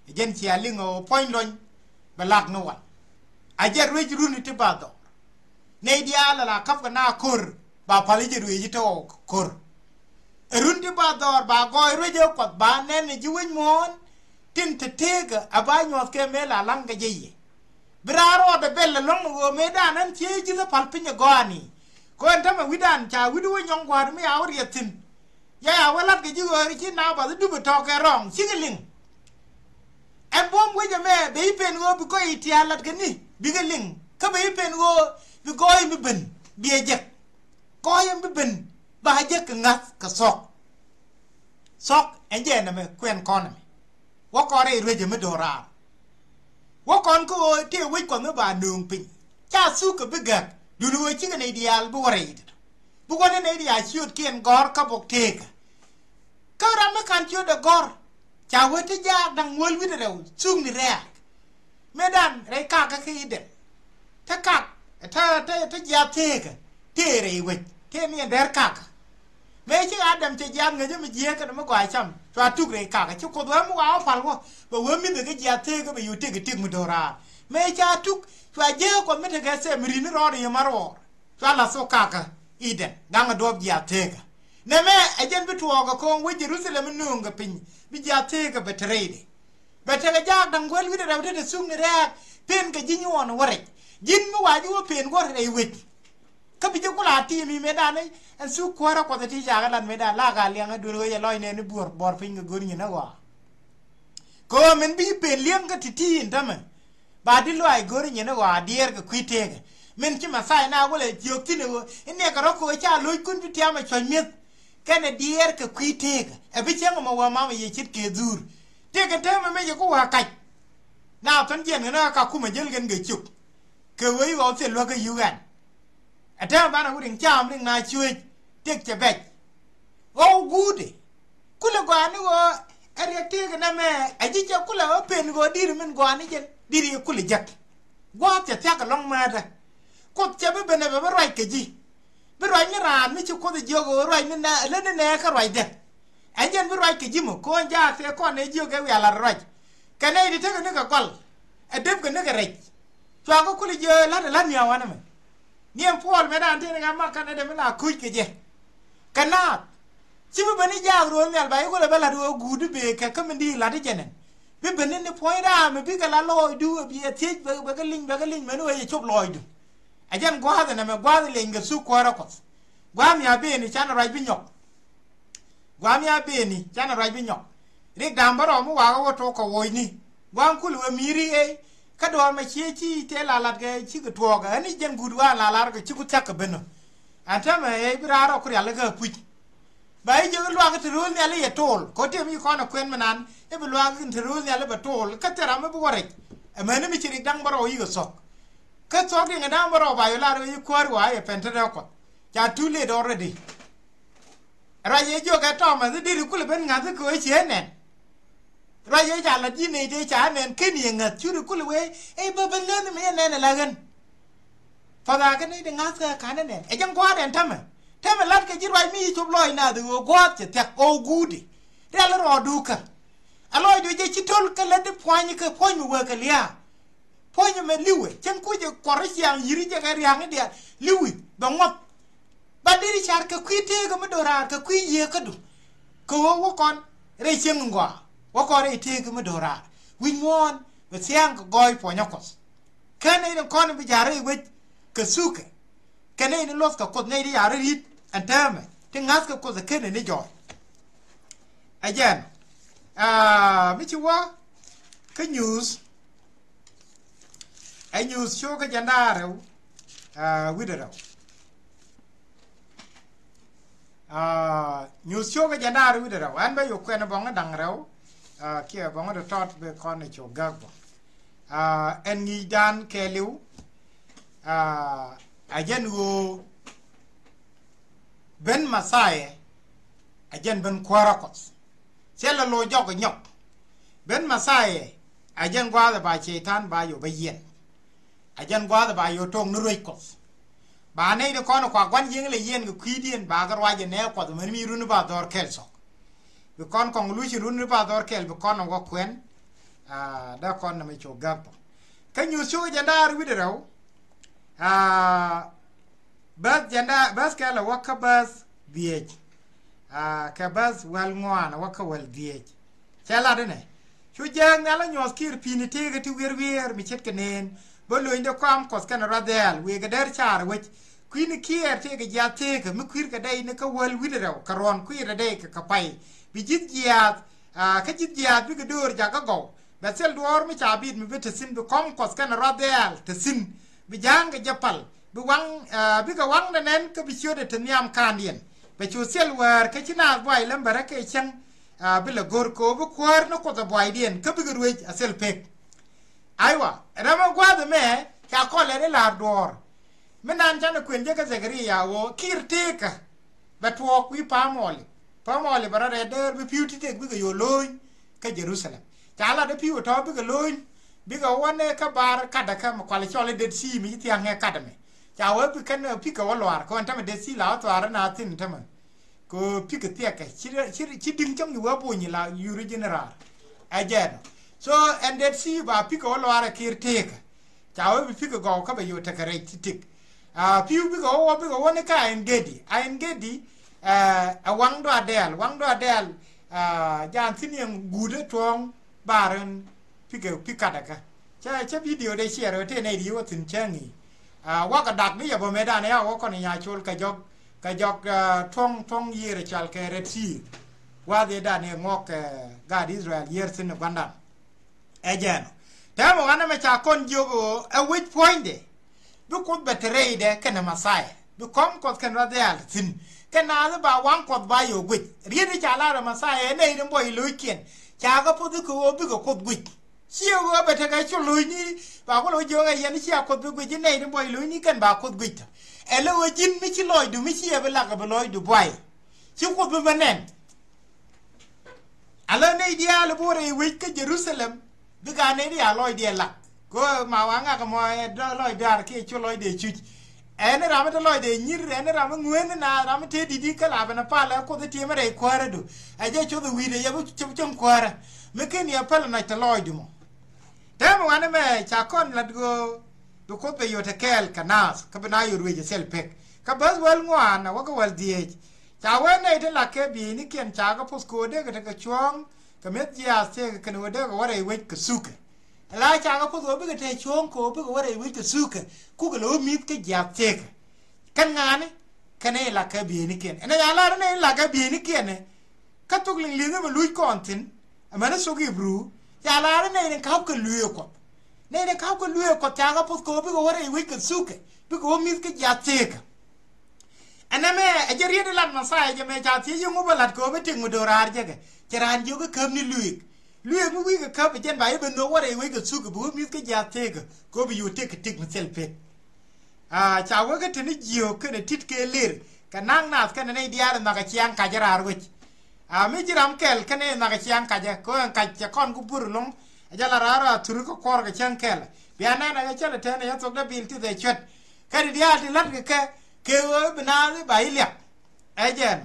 Ɛ jɛn cia liŋ ɛ ɣöö puɔ̱ny luɔ̱ny bɛ lak ni wal. A jɛ ruec runi ti ba dhɔr. Nɛy diaal ala ka̱pkɛ na ko̱r ba pal i̱ jɛ ruëëc i̱ te ɣɔw ko̱r. Ɛ run ti ba dhɔr ba gɔɔy ruec ɛ Kuɔth ba nɛn ɛ ji̱ wec muɔ̱ɔ̱n tin te teekä a ba nyuɔ̱th kɛ mëë la la̱ŋ kɛ jɛ yɛ. Bi raan rɔɔdɛ bɛl ɛlɔ̱ŋ ɛ ɣöö mëëdan ɛn ciee ji̱th ɛ pal piny ɛ gɔaani. Kɛ ɣöö ɛn tämɛ wi̱dan ca wi̱du wä nyɔ̱ŋ gua̱a̱r mi a wä riɛth thi̱n. Yɛ ya wä la̱t kɛ ji̱ ɣööri ci na bath i̱ dup ɛ tɔ̱ɔ̱k kɛ rɔ̱ɔ̱ŋ cikɛ liŋ. Ɛn buɔ̱m wec ɛmɛ bɛ i̱ pen ɣöö bi gɔɔy i̱ tia̱a̱ la̱t kɛ ni bikɛ liŋ kä bɛ i̱ pen ɣöö bi gɔɔy mi ben biɛ jek. Gɔɔy ɛn bi ben ba jek kɛ ŋa̱th kɛ thɔk. Thɔk ɛn jɛ ɛn ɛmɛ kuɛn kɔn ɛmɛ. Wä kɔn rɛy ruecä mi do̱raar. Wä kɔn kä ɣöö tëë wec Kuɔth mi ba nööŋ piny. Ca thukä bi gäk duundɛ ɣöö cikɛ nɛy diaal bi wä rɛy tɛtɔ. Bi wä ni nɛy diaal ciötkiɛn gɔ̱r kä bok tëëkä. Kä ram mi ka̱n ciötdɛ gɔ̱r ca wee ti jaak da̱ŋ wäl wi̱cdɛ rɛw thukni rɛ̈ɛ̈k. Mëëdan rɛy kakä kä i̱ dɛm. Te kak te te te jiath teekä tëë rɛy wec tëë ni ɛn dɛr kakä. Mëë ci Adam cɛ jiath ŋäcä mi jiääk kɛnɛ mi gɔaa cam cua tuk rɛy kakä ci Kuoth wee mi waa wä pal wä bɛ wee mi̱thɛ kä jiath teekä bɛ yo̱o̱ tëk i̱ tëk mi do̱raar. mëë ca tuk, cua jek Kuɔth mi tekɛ thɛm ri̱n rɔɔdɛ yɛ ma ruɔɔr. Cua la̱th thok kakä Idɛn, gaŋɛ duɔ̱ɔ̱p jiath teekä. Nɛmɛ ɛ jɛn bi tuɔɔk ɛ ko̱o̱ŋ wec Jɛ-ru-tha-lɛm mi nööŋ kɛ piny, bi jiath teekä bɛ te rɛydɛ. Bɛ tekɛ jaak da̱ŋ guäl wi̱cdɛ rɛw tetdɛ thuk ni rɛ̈ɛ̈k, pen kɛ ji̱ nyuɔɔn wä rɛc. Ji̱n mi wa ji̱ wä pen guɔ̱r rɛy wec. Kä bi jɛ ku la ti̱i̱ mi mëëdan i̱ ɛn thuk kuäärä Kuɔth ɛ ti cakɛ lat mëëdan la ka liɛŋä duel ɣöö cɛ lɔc nɛɛni buɔ̱r buɔ̱r piny kɛ go̱r nyin ɛ ɣɔaa. Kɛ ɣöö min bi pen li̱eŋ kä ti̱ti̱ in tämɛ. Ba di luaac go̱r nyin ɛ ɣɔaa diɛɛr kɛ kui̱ teekä. Min ci Mɛthia na wälɛ jiök thi̱n ɛ ɣöö in niɛkɛ rɔ̱ kɛ ɣöö ca lo̱ckun bi tiamɛ cuɔ̱c mi̱eth. Kɛnɛ diɛɛr kɛ kui̱ teekä ɛ bi cäŋ ɛmɔ wä mamɛ yɛ ce̱tkɛ dhuur. Tëëkɛ täämɛ mëë cɛ ku wä kac. Na thɔ̱n jiɛn ɣän ɛ ka kumɛ jäl kɛn kɛ ciök. Kɛ ɣöö i̱ ɣɔw thil luäk kä yuk ɛn. Ɛ täämɛ banɛ wut in cam riŋ na cuec tëk cɛ bɛc. Ɣɔw guutdɛ. Kulɛ gɔaa ni ɣöö ɛ riɛk tëëkɛ nɛmɛ ɛ ji̱ cɛ kulɛ ɣä pen ɣöö di̱t min gɔaa ni jɛn di̱t yɛ kulɛ jek. Gua̱a̱th cɛ thia̱k ɛlɔ̱ŋ määtdä. Kuoth cɛ bi ben ɛ bɛ bi ruac kɛ ji̱. Bi ruac ni raan mi ci Kuoth ɛ jiök ɣöö ruac ni nɛ lät ni nɛ kä ruacdɛ. Ɛ jɛn bi ruac kɛ ji̱ mɔ ko̱n jaak tëë kɔn ɛ jiök ɛ wiaa la̱t ruac. Kɛ nɛy ti tekɛ ni kɛ gɔl ɛ depkɛ ni kɛ rɛc. Cua kä kuli jiö la̱t ɛ la̱t mia̱a̱ wanɛ mɛ. Niɛn Puɔl mëëdan tëë ni ɣä mak kɛn ɛ dee mi la kuc kɛ jɛ. Kɛ naath ci bi ben i̱ jaak ro̱o̱l nhial ba i̱ kulɛ bä la̱t ɣöö guut i̱ bëë kɛ kä min di̱i̱t la̱t i̱ jɛn ɛn. Bi ben ni ni puɔ̱ny raam i̱ bikɛ la lɔɔcdu ɛ bi ɛ thiec bɛ bɛ kɛ li̱ny bɛ kɛ li̱ny mɛn ɣöö yɛ cop lɔɔcdu. Ɛ jɛn gua̱a̱th ɛn ɛmɛ gua̱a̱th ɛ leny kɛ thuk kuäärä Kuɔth. Gua̱a̱th nhial bëëni canɛ ruac bi nyɔk. Gua̱a̱m ya bëëni canɛ ruac bi nyɔk. Rik da̱a̱m bä rɔm mi wakä wä tok kɛ woocni. Gua̱a̱m kul wee mi̱i̱ri ëë. Kä duɔ̱ɔ̱r mɛ cie ci tëë la lat kɛ cikɛ tuɔɔk ɛ ni jɛn guut wa̱a̱ la lar kɛ ci ku thia̱k kɛ ben ɔ. Ɛn täämɛ ëë bi raar rɔ ku rial ikä puc. Ba i̱ jek i̱ luaak i̱ te ro̱o̱l nhial i̱ yɛ tool kɛ ɣöö tëë mi ci kɔn ɛ kuɛn mi nan i̱ bi luaak i̱ te ro̱o̱l nhial i̱ bɛ tool kä thil ram mi bi wä rɛc. Ɛmɛni mi ci rik da̱ŋ bä rɔw yikɛ thuɔ̱k. Kä thuɔ̱k diɛŋ ɛ da̱ŋ bä rɔw ba yɔ lar i̱ kuäär wa i̱ yɛ pɛn tetdä Kuɔth. Ca too late already. Ruac yɛ jiök ɛ Thomas i̱ diri kulɛ ben ŋa̱th i̱ kɛ ɣöö ciɛ nɛn. Ruac yɛ ca la̱t ji̱ nɛy tëë ca nɛn ken yɛ ŋa̱th curi kulɛ wee i̱ bä ben ŋäth mi yɛ nɛn ɛ la ɣän. Pa̱thakä nɛy ti ŋa̱th kɛ ka̱n ɛ nɛn ɛ jɛn gua̱a̱r ɛn tämɛ. Tämɛ la̱t kɛ ji̱ ruac mi yi cop lɔɔc naath i̱ ɣöö gua̱a̱th cɛ thia̱k ɣɔw guutdi. Rial i̱ rɔɔdu kä. Ɛ lɔcdu jɛ ci to̱l kä lät di pua̱ny kä puɔ̱ny mi wee kɛ lia̱a̱. Puɔ̱ny ɛmɛ li̱wɛ cäŋ kucɛ kuɔr i̱ ciaŋ yi̱ri jɛ kɛ ria̱ŋ i̱ diaal li̱wi bɛ ŋuɔ̱th. Ba deri car kɛ kui̱ teekä mi do̱raar kɛ kui̱ yieekädu. Kɛ ɣöö wä kɔn rɛy cieŋ in gɔaa wä kɔn rɛy teekä mi do̱raar wi̱c muɔ̱ɔ̱n bɛ thia̱a̱ŋ kɛ gɔɔy puɔ̱nyä Kuɔth. Kä nɛy ni kɔn in bi ja̱r rɛy wec kɛ thukɛ. Kɛ nɛy ni luɔ̱thkɛ Kuoth nɛy ti ya̱r ri̱t ɛn täämɛ ti ŋa̱thkɛ Kuoth ɛ kenɛ ni jɔɔc. Ɛ jɛn aa mi ci wä kä Nyuuth. Ɛ Nyuuth cio̱o̱kä jɛn da̱ŋ rɛw aa wi̱cdɛ rɛw. Aa Nyuuth cio̱o̱kä jɛn da̱ŋ rɛw wi̱cdɛ rɛw ɛn bä yo̱ kuɛn bɔŋ da̱ŋ rɛw aa kiɛ bɔŋ dee tɔt bi kɔn ɛ cio̱o̱k gäk bɔ. Aa ɛn ŋi̱i̱cdan kɛɛliw aa a jɛn ɣöö ben Mɛthia a jɛn ben kuäärä Kuɔth. Thilɛ lo̱c jɔk nyɔk. Ben Mɛthia a jɛn gua̱a̱th ɛ ba Cɛy-tan ba yɔ bä yiɛn. A jɛn gua̱a̱th ɛ ba yɔ to̱o̱ŋ ni ruec Kuɔth. Ba nɛy ti kɔn kua gua̱n yiëŋ lɛ yiɛn kɛ kui̱diɛn ba kɛ ruac ɛ nɛɛ Kuɔth mɛn mi runi ba dhɔr kɛl thɔk. Bi kɔn kɔŋ luc runi ba dhɔr kɛl bi kɔn wä kuɛn. Aa dee kɔn nɛmɛ cio̱o̱k gäk bɔ. Kä Nyuuth cio̱o̱k jɛn da̱ŋ rɛw wi̱cdɛ rɛw. Aa bäth jɛn da̱ŋ bäth kɛl ɛ wä kä bäth dhieec. Aa kɛ bäth wäl ŋuan ɛ wä kä wäl dhieec. Cɛ lat inɛ. Cu Jɛɛk nhial ɛ nyuɔth kiir pi̱i̱ni tëëkä ti wier wier mi ce̱tkɛ neen. Bä lony dee kɔam Kuɔth kɛnɛ ruath dhɛɛl wëë kɛ dɛr caar wec. Kui̱ni kiɛɛr tëëkɛ jiath tëëkä mi kui̱rkɛ dɛy ni kä wäl wi̱cdɛ rɛw kɛ ruɔ̱n kui̱rɛ dɛy kɛ kɛ pay. Bi ji̱th jiaath aa kä ji̱th jiaath bikɛ döör jakä gɔw. Bɛ thil duɔ̱ɔ̱r mi ca bi̱i̱t mi bi te thi̱n bi kɔm Kuɔth kɛnɛ ruath dhɛɛl te thi̱n. Bi ja̱a̱ŋ kɛ jɛ pal bi waŋ aa bikɛ waŋ nɛ nɛn kä bi ciötdɛ te nhiam ka̱a̱ndiɛn. Bɛ cu thil wäär kä ci naath buay lämbärä kɛ cäŋ. Aa bi lɛ go̱r kɛ ɣöö bi kuäär ni Kuoth ɛ buaydiɛn kä bikɛ ruec a thil pek. Aywa rɛmɛ gua̱a̱th ɛmɛ ca kɔlɛ ri la̱r duɔ̱ɔ̱r. Mi nan canɛ kuën jɛ kä Dhɛkaria ɣöö kiir tëëkä bɛ tuɔɔk wi̱i̱ pa̱a̱m ɔɔli. Pa̱a̱m ɔɔli bɛ rɔ rɛɛ däär bi pi̱w ti tëk bikɛ yo̱o̱ lo̱o̱ny kä Jɛ-ru-tha-lɛm. Ca lat ɛ pi̱w ɛ tɔ̱ bikɛ lo̱o̱ny bikɛ wä nɛ kä bar katdä kä mi kual cɔl i̱ Dead Sea mi ci thia̱a̱ŋ ɛ katdä mɛ. Ca wee bi kɛn ɛ pi̱kɛ wä luaar kɛ ɣän tämɛ Dead Sea la wä thuaar ina thi̱n tämɛ. Kɛ ɣöö pi̱kɛ thiɛkɛ ci ci ci di̱ŋ cäŋ i̱ wee buny i̱ la yuri ji̱n raar. Ɛ jɛɛn ɔ. So ɛn Dead Sea ba pi̱kɛ wä luaar ɛ kiir tëëkä. Ca wee bi pikɛ gɔw kä bɛ yo̱o̱ tekɛ rɛc ti tik. Aa, pi̱w bikɛ wä wä bikɛ wä ni kä Ain Gedi. Ain Gedi, aa, ɛ waŋdu Adɛl, waŋdu Adɛl, aa, jan thi̱n yɛn guut ɛ tuɔ̱ɔ̱ŋ bar in pikɛ pik kat ɛ kä. Cä, cä video dee ciɛɛr ɛ tëë nɛy di wä thi̱n cä ŋi̱i̱c. Aa, wakɛ dak bi yɛ bä mëëdan ɛ ya wä kɔn i̱ nya col kɛ jɔk, kɛ jɔk, aa, tuɔ̱ŋ, tuɔ̱ŋ yiëër ɛ cal kɛ Red Sea. Wath ëëdan ɛ ŋuɔk kɛ gaat Israel yiëër thi̱n ɛ gua̱ndan. Ɛ jɛn ɔ. Tɛmɛ wanɛ mɛ ca kɔn jiök ɣöö ɛ wec puɔ̱nydɛ. Bi Kuoth bɛ te rɛydɛ kɛnɛ Mɛthia. Bi kɔm Kuɔth kɛn rɔ dhial thi̱n. Kɛn naath ba waŋ Kuɔth ba yo̱o̱ guic. Riet i̱ ca lar ɛ Mɛthia ɛ nɛy tin buɔy lo̱ckiɛn. Ca kɛ poth i̱ kɛ ɣöö bikɛ Kuoth guic. Ciɛ ɣöö bɛ tekɛ cu lo̱cni. Ba ku lo̱c jiök ɛ yɛn i̱ cia Kuoth bi guic i̱ nɛy tin buɔy lo̱cni kɛn ba Kuoth guic tɔ. Ɛ lɛ ɣöö ji̱n mi ci lɔcdu mi ciɛ bi lak ɛ bi lɔcdu buay. Ci Kuoth bi bä nɛn. Ala nɛy diaal i̱ bi wä rɛy wec kä Jerusalem, bikɛ a nɛy diaal lɔcdiɛn lak. Kɛ ɣöö ma wa ŋak ɛmɔ ɛ dɔ̱ lɔc da̱a̱r kiɛ cu lɔcdɛ cuc. Ɛn ram mi te lɔcdɛ nyir, ɛn ram mi ŋueen na ram mi te di̱t i̱ kä la ben a pal ɛ Kuoth i̱ tiɛm rɛy kuäärädu. Ɛ jɛ cuɔth i̱ wi̱i̱dɛ yɛ bi cop cäŋ kuäärä. Mi ken yɛ päl ɛ nac te lɔcdu mɔ. Tɛmɛ wanɛ mɛ ca kɔn lat ɣöö bi Kuoth bɛ yot ɛ kɛɛl kɛ naath kä bi na yot wec ɛ thil pek. Kä bäth wäl ŋuan ɛ wä kä wäl dhieec. Ca wee nɛy ti lak kɛ bieynikiɛn ca kɛ poth kɛ ɣöö dee kɛ tekɛ cuɔ̱ɔ̱ŋ kɛ mi̱eth jiaath tëëkɛ kɛn ɣöö dee kɛ wä rɛy wec kɛ thukɛ. Ala ca kɛ poth ɣöö bikɛ te cuɔ̱ɔ̱ŋ kɛ ɣöö bikɛ wä rɛy wec kɛ thukɛ kukɛ lo̱ mi̱th kä jiaath tëëkɛ. Kɛn ŋa̱a̱ni kɛn nɛy lak kɛ bieynikiɛn ɛn ɛ ca lar nɛy lak kɛ bieynikiɛn ɛ. Kä thok liŋ liŋ mi luc kɔn thi̱n. Amäni thok Ibru ca lar i̱ nɛy ni ka̱pkɛ luëë Kuɔth. Nɛy ni ka̱pkɛ luëë Kuɔth ca kɛ poth kɛ ɣöö bikɛ wä rɛy wec kɛ thukɛ bikɛ wä mi̱th kä jiath thëëkä. Ɛn ɛmɛ ɛ jɛ riet ilat Mɛthia jɛ mɛ ca thiec i̱ ŋu bä la̱t kɛ ɣöö bä tëk mi do̱raar jɛ kɛ cɛ raan jiök i̱ käp ni luëëk. Luëëk mi wi̱i̱ kɛ käp ɛ jɛn ba i̱ bɛ nhök wä rɛy wec kɛ thukɛ bi wä mi̱th kä jiath thëëkä kɛ ɣöö bi yo̱o̱ tëk kɛ tëk mi thil pek. Aa, ca wee kä te ni jiök kɛnɛ ti̱t kɛ lër kɛ naŋ nath kɛnɛ nɛy diaal in nhɔakɛ ciaŋ kacä raar wec. Aa, mi ji̱ ram kɛl kɛnɛ in nhɔakɛ ciaŋ kacä kɛ ɣöö ɛn kac cɛ kɔn ku bur ɛlɔ̱ŋ. Ɛ jɛ la raar a thuri kä kuɔr kɛ cäŋ kɛl. Bia nɛn ɛ kɛ cä lɛ tɛn ɛ yɛ thok dee bil ti dhɛ cuɛt. Kɛn i̱ diaal ti la̱t kɛ kɛ kɛ ɣöö bi naath i̱ ba i̱ liak. Ɛ jɛn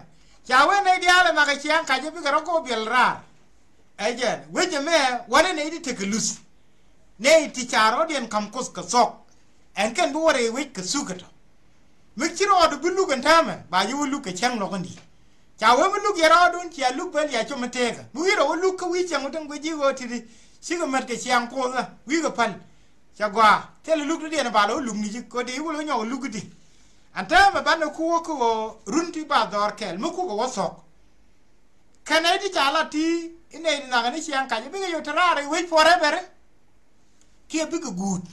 ca wee nɛy diaal in nhɔakɛ ciaŋ kacä bikɛ rɔ go̱o̱k biɛl raar. Ɛ jɛn wec ɛmɛ wanɛ nɛy ti tekɛ luth. Nɛy ti ca rɔɔdiɛn ka̱m Kuoth kɛ thuɔ̱k. Ɛn kɛn bi wä rɛy wec kɛ thukɛ tɔ. Mi ci rɔɔdu bi luk ɛn täämɛ ba ji̱ wä luk kɛ cäŋ lɔk in di̱i̱t. Ca wee mi luk yɛ rɔɔdun cia luk bä liac com mi teekä mi wi̱i̱ rɔ wä luk kä wi̱i̱ cäŋ wä tin guic ji̱ ɣöö ti̱ti̱. Cikɛ mät kɛ ciaŋ Kuoth ɛ wi̱i̱ kɛ päl. Cɛ gɔaa thilɛ luk ti diɛn ba lɔ wä luk ni ji̱ kɛ ɣöö dee wä lɔ nyɔk wä luk i̱di. Ɛn täämɛ banɛ ku wä kä ɣöö run ti ba dhɔr kɛl mi kukɛ wä thuɔ̱k. Kɛ nɛy ti ca lat ti i̱ nɛy ti nhɔakɛ ni ciaŋ kacä bikɛ yot te raar i̱ wec forever. Kiɛ bikɛ guut.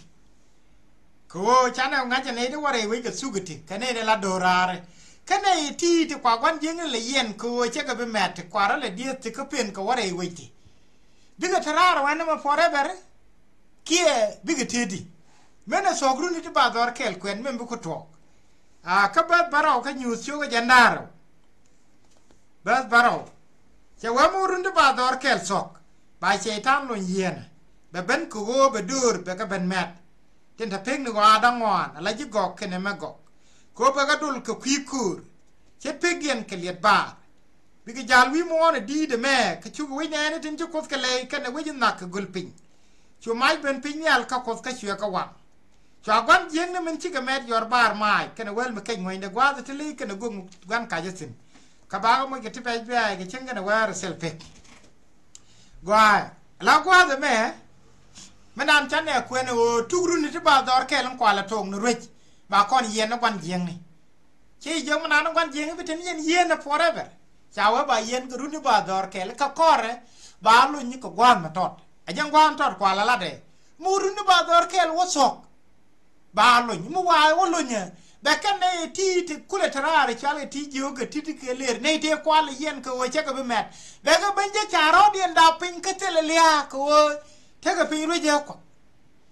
Kɛ ɣöö canɛ ŋa̱cä nɛy ti wä rɛy wec kɛ thukɛ ti kɛ nɛy ti la do̱raarɛ. Kä nɛy ti ti kua gua̱n jiäkni lɛ yiɛn kɛ ɣöö cɛ kɛ bi mɛt ti kua rɔ lɛ dieth ti kä pen kɛ wä rɛy wec ti. Bikɛ te raar wɛn ɛmɛ forever. Kiɛ bikɛ tëëdi. Menɛ thuɔ̱k runi ti ba dhɔr kɛl kuɛn mɛn bi ku tuɔɔk. A kä bäth bärɔw kä nyuuth cio̱kä jɛn da̱ŋ rɛw. Bäth bärɔw. Cɛ wee mi wä run ti ba dhɔr kɛl thuɔ̱k ba cɛy-tan lony yieenä. Bɛ ben kɛ ɣöö bɛ döör bɛ kɛ ben mɛt. Tin te pekni ɣɔaa da̱ŋ ŋuan ala ji̱ gɔk kɛnɛ mɛ gɔk. Kɛ ɣöö bɛ kɛ dol kɛ kui̱ köör. Cɛ pekdiɛn kɛ liɛt baar. Bikɛ jal wi̱i̱ muɔ̱ɔ̱n ɛ di̱i̱t ɛmɛ kɛ cuk wec nɛɛni tin ci Kuoth kɛ lɛy kɛnɛ wec in nhak kɛ göl piny. Cu mac ben piny nhial kä Kuoth kä cuɛ kɛ waŋ. Cua gua̱n jiäkni min cikɛ mɛt yɔr baar maac kɛnɛ wäl mi kɛc ŋuɛ̈nydɛ gua̱a̱th ti li̱c kɛnɛ guäk gua̱n kacä thi̱n. Kä bakɛ moc kɛ ti pɛc bia̱a̱c kɛ cieŋ kɛnɛ wäär ɛ thil pek. Gɔaaɛ la gua̱a̱th ɛmɛ. Mi naan canɛ kuɛn ɛ ɣöö tuk runi ti ba dhɔr kɛl in kualɛ took ni ruec ba kɔn yiɛn ni gua̱n jiäkni. Ci jiök mi naan gua̱n jiäkni bi te ni yɛn yieen ɛ forever. Ca wee ba yiɛn kɛ runi ba dhɔr kɛl kɛ kɔrɛ ba lony kɛ gua̱a̱th mi tɔt. Ɛ jɛn gua̱a̱th mi tɔt kualɛ latdɛ. Mi wä runi ba dhɔr kɛl wä thuɔ̱k. Ba lony mi wa̱a̱ wä lonyɛ bɛ kɛn nɛ yɛ ti ti kulɛ te raar cual kɛ ti jiök kɛ ti ti kɛ lëër nɛy tëë kual yiɛn kɛ ɣöö cɛ kɛ bi mɛt. Bɛ kɛ ben jɛ ca rɔɔdiɛn dap piny kä thilɛ lia̱a̱ kɛ ɣöö tekɛ piny ruec ɛ kuɔth.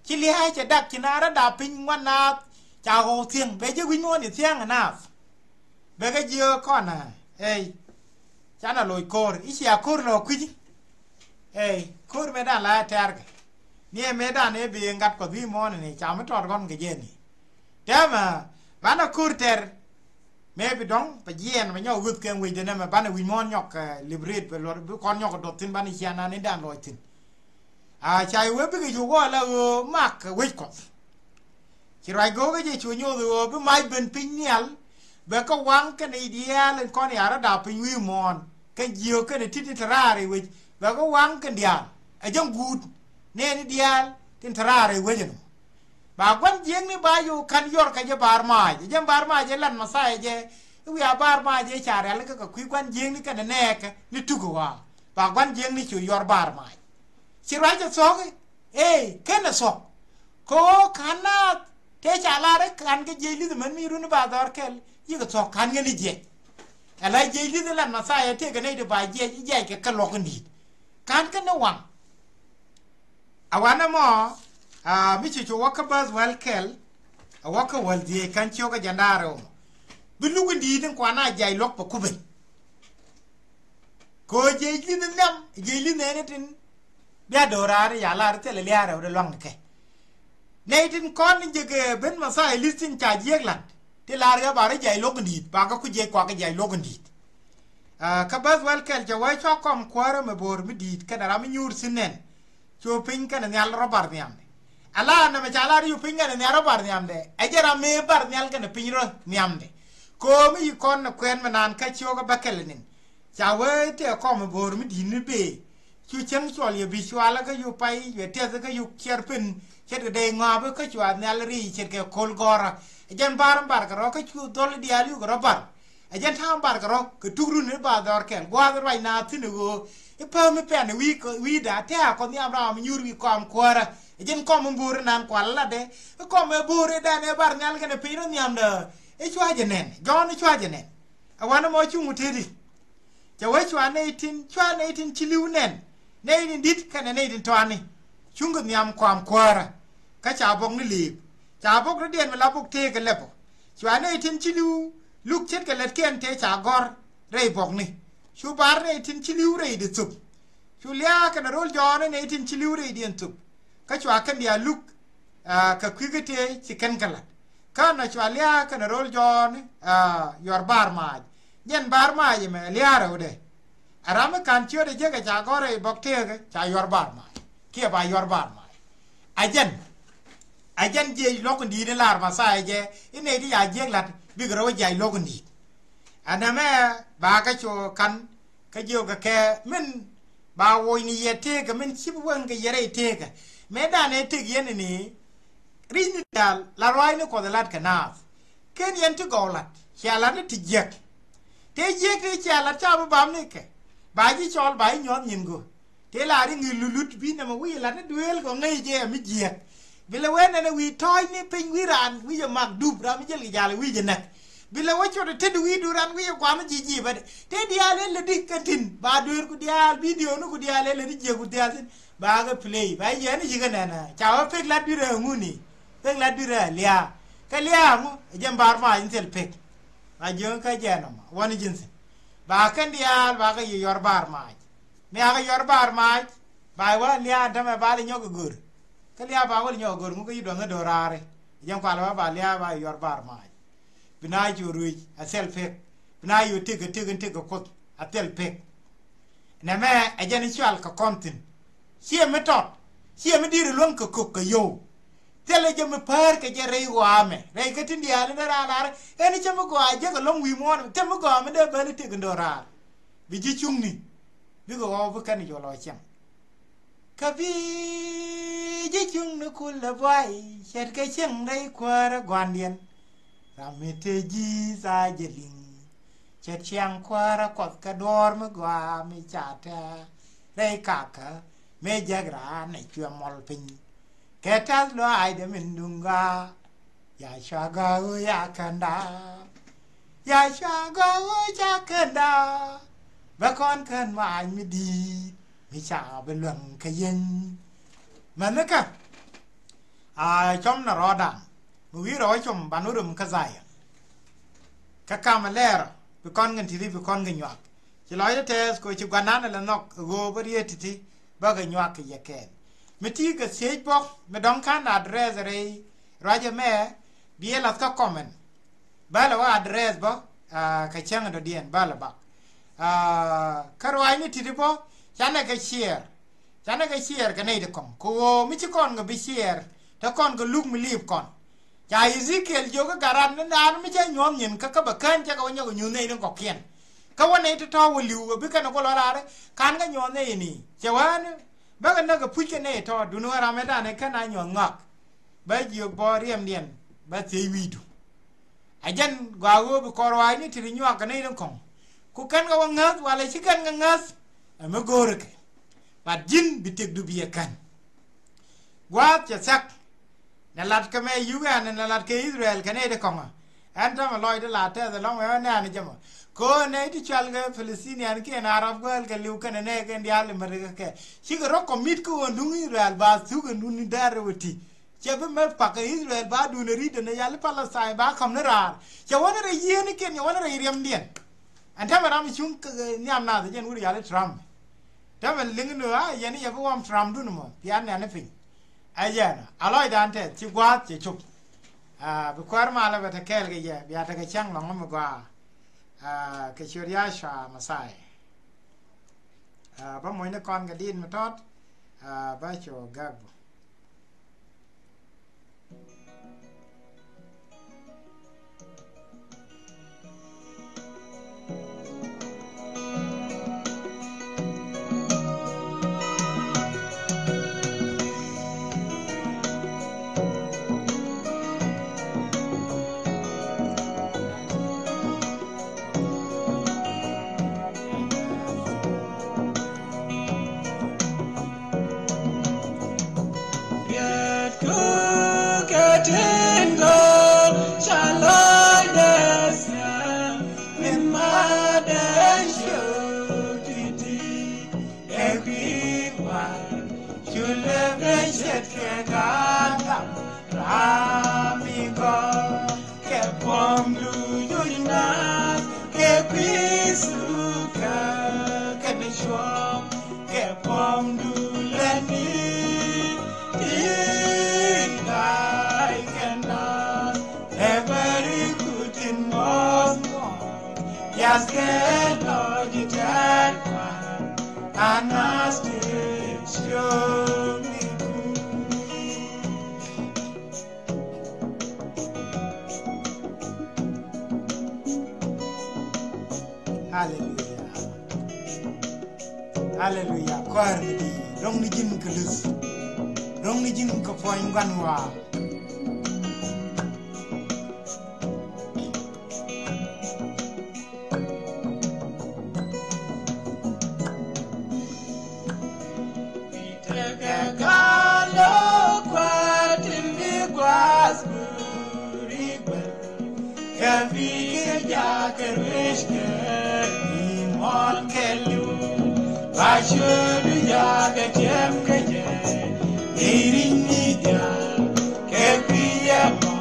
Ci lia̱a̱ cɛ dak ci naar ɛ dap piny ŋuan naath. Ca ɣɔw thiäŋ bɛ jɛ wi̱c muɔ̱ɔ̱n i̱ thia̱a̱ŋ ɛ naath. Bɛ kɛ jiök kɔn ɛ ey. Canɛ loc ko̱r i̱ cia ko̱r lɔ kui̱ci. Ey ko̱r mëëdan la ɛ tɛ̈rkɛ. Ni ɛ mëëdan ëë bi ŋa̱t kuɔth wi̱i̱ muɔ̱ɔ̱n ni ca mi tɔɔt kɔn kɛ jɛn ni. Tɛmɛ banɛ ko̱r tɛr. Mëë bi dɔ̱ŋ bɛ jiɛɛn bɛ nyɔk ɣöth kɛn wecdɛ nɛmɛ banɛ wi̱c muɔ̱ɔ̱n nyɔk kɛ liberate bɛ luɔt bi kɔn nyɔk kɛ duɔth thi̱n banɛ cian nan ni dan lɔc thi̱n. A ca i̱ wee bikɛ cu wä ala ɣöö mak kɛ wec kuɔth. Ci ruac go̱o̱kä jɛ cu nyoth ɣöö bi mac ben piny nhial, bɛ kä waŋ kɛnɛ i̱ diaal in kɔn ya̱r rɔ̱ dap piny wi̱i̱ muɔ̱ɔ̱n, kɛn jiök kɛnɛ ti̱ti̱ te raar i̱ wec, bɛ kä waŋ kɛn diaal. Ɛ jɛn guut nɛɛni diaal tin te raar i̱ wec ɛnɔ. Ba gua̱n jiäkni ba yo̱o̱ ka̱n yɔr kɛ jɛ Bar Mac. Ɛ jɛn Bar Mac ɛ lat Mɛthia jɛ, i̱ wiaa Bar Mac ɛ ca rialikä kɛ kui̱ gua̱n jiäkni kɛnɛ nɛɛkɛ ni tukä ɣɔaa. Ba gua̱n jiäkni cu yɔr Bar Mac. Ci ruac ɛ thuɔ̱k i̱, ee, kenɛ thuɔ̱k. Kɛ ɣöö ka̱n naath tëë ca lar i̱ ka̱n kɛ jiɛc li̱th män mi run i̱ ba dhɔr kɛl, yikɛ thuɔ̱k ka̱n ŋäni jiɛc. Ɛ la jiɛc li̱th i̱ lat Mɛthia tëëkɛ nɛy ti ba jiɛc, i̱ jiɛc kɛ kɛ luɔ̱k in di̱i̱t. Ka̱n kä ni waŋ. A wanɛ mɔ, a, mi ci cu wä kä bäth wäl kɛl, a wä kä wäl dhieec kän ciök kä jɛn da̱ŋ rɛw mɔ. Bi luk in di̱i̱t in kuan a jiɛc luɔ̱k pɛ kupɛ. Kɛ ɣöö jiɛc li̱th in nhiam, jiɛc li̱th nɛɛni tin bia do̱raar i̱ ya lar i̱ thilɛ lia̱a̱ rɛw dee lua̱ŋ ni kɛ. Nɛy tin kɔn ni jek, eh, ben Mɛthia li̱th tin ca jiäk la̱t. Ti lar ɣä ba rɔ jiɛc luɔ̱k in di̱i̱t, ba kä ku jiɛc kuak jiɛc luɔ̱k in di̱i̱t. Ah, kä bäth wäl kɛl cɛ wee cua kɔm kuäärä mɛ bo̱o̱r mi di̱i̱t kɛnɛ ram mi nyuur thi̱n nɛn. Cu piny kɛnɛ nhial rɔ bar nhiamdɛ. Ala nɛmɛ ca lar cu piny kɛnɛ nhial rɔ bar nhiamdɛ. Ɛ jɛ ram mëë bar nhial kɛnɛ piny rɔ nhiamdɛ. Ko̱o̱m i̱ yi kɔn nɛ kuɛn mɛ naan kä cio̱kä bä kɛl nin. Ca wee tëë kɔm mɛ bo̱o̱r mi di̱i̱t ni bëë. Cu cäŋ cuɔl yɛ bi cualä kä yuk pay, yɛ tɛth kä yuk ciɛr pin, ce̱tkɛ dee ŋɔaapä kä cua nhial ri ce̱tkɛ ko̱l gɔ̱rä. Ɛ jɛn bar mi bar kɛ rɔ kä cu dhɔl diaal yuk rɔ bar. Ɛ jɛn ta̱a̱ mi bar kɛ rɔ kɛ tuk run i̱ ba dhɔr kɛl gua̱a̱th ruac naath thi̱n i̱ ɣöö i̱ pääm i̱ pɛn i̱ wi̱i̱ kɔ, wi̱i̱da tɛ̈ɛ̈ kɔ nhiam ram mi nyuur wi̱i̱ kɔam kuäärä. Ɛ jɛn kɔm mi bo̱o̱r inan kual latdɛ i̱ kɔm ɛ bo̱o̱r idan ɛ bar nhial kɛnɛ piny rɔ nhiamdä. I̱ cua jɛ nɛn, Jɔ̱ɔ̱n i̱ cua jɛ nɛn. Ɛ wanɛ mɔ cuŋ wä teti. Cɛ wee cua nɛy tin, cua nɛy tin ci li̱w nɛn, nɛy tin di̱t kɛnɛ nɛy tin tɔani. Cuŋkɛ nhiam kuam kuäärä. Kä ca bɔk ni liip. Ca bɔk rɔ̱diɛn mi la bɔk tëëkɛ lɛpɔ. Cua nɛy tin ci li̱w luk ce̱tkɛ lätkiɛn tëë ca gɔ̱r rɛy bɔkni. Cu bar nɛy tin ci li̱w rɛy di thop. Cu lia̱a̱ kɛnɛ ro̱l Jɔ̱ɔ̱n nɛy tin ci li̱w rɛydiɛn thop. Kä cua kɛn diaal luk, ah, kɛ kui̱ kä tëë ci kɛn kɛ la̱t. Kä nɔ cua lia̱a̱ kɛnɛ ro̱l Jɔ̱ɔ̱n, ah, yuɔr Bar Mac. Jɛn Bar Mac ɛmɛ lia̱a̱ rɛwdɛ. Ɛ ram mi ka̱n ciötdɛ jekɛ ca gɔ̱r rɛy bɔk tëëkɛ ca yuɔr Bar Mac. Kiɛ ba yuɔr Bar Mac. A jɛn. A jɛn jiɛc luɔ̱k in di̱i̱t in lar Mɛthia jɛ, in nɛy ti ca jiäk la̱t bikɛ rɛw jiac luɔ̱k in di̱i̱t. Ɛ nɛmɛ ba kä cu ka̱n kä jiök kɛ kɛ min ba woc ni yɛ tëëkä min cip weŋ kɛ yɛ rɛy tëëkä. Mëë dan ɛ tëk yɛn ni ri̱c ni diaal la ruaacni Kuɔth ɛ la̱t kɛ naath. Ken yɛn ti gɔw la̱t cia la̱t ni ti jiäk. Tëë jiäk tëë cia la̱t ca bi bam ni kɛ ba ji̱ cɔl ba ji̱ nyuɔ̱th nyin go̱o̱r. Tëë la ri ŋi̱i̱c lulut bi nɛmɛ wi̱i̱ la̱t ni duëël kɔ ŋäc jɛ mi jiääk. Bi lɛ wee nɛnɛ wi̱i̱ tɔ̱ɔ̱c ni piny wi̱i̱ raan wi̱i̱ jɛ mak dup ram mi jäl kɛ jal wi̱i̱ jɛ näk. Bi lɛ wee cot tet wi̱i̱ dup raan wi̱i̱ jɛ guam mi ji̱ ji̱ bädɛ. Tëë diaal ëë lätdi kɛn thi̱n ba dueerku diaal bidioni ku diaal ëë lätdi jiäkku diaal thi̱n. Ba kɛ play ba yɛn i̱ cikɛ nɛnɛ ca wä pek la̱t dui̱rɛ ŋuni. Pek la̱t dui̱rɛ lia̱a̱ kɛ lia̱a̱ ŋu ɛ jɛ mbar ma in thil pek. Ba jiäk kä jɛ nɔmɔ wä ni ji̱n thi̱n. Ba kɛn diaal ba kɛ yɛ yɔr bar mac. Mi akɛ yɔr bar mac ba i̱ wä lia̱a̱ tämɛ ba lɛ nyɔk i̱ go̱r. Kä lia̱a̱ ba wä lɛ nyɔk i̱ go̱r ŋu kä yi duɔ̱ŋ i̱ do̱raari. Jɛn kual wä ba lia̱a̱ ba i̱ yɔr bar mac. Bi na cu ruec a thil pek. Bi na cu tëk kɛ tëk in tëk kɛ kuoth a thil pek. Nɛmɛ ɛ jɛn i̱ cual kɛ kɔn thi̱n. Ciɛ mi tɔt ciɛ mi di̱i̱r i̱ luäŋ kɛ kök kɛ yio̱w. Thilɛ jɛ mi päär kɛ jɛ rɛy ɣɔaa mɛ rɛy kä tin diaal in dee raan lar. Ɛn i̱ cä mi gɔaa jek ɛlɔ̱ŋ wi̱i̱ muɔ̱ɔ̱n ɛmɛ cä mi gɔaa mi dee bäl i̱ tëk in do̱raar. Bi ji̱ cuŋni bikɛ ɣɔw bi kɛn jɔl ɔ cieŋ. Kä bi ji̱ cuŋni kulɛ buay ce̱tkɛ cieŋ rɛy kuäärä gua̱ndiɛn. Ram mi te ji̱ tha̱a̱ jɛ li̱ŋ ce̱t ciaŋ kuäärä kuɔth kɛ duɔ̱ɔ̱r mi gɔaa mi ca tɛ̱̈ɛ̱̈ rɛy kakä mëë jek raan ɛ cuɛ mɔl piny. Kɛ ta̱th lɔaacdɛ min duŋ gɔaa. Ya cua gɔaa ɣöö ca kända. Ya cua gɔaa ɣöö ca kända. Bä kɔn kän maac mi di̱i̱t mi ca bi luäŋ kä yeny. Mänikä a cɔm ni rɔɔdan mi wi̱i̱ rɔw a com ban wä röm kä Dhayɔn. Kä kam a lɛɛrɔ bi kɔn kɛ ti̱ti̱ bi kɔn kɛ nyuak. Ci lɔcdä tɛɛth kɛ ci gua̱nan ala nhɔk ɛ ɣöö bä riet ti̱ti̱ bä kɛ nyuak kɛ yɛ kɛɛl. Mi ti kɛ thiec bɔk mi dɔ̱ŋ ka̱n address rɛy ruac ɛmɛ bi ɛ lath kä comment. Bä lɛ wä address bä, ah, kɛ cäŋ dɔ̱diɛn bä lɛ bak. Ah, kä ruaacni ti̱ti̱ bä canɛ kɛ share. Canɛ kɛ share kɛ nɛy ti kɔ̱ŋ kɛ ɣöö mi ci kɔn kɛ bi share te kɔn kɛ luk mi liip kɔn. Ca Ezekiel jiök i̱ gat ran ni naan mi cä nyuɔ̱th nyin kä kä bɛ kään cä kɛ wä nyɔk inyuuth nɛy ni kɔ̱kiɛn. Kä wä nɛy ti tɔ̱ wä li̱w kɛ bi kɛn ɛ guɔ lɔ raar i̱ ka̱n kɛ nyuɔ̱th nɛy ni. Cɛ wä ni bä kɛ näk kɛ puc kɛ nɛy tɔ̱ duni wä ram ɛ dan ɛ kän a nyuɔ̱th ŋɔak. Bä jiök bɔ riɛmdiɛn bä thiec wi̱i̱du. A jɛn gɔaa ɣöö bi kɔr wa̱a̱ ni ti ri nyuak kɛ nɛy ni kɔ̱ŋ. Ku kɛn kɛ wä ŋäth walɛ ci kɛn kɛ ŋäth. Ɛ mi go̱o̱rɛ kɛ. Bat ji̱n bi tiɛkdu bi yɛ kän. Gua̱a̱th cɛ thiak. Nɛ lat kɛ mɛ Uganda, nɛ lat kɛ Israel kɛ nɛy ti kɔ̱ŋä. Ɛn täämɛ lɔcdä la tɛth ɛlɔ̱ŋ ɛ nɛ̈ɛ̈n jɛ mɔ. Kɛ ɣöö nɛy ti cɔal kɛ Palestinian kiɛn Arab gɔ̱a̱l kɛ li̱w kɛnɛ nɛɛkɛn diaal i̱ mɛt kɛ kɛ. Cikɛ rɔ kɔmit kä ɣöö duŋ Israel ba thuk ɛn duŋ ni dɛɛr rɛw ɛ ti. Cɛ bi mɛ pak kɛ Israel ba duun ɛ ri̱t ɛn ɛ yal i̱ Palestine ba ka̱m ni raar. Cɛ wä ni rɛy yiëënikiɛn, cɛ wä ni rɛy riɛmdiɛn. Ɛn täämɛ ram cuŋ kɛ nhiam nath ɛ jɛn wut yal i̱ Trump. Täämɛ liŋ ni ɣöö a yɛn i̱ yɛ bi wɔm Trump dun mɔ, pian nɛn i̱ piny. Ɛ jɛn a lɔcdan tɛth ci gua̱a̱th cɛ cop. Aa, bi kuäär malä bɛ te kɛɛl kɛ yɛ, bia tekɛ cäŋ lɔ̱ŋ mi gɔaa. Aa, kɛ ciöt Yacua Mɛthia. Aa, bä moc ni kɔn kɛ diit mi tɔt, aa, bä cu gäk bä. Kɛ buɔ̱mdu juc naath kɛ kui̱ thukɛ kɛnɛ cuɔ̱ɔ̱ŋ. Kɛ buɔ̱mdu lätni ti ga̱a̱c kɛ naath ɛ bäri ku tin mɔth mɔth. Yath kɛ lɔc i̱ tɛ̈r kua̱r a naath ti cuɔ̱ɔ̱ŋ ni kui̱. Haleluya. Haleluya. Kuäär mi di ro̱ŋ ni ji̱n kɛ luth. Ro̱ŋ ni ji̱n kɛ puɔ̱ny gua̱n wa̱a̱. Tekɛ gal ɔ kua̱r tin bi gua̱a̱th guuri gua̱a̱th. Kɛ bikɛ jaakɛ rueckɛ i̱ muɔ̱ɔ̱n kɛ li̱w. Ba ciötdu jaakɛ tiɛm kɛ jɛ i̱ ri̱c ni diaal kɛ kui̱ ɛmɔ.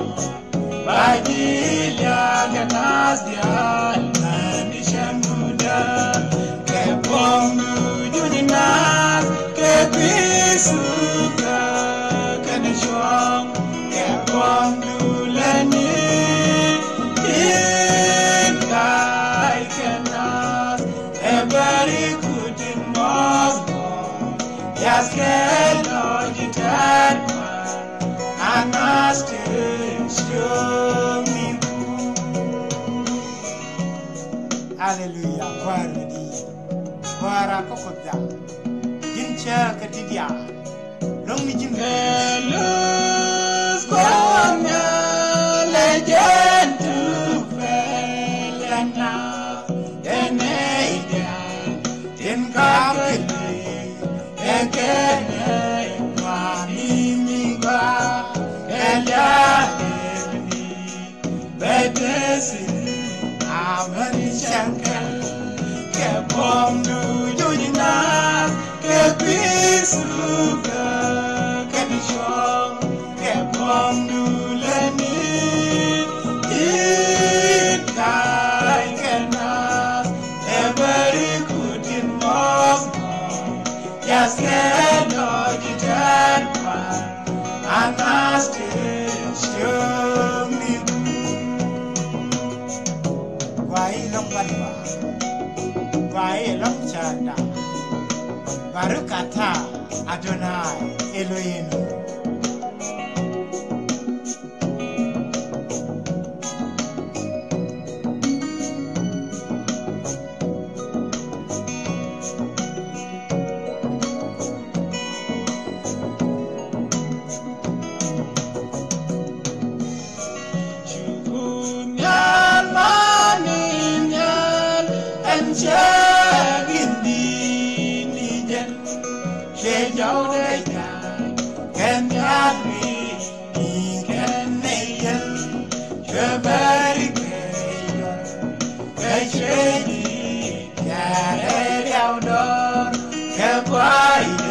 Ba ji̱ liaakɛ naath diaal mɛni cäŋ duundä. Kɛ buɔ̱mdu juc naath kɛ kui̱ thukɛ kɛnɛ cuɔ̱ɔ̱ŋ. Kɛ buɔ̱mdu lätni tin ga̱a̱c kɛ naath ɛ bäri ku tin mɔth mɔth. Yath kɛ lɔc i̱ tɛ̈r kua̱r. Aleluya, kuäär mi di. Kuäär a kä Kuoth Nhial. Ji̱n cä kä ti diaal. Ro̱ŋ ni ji̱n kɛ luth Kuoth Nhial ɛ jɛn tu pɛl ɛn na. Ɛn ɛ i̱ diaal tin kap kɛ li̱i̱ ɛ kɛn ɛ ŋuani mi gɔaa ɛ lia̱a̱ ɛ mi. Bɛ tesi amäni cäŋ kɛl kɛ buɔ̱mdu juc naath kɛ kui̱ thukɛ kɛn cuɔ̱ɔ̱ŋ. Kɛ buɔ̱mdu lätni tin ga̱a̱c kɛ naath ɛ bäri ku tin mɔth mɔth. Yath kɛ lɔc i̱ tɛ̈r kua̱r. Anaath ti cio̱o̱ŋ ni guur. Gɔaa i̱ lɔ̱ŋ Baniba. Gɔaa i̱ lɔ̱ŋ Cäŋda. Barukata Adonai Elohim. kɛ mɛri kɛ yɔr, kɛ cuɛɛni kɛ rɛy diaw dɔr, kɛ kɔayi